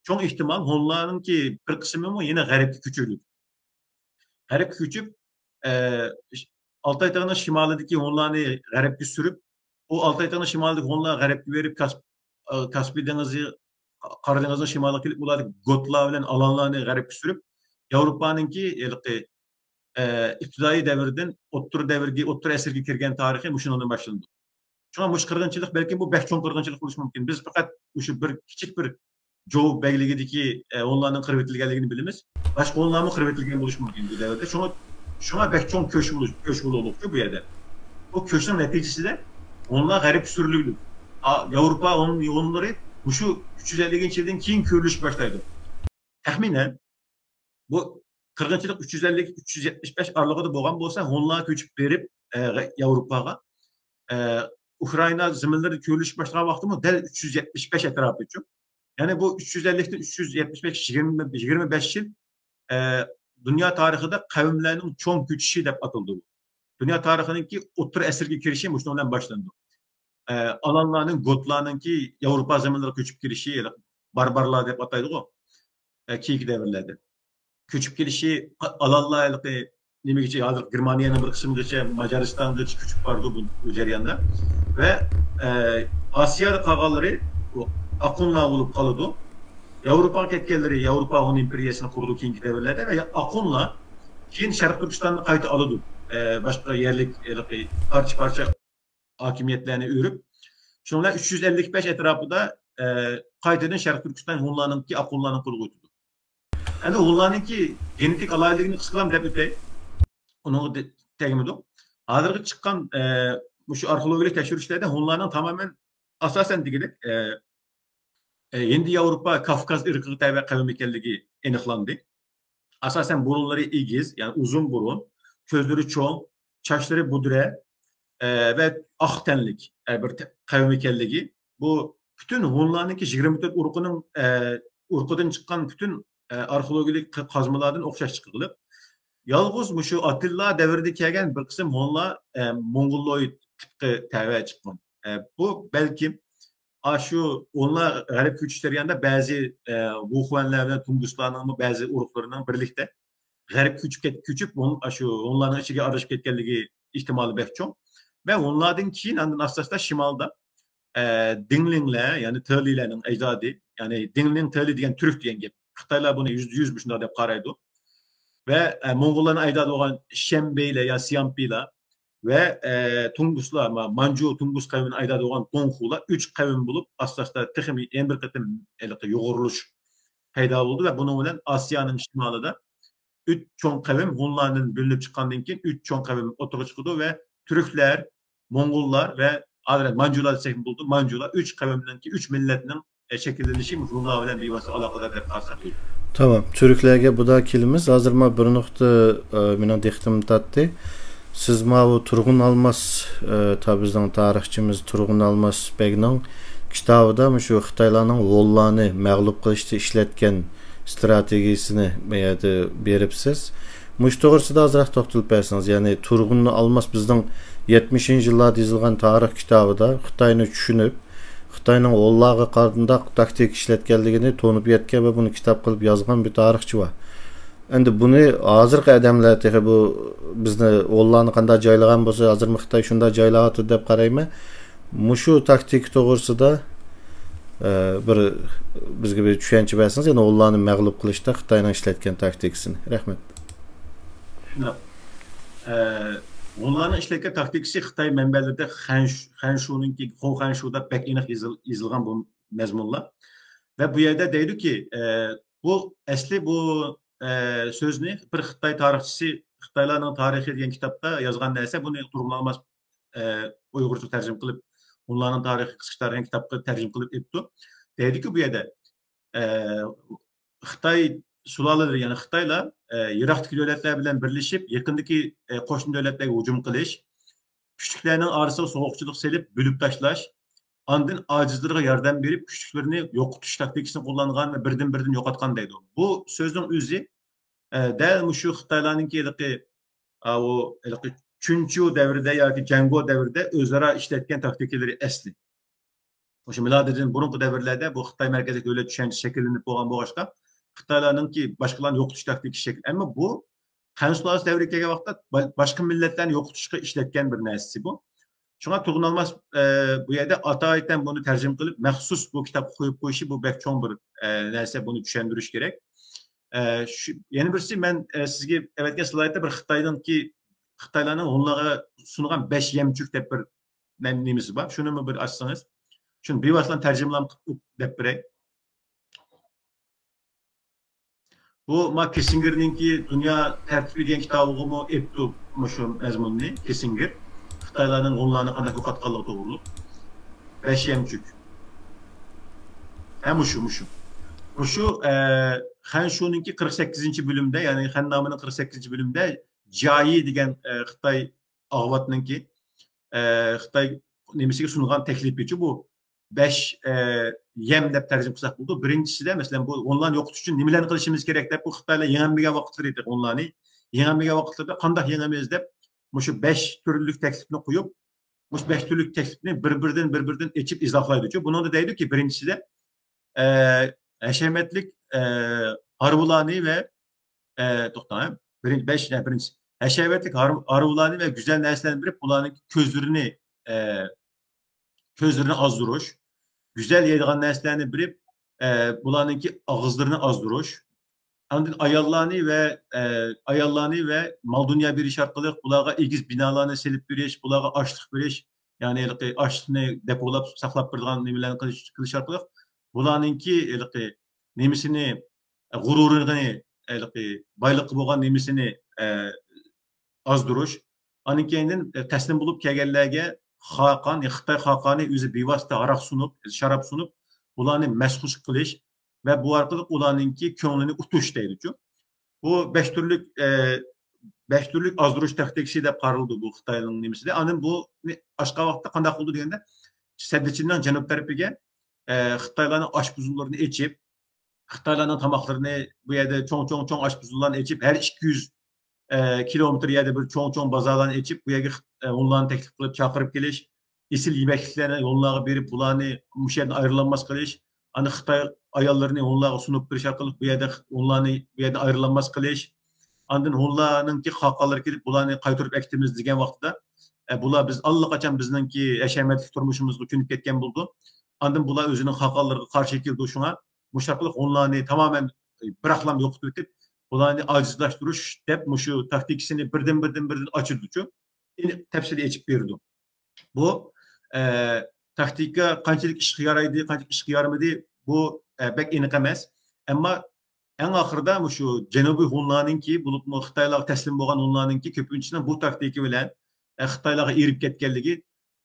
چوڭ ئېھتىمال ھونلارنىڭكى بىر قىسمىمۇ يەنە غەربكە كۆچۈرۈلىدۇ. غەربكە كۆچۈپ، ئە، ئالتاي تېغىنىڭ شىمالىدىكى ھونلارنى غەربكە سۈرۈپ، ئۇ ئالتاي تېغىنىڭ شىمالىدىكى ھونلار غەربكە بېرىپ، كاسپ-، ئە، كاسپىي دېڭىزى، قارا دېڭىزنىڭ شىمالىغا كېلىپ، ئۇلار گوتلار بىلەن ئالانلارنى غەربكە سۈرۈپ، ياۋروپانىڭكى ھېلىقى، ئە، ئىپتىدائىي دەۋردىن ئوتتۇرا دەۋرگە، ئوتتۇرا ئەسىرگە كىرگەن تارىخى مۇشۇنىڭدىن باشلىنىدۇ. شۇڭا مۇشۇ قىرغىنچىلىق، بەلكىم بۇ بەك چوڭ قىرغىنچىلىق بولۇشى مۇمكىن. بىز پەقەت مۇشۇ بىر كىچىك بىر جوۋ بەگلىكىدىكى، ئە، ھونلارنىڭ قىرىۋېتىلگەنلىكىنى بىلىمىز. باشقا ھونلارمۇ قىرىۋېتىلگەن بولۇشى مۇمكىن بۇ دەۋردە. شۇڭا، شۇڭا بەك چوڭ كۆچ بولۇش، كۆچ بولۇقلۇقچۇ بۇ يەردە. بۇ كۆچنىڭ نەتىجىسىدە ھونلار غەربكە سۈرۈلىدۇ. ئا، ياۋروپا ھون-، ھونلىرى مۇشۇ ئۈچ يۈز ئەللىكىنچى يىلدىن كېيىن كۆرۈلۈشكە باشلايدۇ. تەخمىنەن، بۇ قىرغىنچىلىق ئۈچ يۈز ئەللىك، ئۈچ يۈز يەتمىش بەش ئارىلىقىدا بولغان بولسا، ھونلار كۆچۈپ بېرىپ، ئە، غە-، ياۋروپاغا، ئە، ئۇكرائىنا زېمىنلىرىدا كۆرۈلۈشكە باشلىغان ۋاقتىمۇ دەل ئۈچ يۈز يەتمىش بەش ئەتراپىچۇ. يەنى بۇ ئۈچ يۈز ئەللىكتىن ئۈچ يۈز يەتمىش بەش، يىگىرمە، يىگىرمە بەش يىل، ئە، دۇنيا تارىخىدا قەۋملەرنىڭ چوڭ كۆچۈشى دەپ ئاتىلىدۇ. دۇنيا تارىخىنىڭكى ئوتتۇرا ئەسىرگە كىرىشى مۇشۇنىڭ بىلەن باشلىنىدۇ. ئە، ئالانلارنىڭ، گوتلارنىڭكى ياۋروپا زېمىنلىرىغا كۆچۈپ كېلىشى، باربارلار دەپ ئاتايدىغۇ، ئە، كېيىنكى دەۋرلەردە. كۆچۈپ كېلىشى، ئا-، ئالانلار ھېلىقى نېمىگىچە، ھازىر گېرمانىيەنىڭ بىر قىسمىغىچە، ماجارىستانغىچە كۆچۈپ بارىدۇ بۇ، بۇ جەرياندا. ۋە، ئە، ئاسىيادا قالغانلىرى بۇ ئاقۇنلار بولۇپ قالىدۇ. ياۋروپاغا كەتكەنلىرى ياۋروپا ھون ئىمپېرىيەسىنى قۇرىدۇ كېيىنكى دەۋرلەردە ۋە ئاقۇنلار كېيىن شەرقىي تۈركىستاننى قايتا ئالىدۇ. ئە، باشقا يەرلىك، ھېلىقى پارچە-پارچە ھاكىمىيەتلەرنى ئۆرۈپ، شۇنىڭ بىلەن ئۈچ يۈز ئەللىك بەش ئەتراپىدا، ئە، قايتىدىن شەرقىي تۈركىستان ھونلارنىڭكى، ئاقۇنلارنىڭ قولىغا ئۆتىدۇ. ئەمدى ھونلارنىڭكى گېنېتىك ئالاھىدىلىكىنى قىسقىلا دەپ ئۆتەي. ئۇنىڭغا دە-، تەگمىدۇق. ھازىرغا چىققان، ئە، مۇشۇ ئارخېئولوگىيەلىك تەكشۈرۈشلەردە ھونلارنىڭ تامامەن، ئاساسەن دېگۈدەك، ئە، ئە، ھىندى ياۋروپا كاۋكاز ئىرقىغا تەۋە قەۋم ئىكەنلىكى ئېنىقلاندى. ئاساسەن بۇرۇنلىرى ئېگىز، يەنى ئۇزۇن بۇرۇن، كۆزلىرى چوڭ، چاچلىرى بۇدرە، ئە، ۋە ئاق تەنلىك، ئە، بىر تە-، قەۋم ئىكەنلىكى، بۇ پۈتۈن ھونلارنىڭكى يىگىرمە تۆت ئۇرۇقىنىڭ، ئە، ئۇرۇقىدىن چىققان پۈتۈن، ئە، ئارخېئولوگىيەلىك قا-، قازمىلاردىن ئوخشاش چىققىلى. يالغۇز مۇشۇ ئاتىللا دەۋرىدە كەلگەن بىر قىسىم ھونلار، ئە، موڭغۇلويد تىپقا تەۋە چىققان. ئە، بۇ بەلكىم ئاشۇ ھونلار غەربكە كۆچۈش جەريانىدا بەزى، ئە، ۋۇخۇەنلەر بىلەن تۇڭگۇسلارنىڭمۇ بەزى ئۇرۇقلىرىنىڭ بىرلىكتە غەربكە كۆچۈپ كەت-، كۆچۈپ، ھون-، ئاشۇ ھونلارنىڭ ئىچىگە ئارىلىشىپ كەتكەنلىكى ئېھتىمالى بەك چوڭ. ۋە ھونلاردىن كېيىن ئاندىن ئاستا-ئاستا شىمالدا، ئە، دىڭلىڭلەر، يەنى تېلىلەرنىڭ ئەجدادى، يەنى دىڭلىڭ تېلى دېگەن تۈرك دېگەن گەپ. خىتايلار بۇنى يۈزدە يۈز مۇشۇنداق دەپ قارايدۇ. ۋە، ئە، موڭغۇللارنىڭ ئەجدادى بولغان شيەنبېيلەر يا سيامپىلار ۋە، ئە، تۇڭگۇسلار، ما-، مانجۇ، تۇڭگۇس قەۋمىنىڭ ئەجدادى بولغان دۇڭخۇلار ئۈچ قەۋم بولۇپ، ئاستا-ئاستا تېخىمۇ يەنە بىر قېتىم ھېلىقى يۇغۇرۇلۇش پەيدا بولدى ۋە بۇنىڭ بىلەن ئاسىيانىڭ شىمالىدا ئۈچ چوڭ قەۋم، ھونلاردىن بۆلۈنۈپ چىققاندىن كېيىن ئۈچ چوڭ قەۋم ئوتتۇرىغا چىقىدۇ ۋە تۈركلەر، موڭغۇللار ۋە ھازىر مانجۇلار دېسەكمۇ بولىدۇ، مانجۇلار ئۈچ قەۋمنىڭكى، ئۈچ مىللەتنىڭ، ئە، شەكىللىنىشى ھونلار بىلەن بىۋاسىتە ئالاقىدار دەپ قارىساق بولىدۇ. تامام. تۈركلەرگە بۇدا كېلىمىز. ھازىر ما بىر نۇقتا، ئە، مېنىڭ دىققىتىمنى تارتتى. سىز ماۋۇ تۇرغۇن ئالماس، ئە، تا بىزنىڭ تارىخچىمىز تۇرغۇن ئالماس بەگنىڭ كىتابىدا مۇشۇ خىتايلارنىڭ ھونلارنى مەغلۇپ قىلىشتا ئىشلەتكەن ستراتېگىيىسىنى بۇ يەردە بېرىپسىز. مۇشۇ توغرىسىدا ئازراق توختىلىپ بەرسىڭىز. يەنى تۇرغۇن ئالماس بىزنىڭ يەتمىشىنچى يىللاردا يېزىلغان تارىخ كىتابىدا خىتاينى چۈشىنىپ، خىتاينىڭ ھونلارغا قانداق تاكتىكا ئىشلەتكەنلىكىنى تونۇپ يەتكەن ۋە بۇنى كىتاب قىلىپ يازغان بىر تارىخچى بار. ئەمدى بۇنى ھازىرقى ئادەملەر تېخى بۇ بىزنى ھونلارنى قانداق جايلىغان بولسا، ھازىرمۇ خىتاي شۇنداق جايلاۋاتىدۇ دەپ قارايمەن. مۇشۇ تاكتىكا توغرىسىدا، ئە، بىر بىزگە بىر چۈشەنچە بەرسىڭىز، يەنى ھونلارنى مەغلۇپ قىلىشتا خىتاينىڭ ئىشلەتكەن تاكتىكىسىنى. رەھمەت. شۇنداق. ئە، ھونلارنىڭ ئىشلەتكەن تاكتىكىسى خىتاي مەنبەلىرىدە خەنش-، خەنشۇنىڭكى، خو خەنشۇدا بەك ئېنىق يېزىل-، يېزىلغان بۇ مەزمۇنلار. ۋە بۇ يەردە دەيدۇكى، ئە، بۇ ئەسلى بۇ، ئە، سۆزنى بىر خىتاي تارىخچىسى خىتايلارنىڭ تارىخى دېگەن كىتابتا يازغان نەرسە، بۇنى تۇرغۇن ئالماس، ئە، ئۇيغۇرچە تەرجىمە قىلىپ، ھونلارنىڭ تارىخى قىسقىچە تارىخى دېگەن كىتابقا تەرجىمە قىلىپ ئېلىپتۇ. دەيدۇكى بۇ يەردە، ئە، خىتاي سۇلالىلىرى، يەنى خىتايلار، ئە، يىراقتىكى دۆلەتلەر بىلەن بىرلىشىپ، يېقىندىكى، ئە، قوشنا دۆلەتلەرگە ھۇجۇم قىلىش، كۈچلۈكلەرنىڭ ئارىسىغا سوغۇقچىلىق سېلىپ، بۆلۈپ تاشلاش، ئاندىن ئاجىزلىرىغا ياردەم بېرىپ، كۈچلۈكلىرىنى يوقىتىش تاكتىكىسىنى قوللانغان ۋە بىردىن-بىردىن يوقاتقان دەيدۇ. بۇ سۆزنىڭ ئۆزى، ئە، دەل مۇشۇ خىتايلارنىڭكى ھېلىقى، ئاۋۇ، ھېلىقى چۈنچۈ دەۋرىدە ياكى جەڭگو دەۋرىدە ئۆزئارا ئىشلەتكەن تاكتىكىلىرى ئەسلى. مۇشۇ مىلادىدىن بۇرۇنقى دەۋرلەردە بۇ خىتاي مەركەزلىك دۆلەت چۈشەنچىسى شەكىللىنىپ بولغان بولغاچقا، خىتايلارنىڭكى باشقىلارنى يوقىتىش تاكتىكىسى شەكىل. ئەمما بۇ خەن سۇلالىسى دەۋرىگە كەلگەن ۋاقىتتا با-، باشقا مىللەتلەرنى يوقىتىشقا ئىشلەتكەن بىر نەرسىسى بۇ. شۇڭا تۇرغۇن ئالماس، ئە، بۇ يەردە ئاتايىتەن بۇنى تەرجىمە قىلىپ، مەخسۇس بۇ كىتابقا قويۇپ قويۇشى، بۇ بەك چوڭ بىر، ئە، نەرسە، بۇنى چۈشەندۈرۈش كېرەك. ئە، شۇ، يەنە بىرسى، مەن، ئە، سىزگە ئەۋەتكەن سلايدتا بىر خىتاينىڭكى، خىتايلارنىڭ ھونلارغا سۇنغان بەش يەمچۈك دەپ بىر نە-، نېمىسى بار. شۇنىمۇ بىر ئاچسىڭىز. شۇنى بىۋاسىتە تەرجىمىلەم قىلىپ دەپ بېرەي. بۇ ما كىسسىنگېرنىڭكى دۇنيا تەرتىپى دېگەن كىتابىغىمۇ ئېپتۇ مۇشۇ مەزمۇننى، كىسسىنگېر. خىتايلارنىڭ ھونلارنى قانداق يوقاتقانلىقى توغرۇلۇق. بەش يەمچۈك. ھە، مۇشۇ، مۇشۇ. مۇشۇ، ئە، خەنشۇنىڭكى قىرىق سەككىزىنچى بۆلۈمدە، يەنى خەننامىنىڭ قىرىق سەككىزىنچى بۆلۈمدە جيايى دېگەن، ئە، خىتاي ئاغۋاتنىڭكى، ئە، خىتاي نېمىسىگە سۇنغان تەكلىپىچۇ بۇ. بەش، ئە، يەم دەپ تەرجىمە قىلساق بولىدۇ. بىرىنچىسىدە، مەسىلەن، بۇ ھونلارنى يوقىتىش ئۈچۈن نېمىلەرنى قىلىشىمىز كېرەك دەپ، بۇ خىتايلار يېڭەلمىگەن ۋاقىتلىرى ئىدى ھونلارنى. يېڭەلمىگەن ۋاقىتلىرىدا قانداق يېڭىمىز دەپ، مۇشۇ بەش تۈرلۈك تەكلىپنى قويۇپ، مۇشۇ بەش تۈرلۈك تەكلىپنى بىر-بىرىدىن، بىر-بىرىدىن ئېچىپ ئىزاھلايدۇچۇ. بۇنىڭدا دەيدۇكى، بىرىنچىسىدە، ئە، ھەشەمەتلىك، ئە، ھارۋىلارنى ۋە، ئە، توختاڭ، ھە؟ بىرىنچى، بەش، ھە، بىرىنچىسى. ھەشەمەتلىك ھار-، ھارۋىلارنى ۋە گۈزەل نەرسىلەرنى بېرىپ، بۇلارنىڭ كۆزلىرىنى، ئە، كۆزلىرىنى ئازدۇرۇش، گۈزەل يەيدىغان نەرسىلەرنى بېرىپ، ئە، بۇلارنىڭكى ئاغزىلىرىنى ئازدۇرۇش، ئاندىن ئاياللارنى ۋە، ئە، ئاياللارنى ۋە مال-دۇنيا بېرىش ئارقىلىق بۇلارغا ئېگىز بىنالارنى سېلىپ بېرىش، بۇلارغا ئاشلىق بېرىش، يەنى ھېلىقى ئاشلىقنى دېپولاب ساقلاپ بېرىدىغان نېمىلەرنى قىلىش، قىلىش ئارقىلىق بۇلارنىڭكى ھېلىقى نېمىسىنى، غۇرۇرىنى، ھېلىقى بايلىققا بولغان نېمىسىنى، ئە، ئازدۇرۇش. ئاندىن كېيىندىن، ئە، تەسلىم بولۇپ كەلگەنلەرگە خاقان، خىتاي خاقانى ئۆزى بىۋاسىتە ھاراق سۇنۇپ، شاراب سۇنۇپ، بۇلارنى مەستخۇش قىلىش ۋە بۇ ئارقىلىق ئۇلارنىڭكى كۆڭلىنى ئۇتۇش دەيدىچۇ. بۇ بەش تۈرلۈك، ئە، بەش تۈرلۈك ئازدۇرۇش تاكتىكىسى دەپ قارىلىدۇ بۇ خىتاينىڭ نېمىسىدە. ئاندىن بۇنى ئاشقان ۋاقىتتا قانداق قىلىدۇ دېگەندە، سەددىچىننىڭ جەنۇب تەرىپىگە، ئە، خىتايلارنىڭ ئاشپۇزۇللىرىنى ئېچىپ، خىتايلارنىڭ تاماقلىرىنى بۇ يەردە چوڭ، چوڭ، چوڭ ئاشپۇزۇللارنى ئېچىپ، ھەر ئىككى يۈز، ئە، كىلومېتىر يەردە بىر چوڭ، چوڭ بازارلارنى ئېچىپ، بۇ يەرگە خىت-، ئە، ھونلارنى تەكلىپ قىلىپ، چاقىرىپ كېلىش، ئېسىل يېمەكلىكلەرنى ھونلارغا بېرىپ، بۇلارنى مۇشۇ يەردىن ئايرىلالماس قىلىش، ئاندىن خىتاي ئاياللىرىنى ھونلارغا سۇنۇپ بېرىش ئارقىلىق بۇ يەردە خىت-، ھونلارنى بۇ يەردىن ئايرىلالماس قىلىش، ئاندىن ھونلارنىڭكى خاقانلىرى كېلىپ، بۇلارنى قايتۇرۇپ ئەكېتىمىز دېگەن ۋاقتىدا، ئە، بۇلار بىز ئاللىقاچان بىزنىڭكى ھەشەمەتلىك تۇرمۇشىمىزغا كۆنۈپ كەتكەن بولىدۇ. ئاندىن بۇلار ئۆزىنىڭ خاقانلىرىغا قارشى كېلىدۇ. شۇڭا مۇشۇ ئارقىلىق ھونلارنى تامامەن، ئە، بىراقلام يوقىتىۋېتىپ، بۇلارنى ئاجىزلاشتۇرۇش دەپ مۇشۇ تاكتىكىسىنى بىردىن، بىردىن، بىردىن ئاچىدۇچۇ. ئېنىق تەپسىلىي ئېچىپ بېرىدۇ. بۇ، ئە، تاكتىكا قانچىلىك ئىشقا يارايدى، قانچىلىك ئىشقا يارىمىدى، بۇ، ئە، بەك ئېنىق ئەمەس. ئەمما ئەڭ ئاخىرىدا مۇشۇ جەنۇبىي ھونلارنىڭكى، بولۇپمۇ خىتايلارغا تەسلىم بولغان ھونلارنىڭكى كۆپىنچىسىنىڭ بۇ تاكتىكا بىلەن، ئە، خىتايلارغا ئېرىپ كەتكەنلىكى،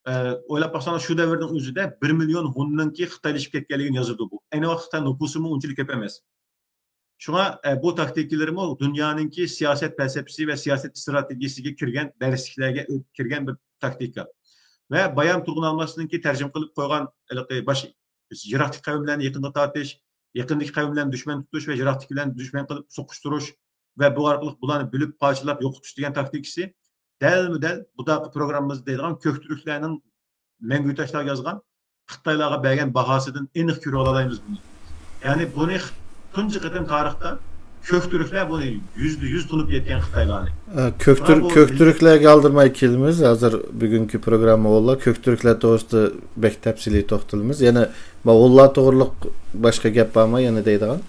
ئە، ئويلاپ باقساڭلار، شۇ دەۋرنىڭ ئۆزىدە بىر مىليون ھوننىڭكى خىتايلىشىپ كەتكەنلىكىنى يازىدۇ بۇ. ئەينى ۋاقىتتا خىتاي نوپۇسىمۇ ئۇنچىلىك كۆپ ئەمەس. شۇڭا، ئە، بۇ تاكتىكىلىرىمۇ دۇنيانىڭكى سىياسەت پەلسەپىسى ۋە سىياسەت ئىستراتېگىيىسىگە كىرگەن دەرسلىكلەرگە كىرگەن بىر تاكتىكا. ۋە بايام تۇرغۇن ئالماسنىڭكى تەرجىمە قىلىپ قويغان ھېلىقى باش-، يىراقتىكى قەۋملەرنى يېقىنغا تارتىش، يېقىندىكى قەۋملەرنى دۈشمەن تۇتۇش ۋە يىراقتىكىلەرنى دۈشمەن قىلىپ سوقۇشتۇرۇش ۋە بۇ ئارقىلىق بۇلارنى بۆلۈپ پارچىلاپ يوقىتىش دېگەن تاكتىكىسى دەلمۇدەل بۇنداق پروگراممىمىزدا دەيدىغان كۆك تۈركلەرنىڭ مەڭگۈ تاشلارغا يازغان خىتايلارغا بەرگەن باھاسىدىن ئېنىق كۆرۈۋالالايمىز بۇنى. يەنى بۇنى تۇنجى قېتىم تارىختا كۆك تۈركلەر بۇنى يۈزدە يۈز تونۇپ يەتكەن خىتايلارنى. ئە، كۆك تۈر-، شۇڭا بۇ كۆك تۈركلەرگە ئالدىرىماي كېلىمىز. ھازىر بۈگۈنكى پروگرامما ھونلار، كۆك تۈركلەر توغرىسىدا بەك تەپسىلىي توختىلىمىز. يەنە ما ھونلار توغرىلىق باشقا گەپ بارمۇ يەنە دەيدىغان؟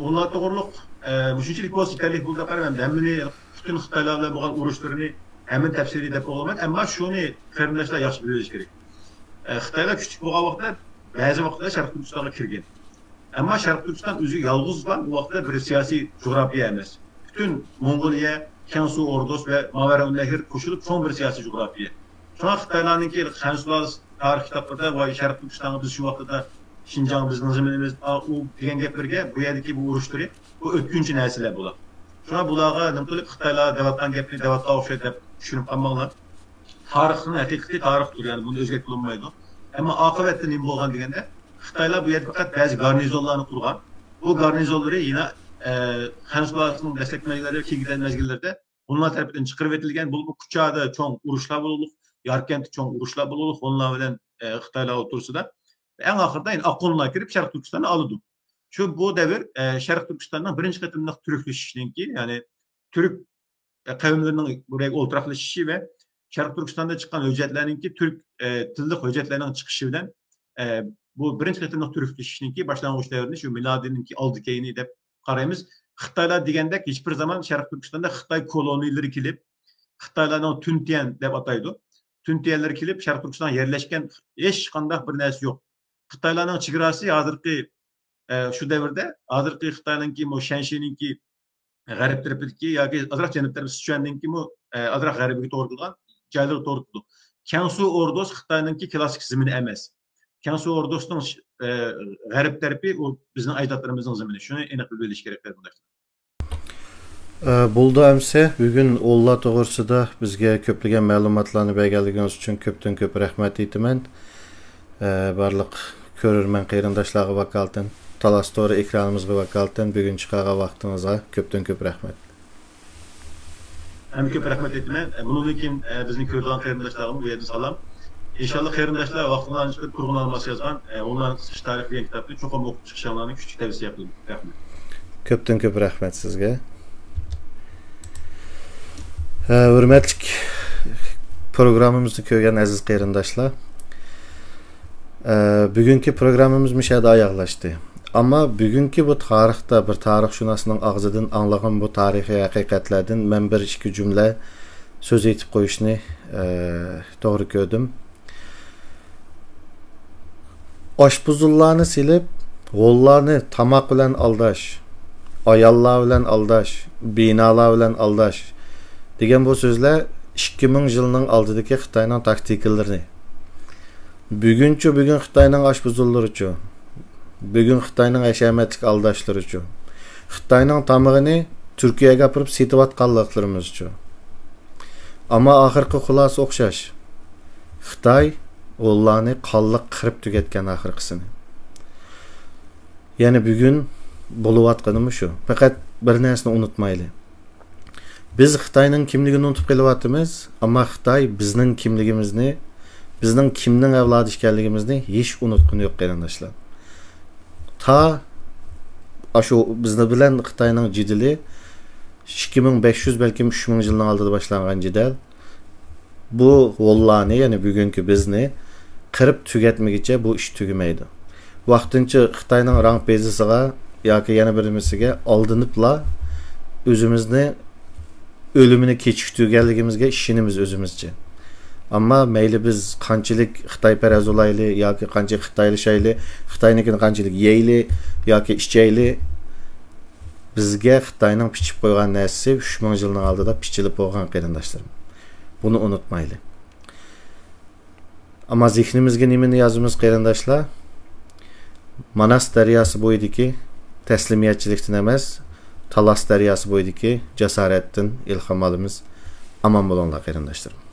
ھونلار توغرىلىق، ئە، مۇشۇنچىلىك بولسا يېتەرلىك بولىدۇ دەپ قارايمەن. ھەممىنى، پۈتۈن خىتايلار بىلەن بولغان ئۇرۇشلىرىنى ھەممىنى تەپسىلىي دەپ بولالمايمەن. ئەمما شۇنى قېرىنداشلار ياخشى بىلىۋېلىشى كېرەك. ئە، خىتايلار كۈچلۈك بولغان ۋاقىتتا بەزى ۋاقىتلاردا شەرقىي تۈركىستانغا كىرگەن. ئەمما شەرقىي تۈركىستان ئۆزى يالغۇزلا ئۇ ۋاقىتتا بىر سىياسىي جۇغراپىيە ئەمەس. پۈتۈن موڭغۇلىيە، كەڭسۇ ئوردۇس ۋە ماۋەرەننەھر قوشۇلۇپ چوڭ بىر سىياسىي جۇغراپىيە. شۇڭا خىتايلارنىڭكى خەن سۇلالىسى تارىخ كىتابلىرىدا ۋە شەرقىي تۈركىستانغا بىز شۇ ۋاقىتتا شىنجاڭ بىزنىڭ زېمىنىمىز، ئا، ئۇ دېگەن گەپلىرىگە بۇ يەردىكى بۇ ئۇرۇشلىرى، بۇ ئۆتكۈنچى نەرسىلەر بۇلار. شۇڭا بۇلارغا نېمە قىلىپ خىتايلار دەۋاتقان گەپنى دەۋاتقان ئوخشايدۇ دەپ چۈشىنىپ قالماڭلار. تارىخنىڭ ھەقىقىتى تارىختۇر، يەنى بۇنى ئۆزگەرتكىلى بولمايدۇ. ئەمما ئاقىۋەتتە نېمە بولغان دېگەندە، خىتايلار بۇ يەردە پەقەت بەزى گارنىزونلارنى قۇرغان. بۇ گارنىزونلىرى يەنە، ئە، خەنزۇلارنىڭ دەسلەپكى مەزگىللەردە، كېيىنكى مەزگىللەردە ھونلار تەرىپىدىن چىقىرىۋېتىلگەن. بولۇپمۇ كۇچادا چوڭ ئۇرۇشلار بولۇپ، ياركەنتتە چوڭ ئۇرۇشلار بولۇپ، ھونلار بىلەن، ئە، خىتايلار ئوتتۇرىسىدا. ئەڭ ئاخىرىدا يەنە ئاققونلار كىرىپ شەرقىي تۈركىستاننى ئالىدۇ. شۇ بۇ دەۋر، ئە، شەرقىي تۈركىستاننىڭ بىرىنچى قېتىملىق تۈركلىشىشىنىڭكى، يەنى تۈرك، ئە، قەۋملىرىنىڭ بىر يەرگە ئولتۇراقلىشىشى ۋە شەرقىي تۈركىستاندا چىققان ھۆججەتلەرنىڭكى تۈرك، ئە، تىللىق ھۆججەتلەرنىڭ چىقىشى بىلەن، ئە، بۇ بىرىنچى قېتىملىق تۈركلىشىشنىڭكى باشلانغۇچ دەۋرىنى شۇ مىلادىنىڭكى ئالدى كەينى دەپ قارايمىز. خىتايلار دېگەندەك ھېچبىر زامان شەرقىي تۈركىستاندا خىتاي كولونىيلىرى كېلىپ، خىتايلارنىڭ تۈنتيەن دەپ ئاتايدۇ. تۈنتيەنلىرى كېلىپ شەرقىي تۈركىستانغا يەرلەشكەن ھېچقانداق بىر نەرسە يوق. خىتايلارنىڭ چېگراسى ھازىرقى، ئە، شۇ دەۋردە ھازىرقى خىتاينىڭكى، مۇ شەنشىنىڭكى غەرب تەرىپىدىكى ياكى ئازراق جەنۇب تەرىپى سىچۈەننىڭكىمۇ، ئە، ئازراق غەربىگە توغرا كېلىدىغان جايلىرىغا توغرا كېلىدۇ. كياڭسۇ ئوردۇس خىتاينىڭكى كلاسسىك زېمىنى ئەمەس. كياڭسۇ ئوردۇسنىڭ، ئە، غەرب تەرىپى ئۇ بىزنىڭ ئەجدادلىرىمىزنىڭ زېمىنى. شۇنى ئېنىق بىلىپ ئېلىش كېرەك، قېرىنداشلار. ئە، بولدى ئەمسە، بۈگۈن ھونلار توغرىسىدا بىزگە كۆپلىگەن مەلۇماتلارنى بەرگەنلىكىڭىز ئۈچۈن كۆپتىن كۆپ رەھمەت ئېيتىمەن. ئە، بارلىق كۆرۈرمەن قېرىنداشلارغا ۋاكالىتەن، تالاس تورى ئېكرانىمىزغا ۋاكالىتەن بۈگۈن چىقارغان ۋاقتىڭىزغا كۆپتىن كۆپ رەھمەت. ھەم كۆپ رەھمەت ئېيتىمەن. ئە، بۇنىڭدىن كېيىن، ئە، بىزنى كۆرىدىغان قېرىنداشلارغىمۇ بۇ يەردىن سالام. ئىنشاللا قېرىنداشلار ۋاقتىڭلارنى چىقىرىپ تۇرغۇنلارغا ماس يازغان، ئە، ھونلارنىڭ قىسقىچە تارىخى دېگەن كىتابنى چوقۇم ئوقۇپ چىقىشىڭلارنى كۈچلۈك تەۋسىيە قىلىمەن. رەھمەت. كۆپتىن كۆپ رەھمەت سىزگە. ھە، ھۆرمەتلىك پروگراممىمىزنى كۆرگەن ئەزىز قېرىنداشلار، ئە، بۈگۈنكى پروگراممىمىز مۇشۇ يەردە ئاياغلاشتى. ئەمما بۈگۈنكى بۇ تارىختا بىر تارىخشۇناسنىڭ ئاغزىدىن ئاڭلىغان بۇ تارىخىي ھەقىقەتلەردىن مەن بىر ئىككى جۈملە سۆز ئېيتىپ قويۇشنى، ئە، توغرا كۆردۈم. ئاشپۇزۇللارنى سېلىپ، ھونلارنى تاماق بىلەن ئالداش، ئاياللار بىلەن ئالداش، بىنالار بىلەن ئالداش دېگەن بۇ سۆزلەر ئىككى مىڭ يىلنىڭ ئالدىدىكى خىتاينىڭ تاكتىكىلىرى. بۈگۈنچۇ، بۈگۈن خىتاينىڭ ئاشپۇزۇللىرىچۇ؟ بۈگۈن خىتاينىڭ ھەشەمەتلىك ئالداشلىرىچۇ؟ خىتاينىڭ تامىقىنى تۈركىيەگە ئاپىرىپ سېتىۋاتقانلىقلىرىمىزچۇ؟ ئەمما ئاخىرقى خۇلاسە ئوخشاش. خىتاي ھونلارنى قانلىق قىرىپ تۈگەتكەن ئاخىرقىسىنى. يەنى بۈگۈن بولۇۋاتقىنىمۇ شۇ. پەقەت بىر نەرسىنى ئۇنتۇمايلى. بىز خىتاينىڭ كىملىكىنى ئۇنتۇپ قېلىۋاتىمىز، ئەمما خىتاي بىزنىڭ كىملىكىمىزنى، بىزنىڭ كىمنىڭ ئەۋلادى ئىكەنلىكىمىزنى ھېچ ئۇنتقىنى يوق، قېرىنداشلار. تا ئاشۇ بىزنىڭ بىلەن خىتاينىڭ جېدىلى ئىككى مىڭ بەش يۈز، بەلكىم ئۈچ مىڭ يىلنىڭ ئالدىدا باشلانغان جېدەل. بۇ ھونلارنى، يەنى بۈگۈنكى بىزنى قىرىپ تۈگەتمىگىچە بۇ ئىش تۈگىمەيدۇ. ۋاقتىنچە خىتاينىڭ رەڭ پېزىسىغا ياكى يەنە بىر نېمىسىگە ئالدىنىپلا ئۆزىمىزنى ئۆلۈمىنى كېچىكتۈرگەنلىكىمىزگە ئىشىنىمىز ئۆزىمىزچە. ئەمما مەيلى بىز قانچىلىك خىتايپەرەس بولايلى ياكى قانچىلىك خىتايلىشايلى، خىتاينىڭكىنى قانچىلىك يەيلى ياكى ئىچەيلى، بىزگە خىتاينىڭ پىچىپ قويغان نەرسىسى ئۈچ مىڭ يىلنىڭ ئالدىدا پىچىلىپ بولغان، قېرىنداشلىرىم. بۇنى ئۇنتۇمايلى. ئەمما زېھنىمىزگە نېمىنى يازىمىز، قېرىنداشلار؟ ماناس دەرياسى بويىدىكى تەسلىمىيەتچىلىكتىن ئەمەس، تالاس دەرياسى بويىدىكى جاسارەتتىن ئىلھام ئالىمىز. ئامان بولۇڭلار، قېرىنداشلىرىم.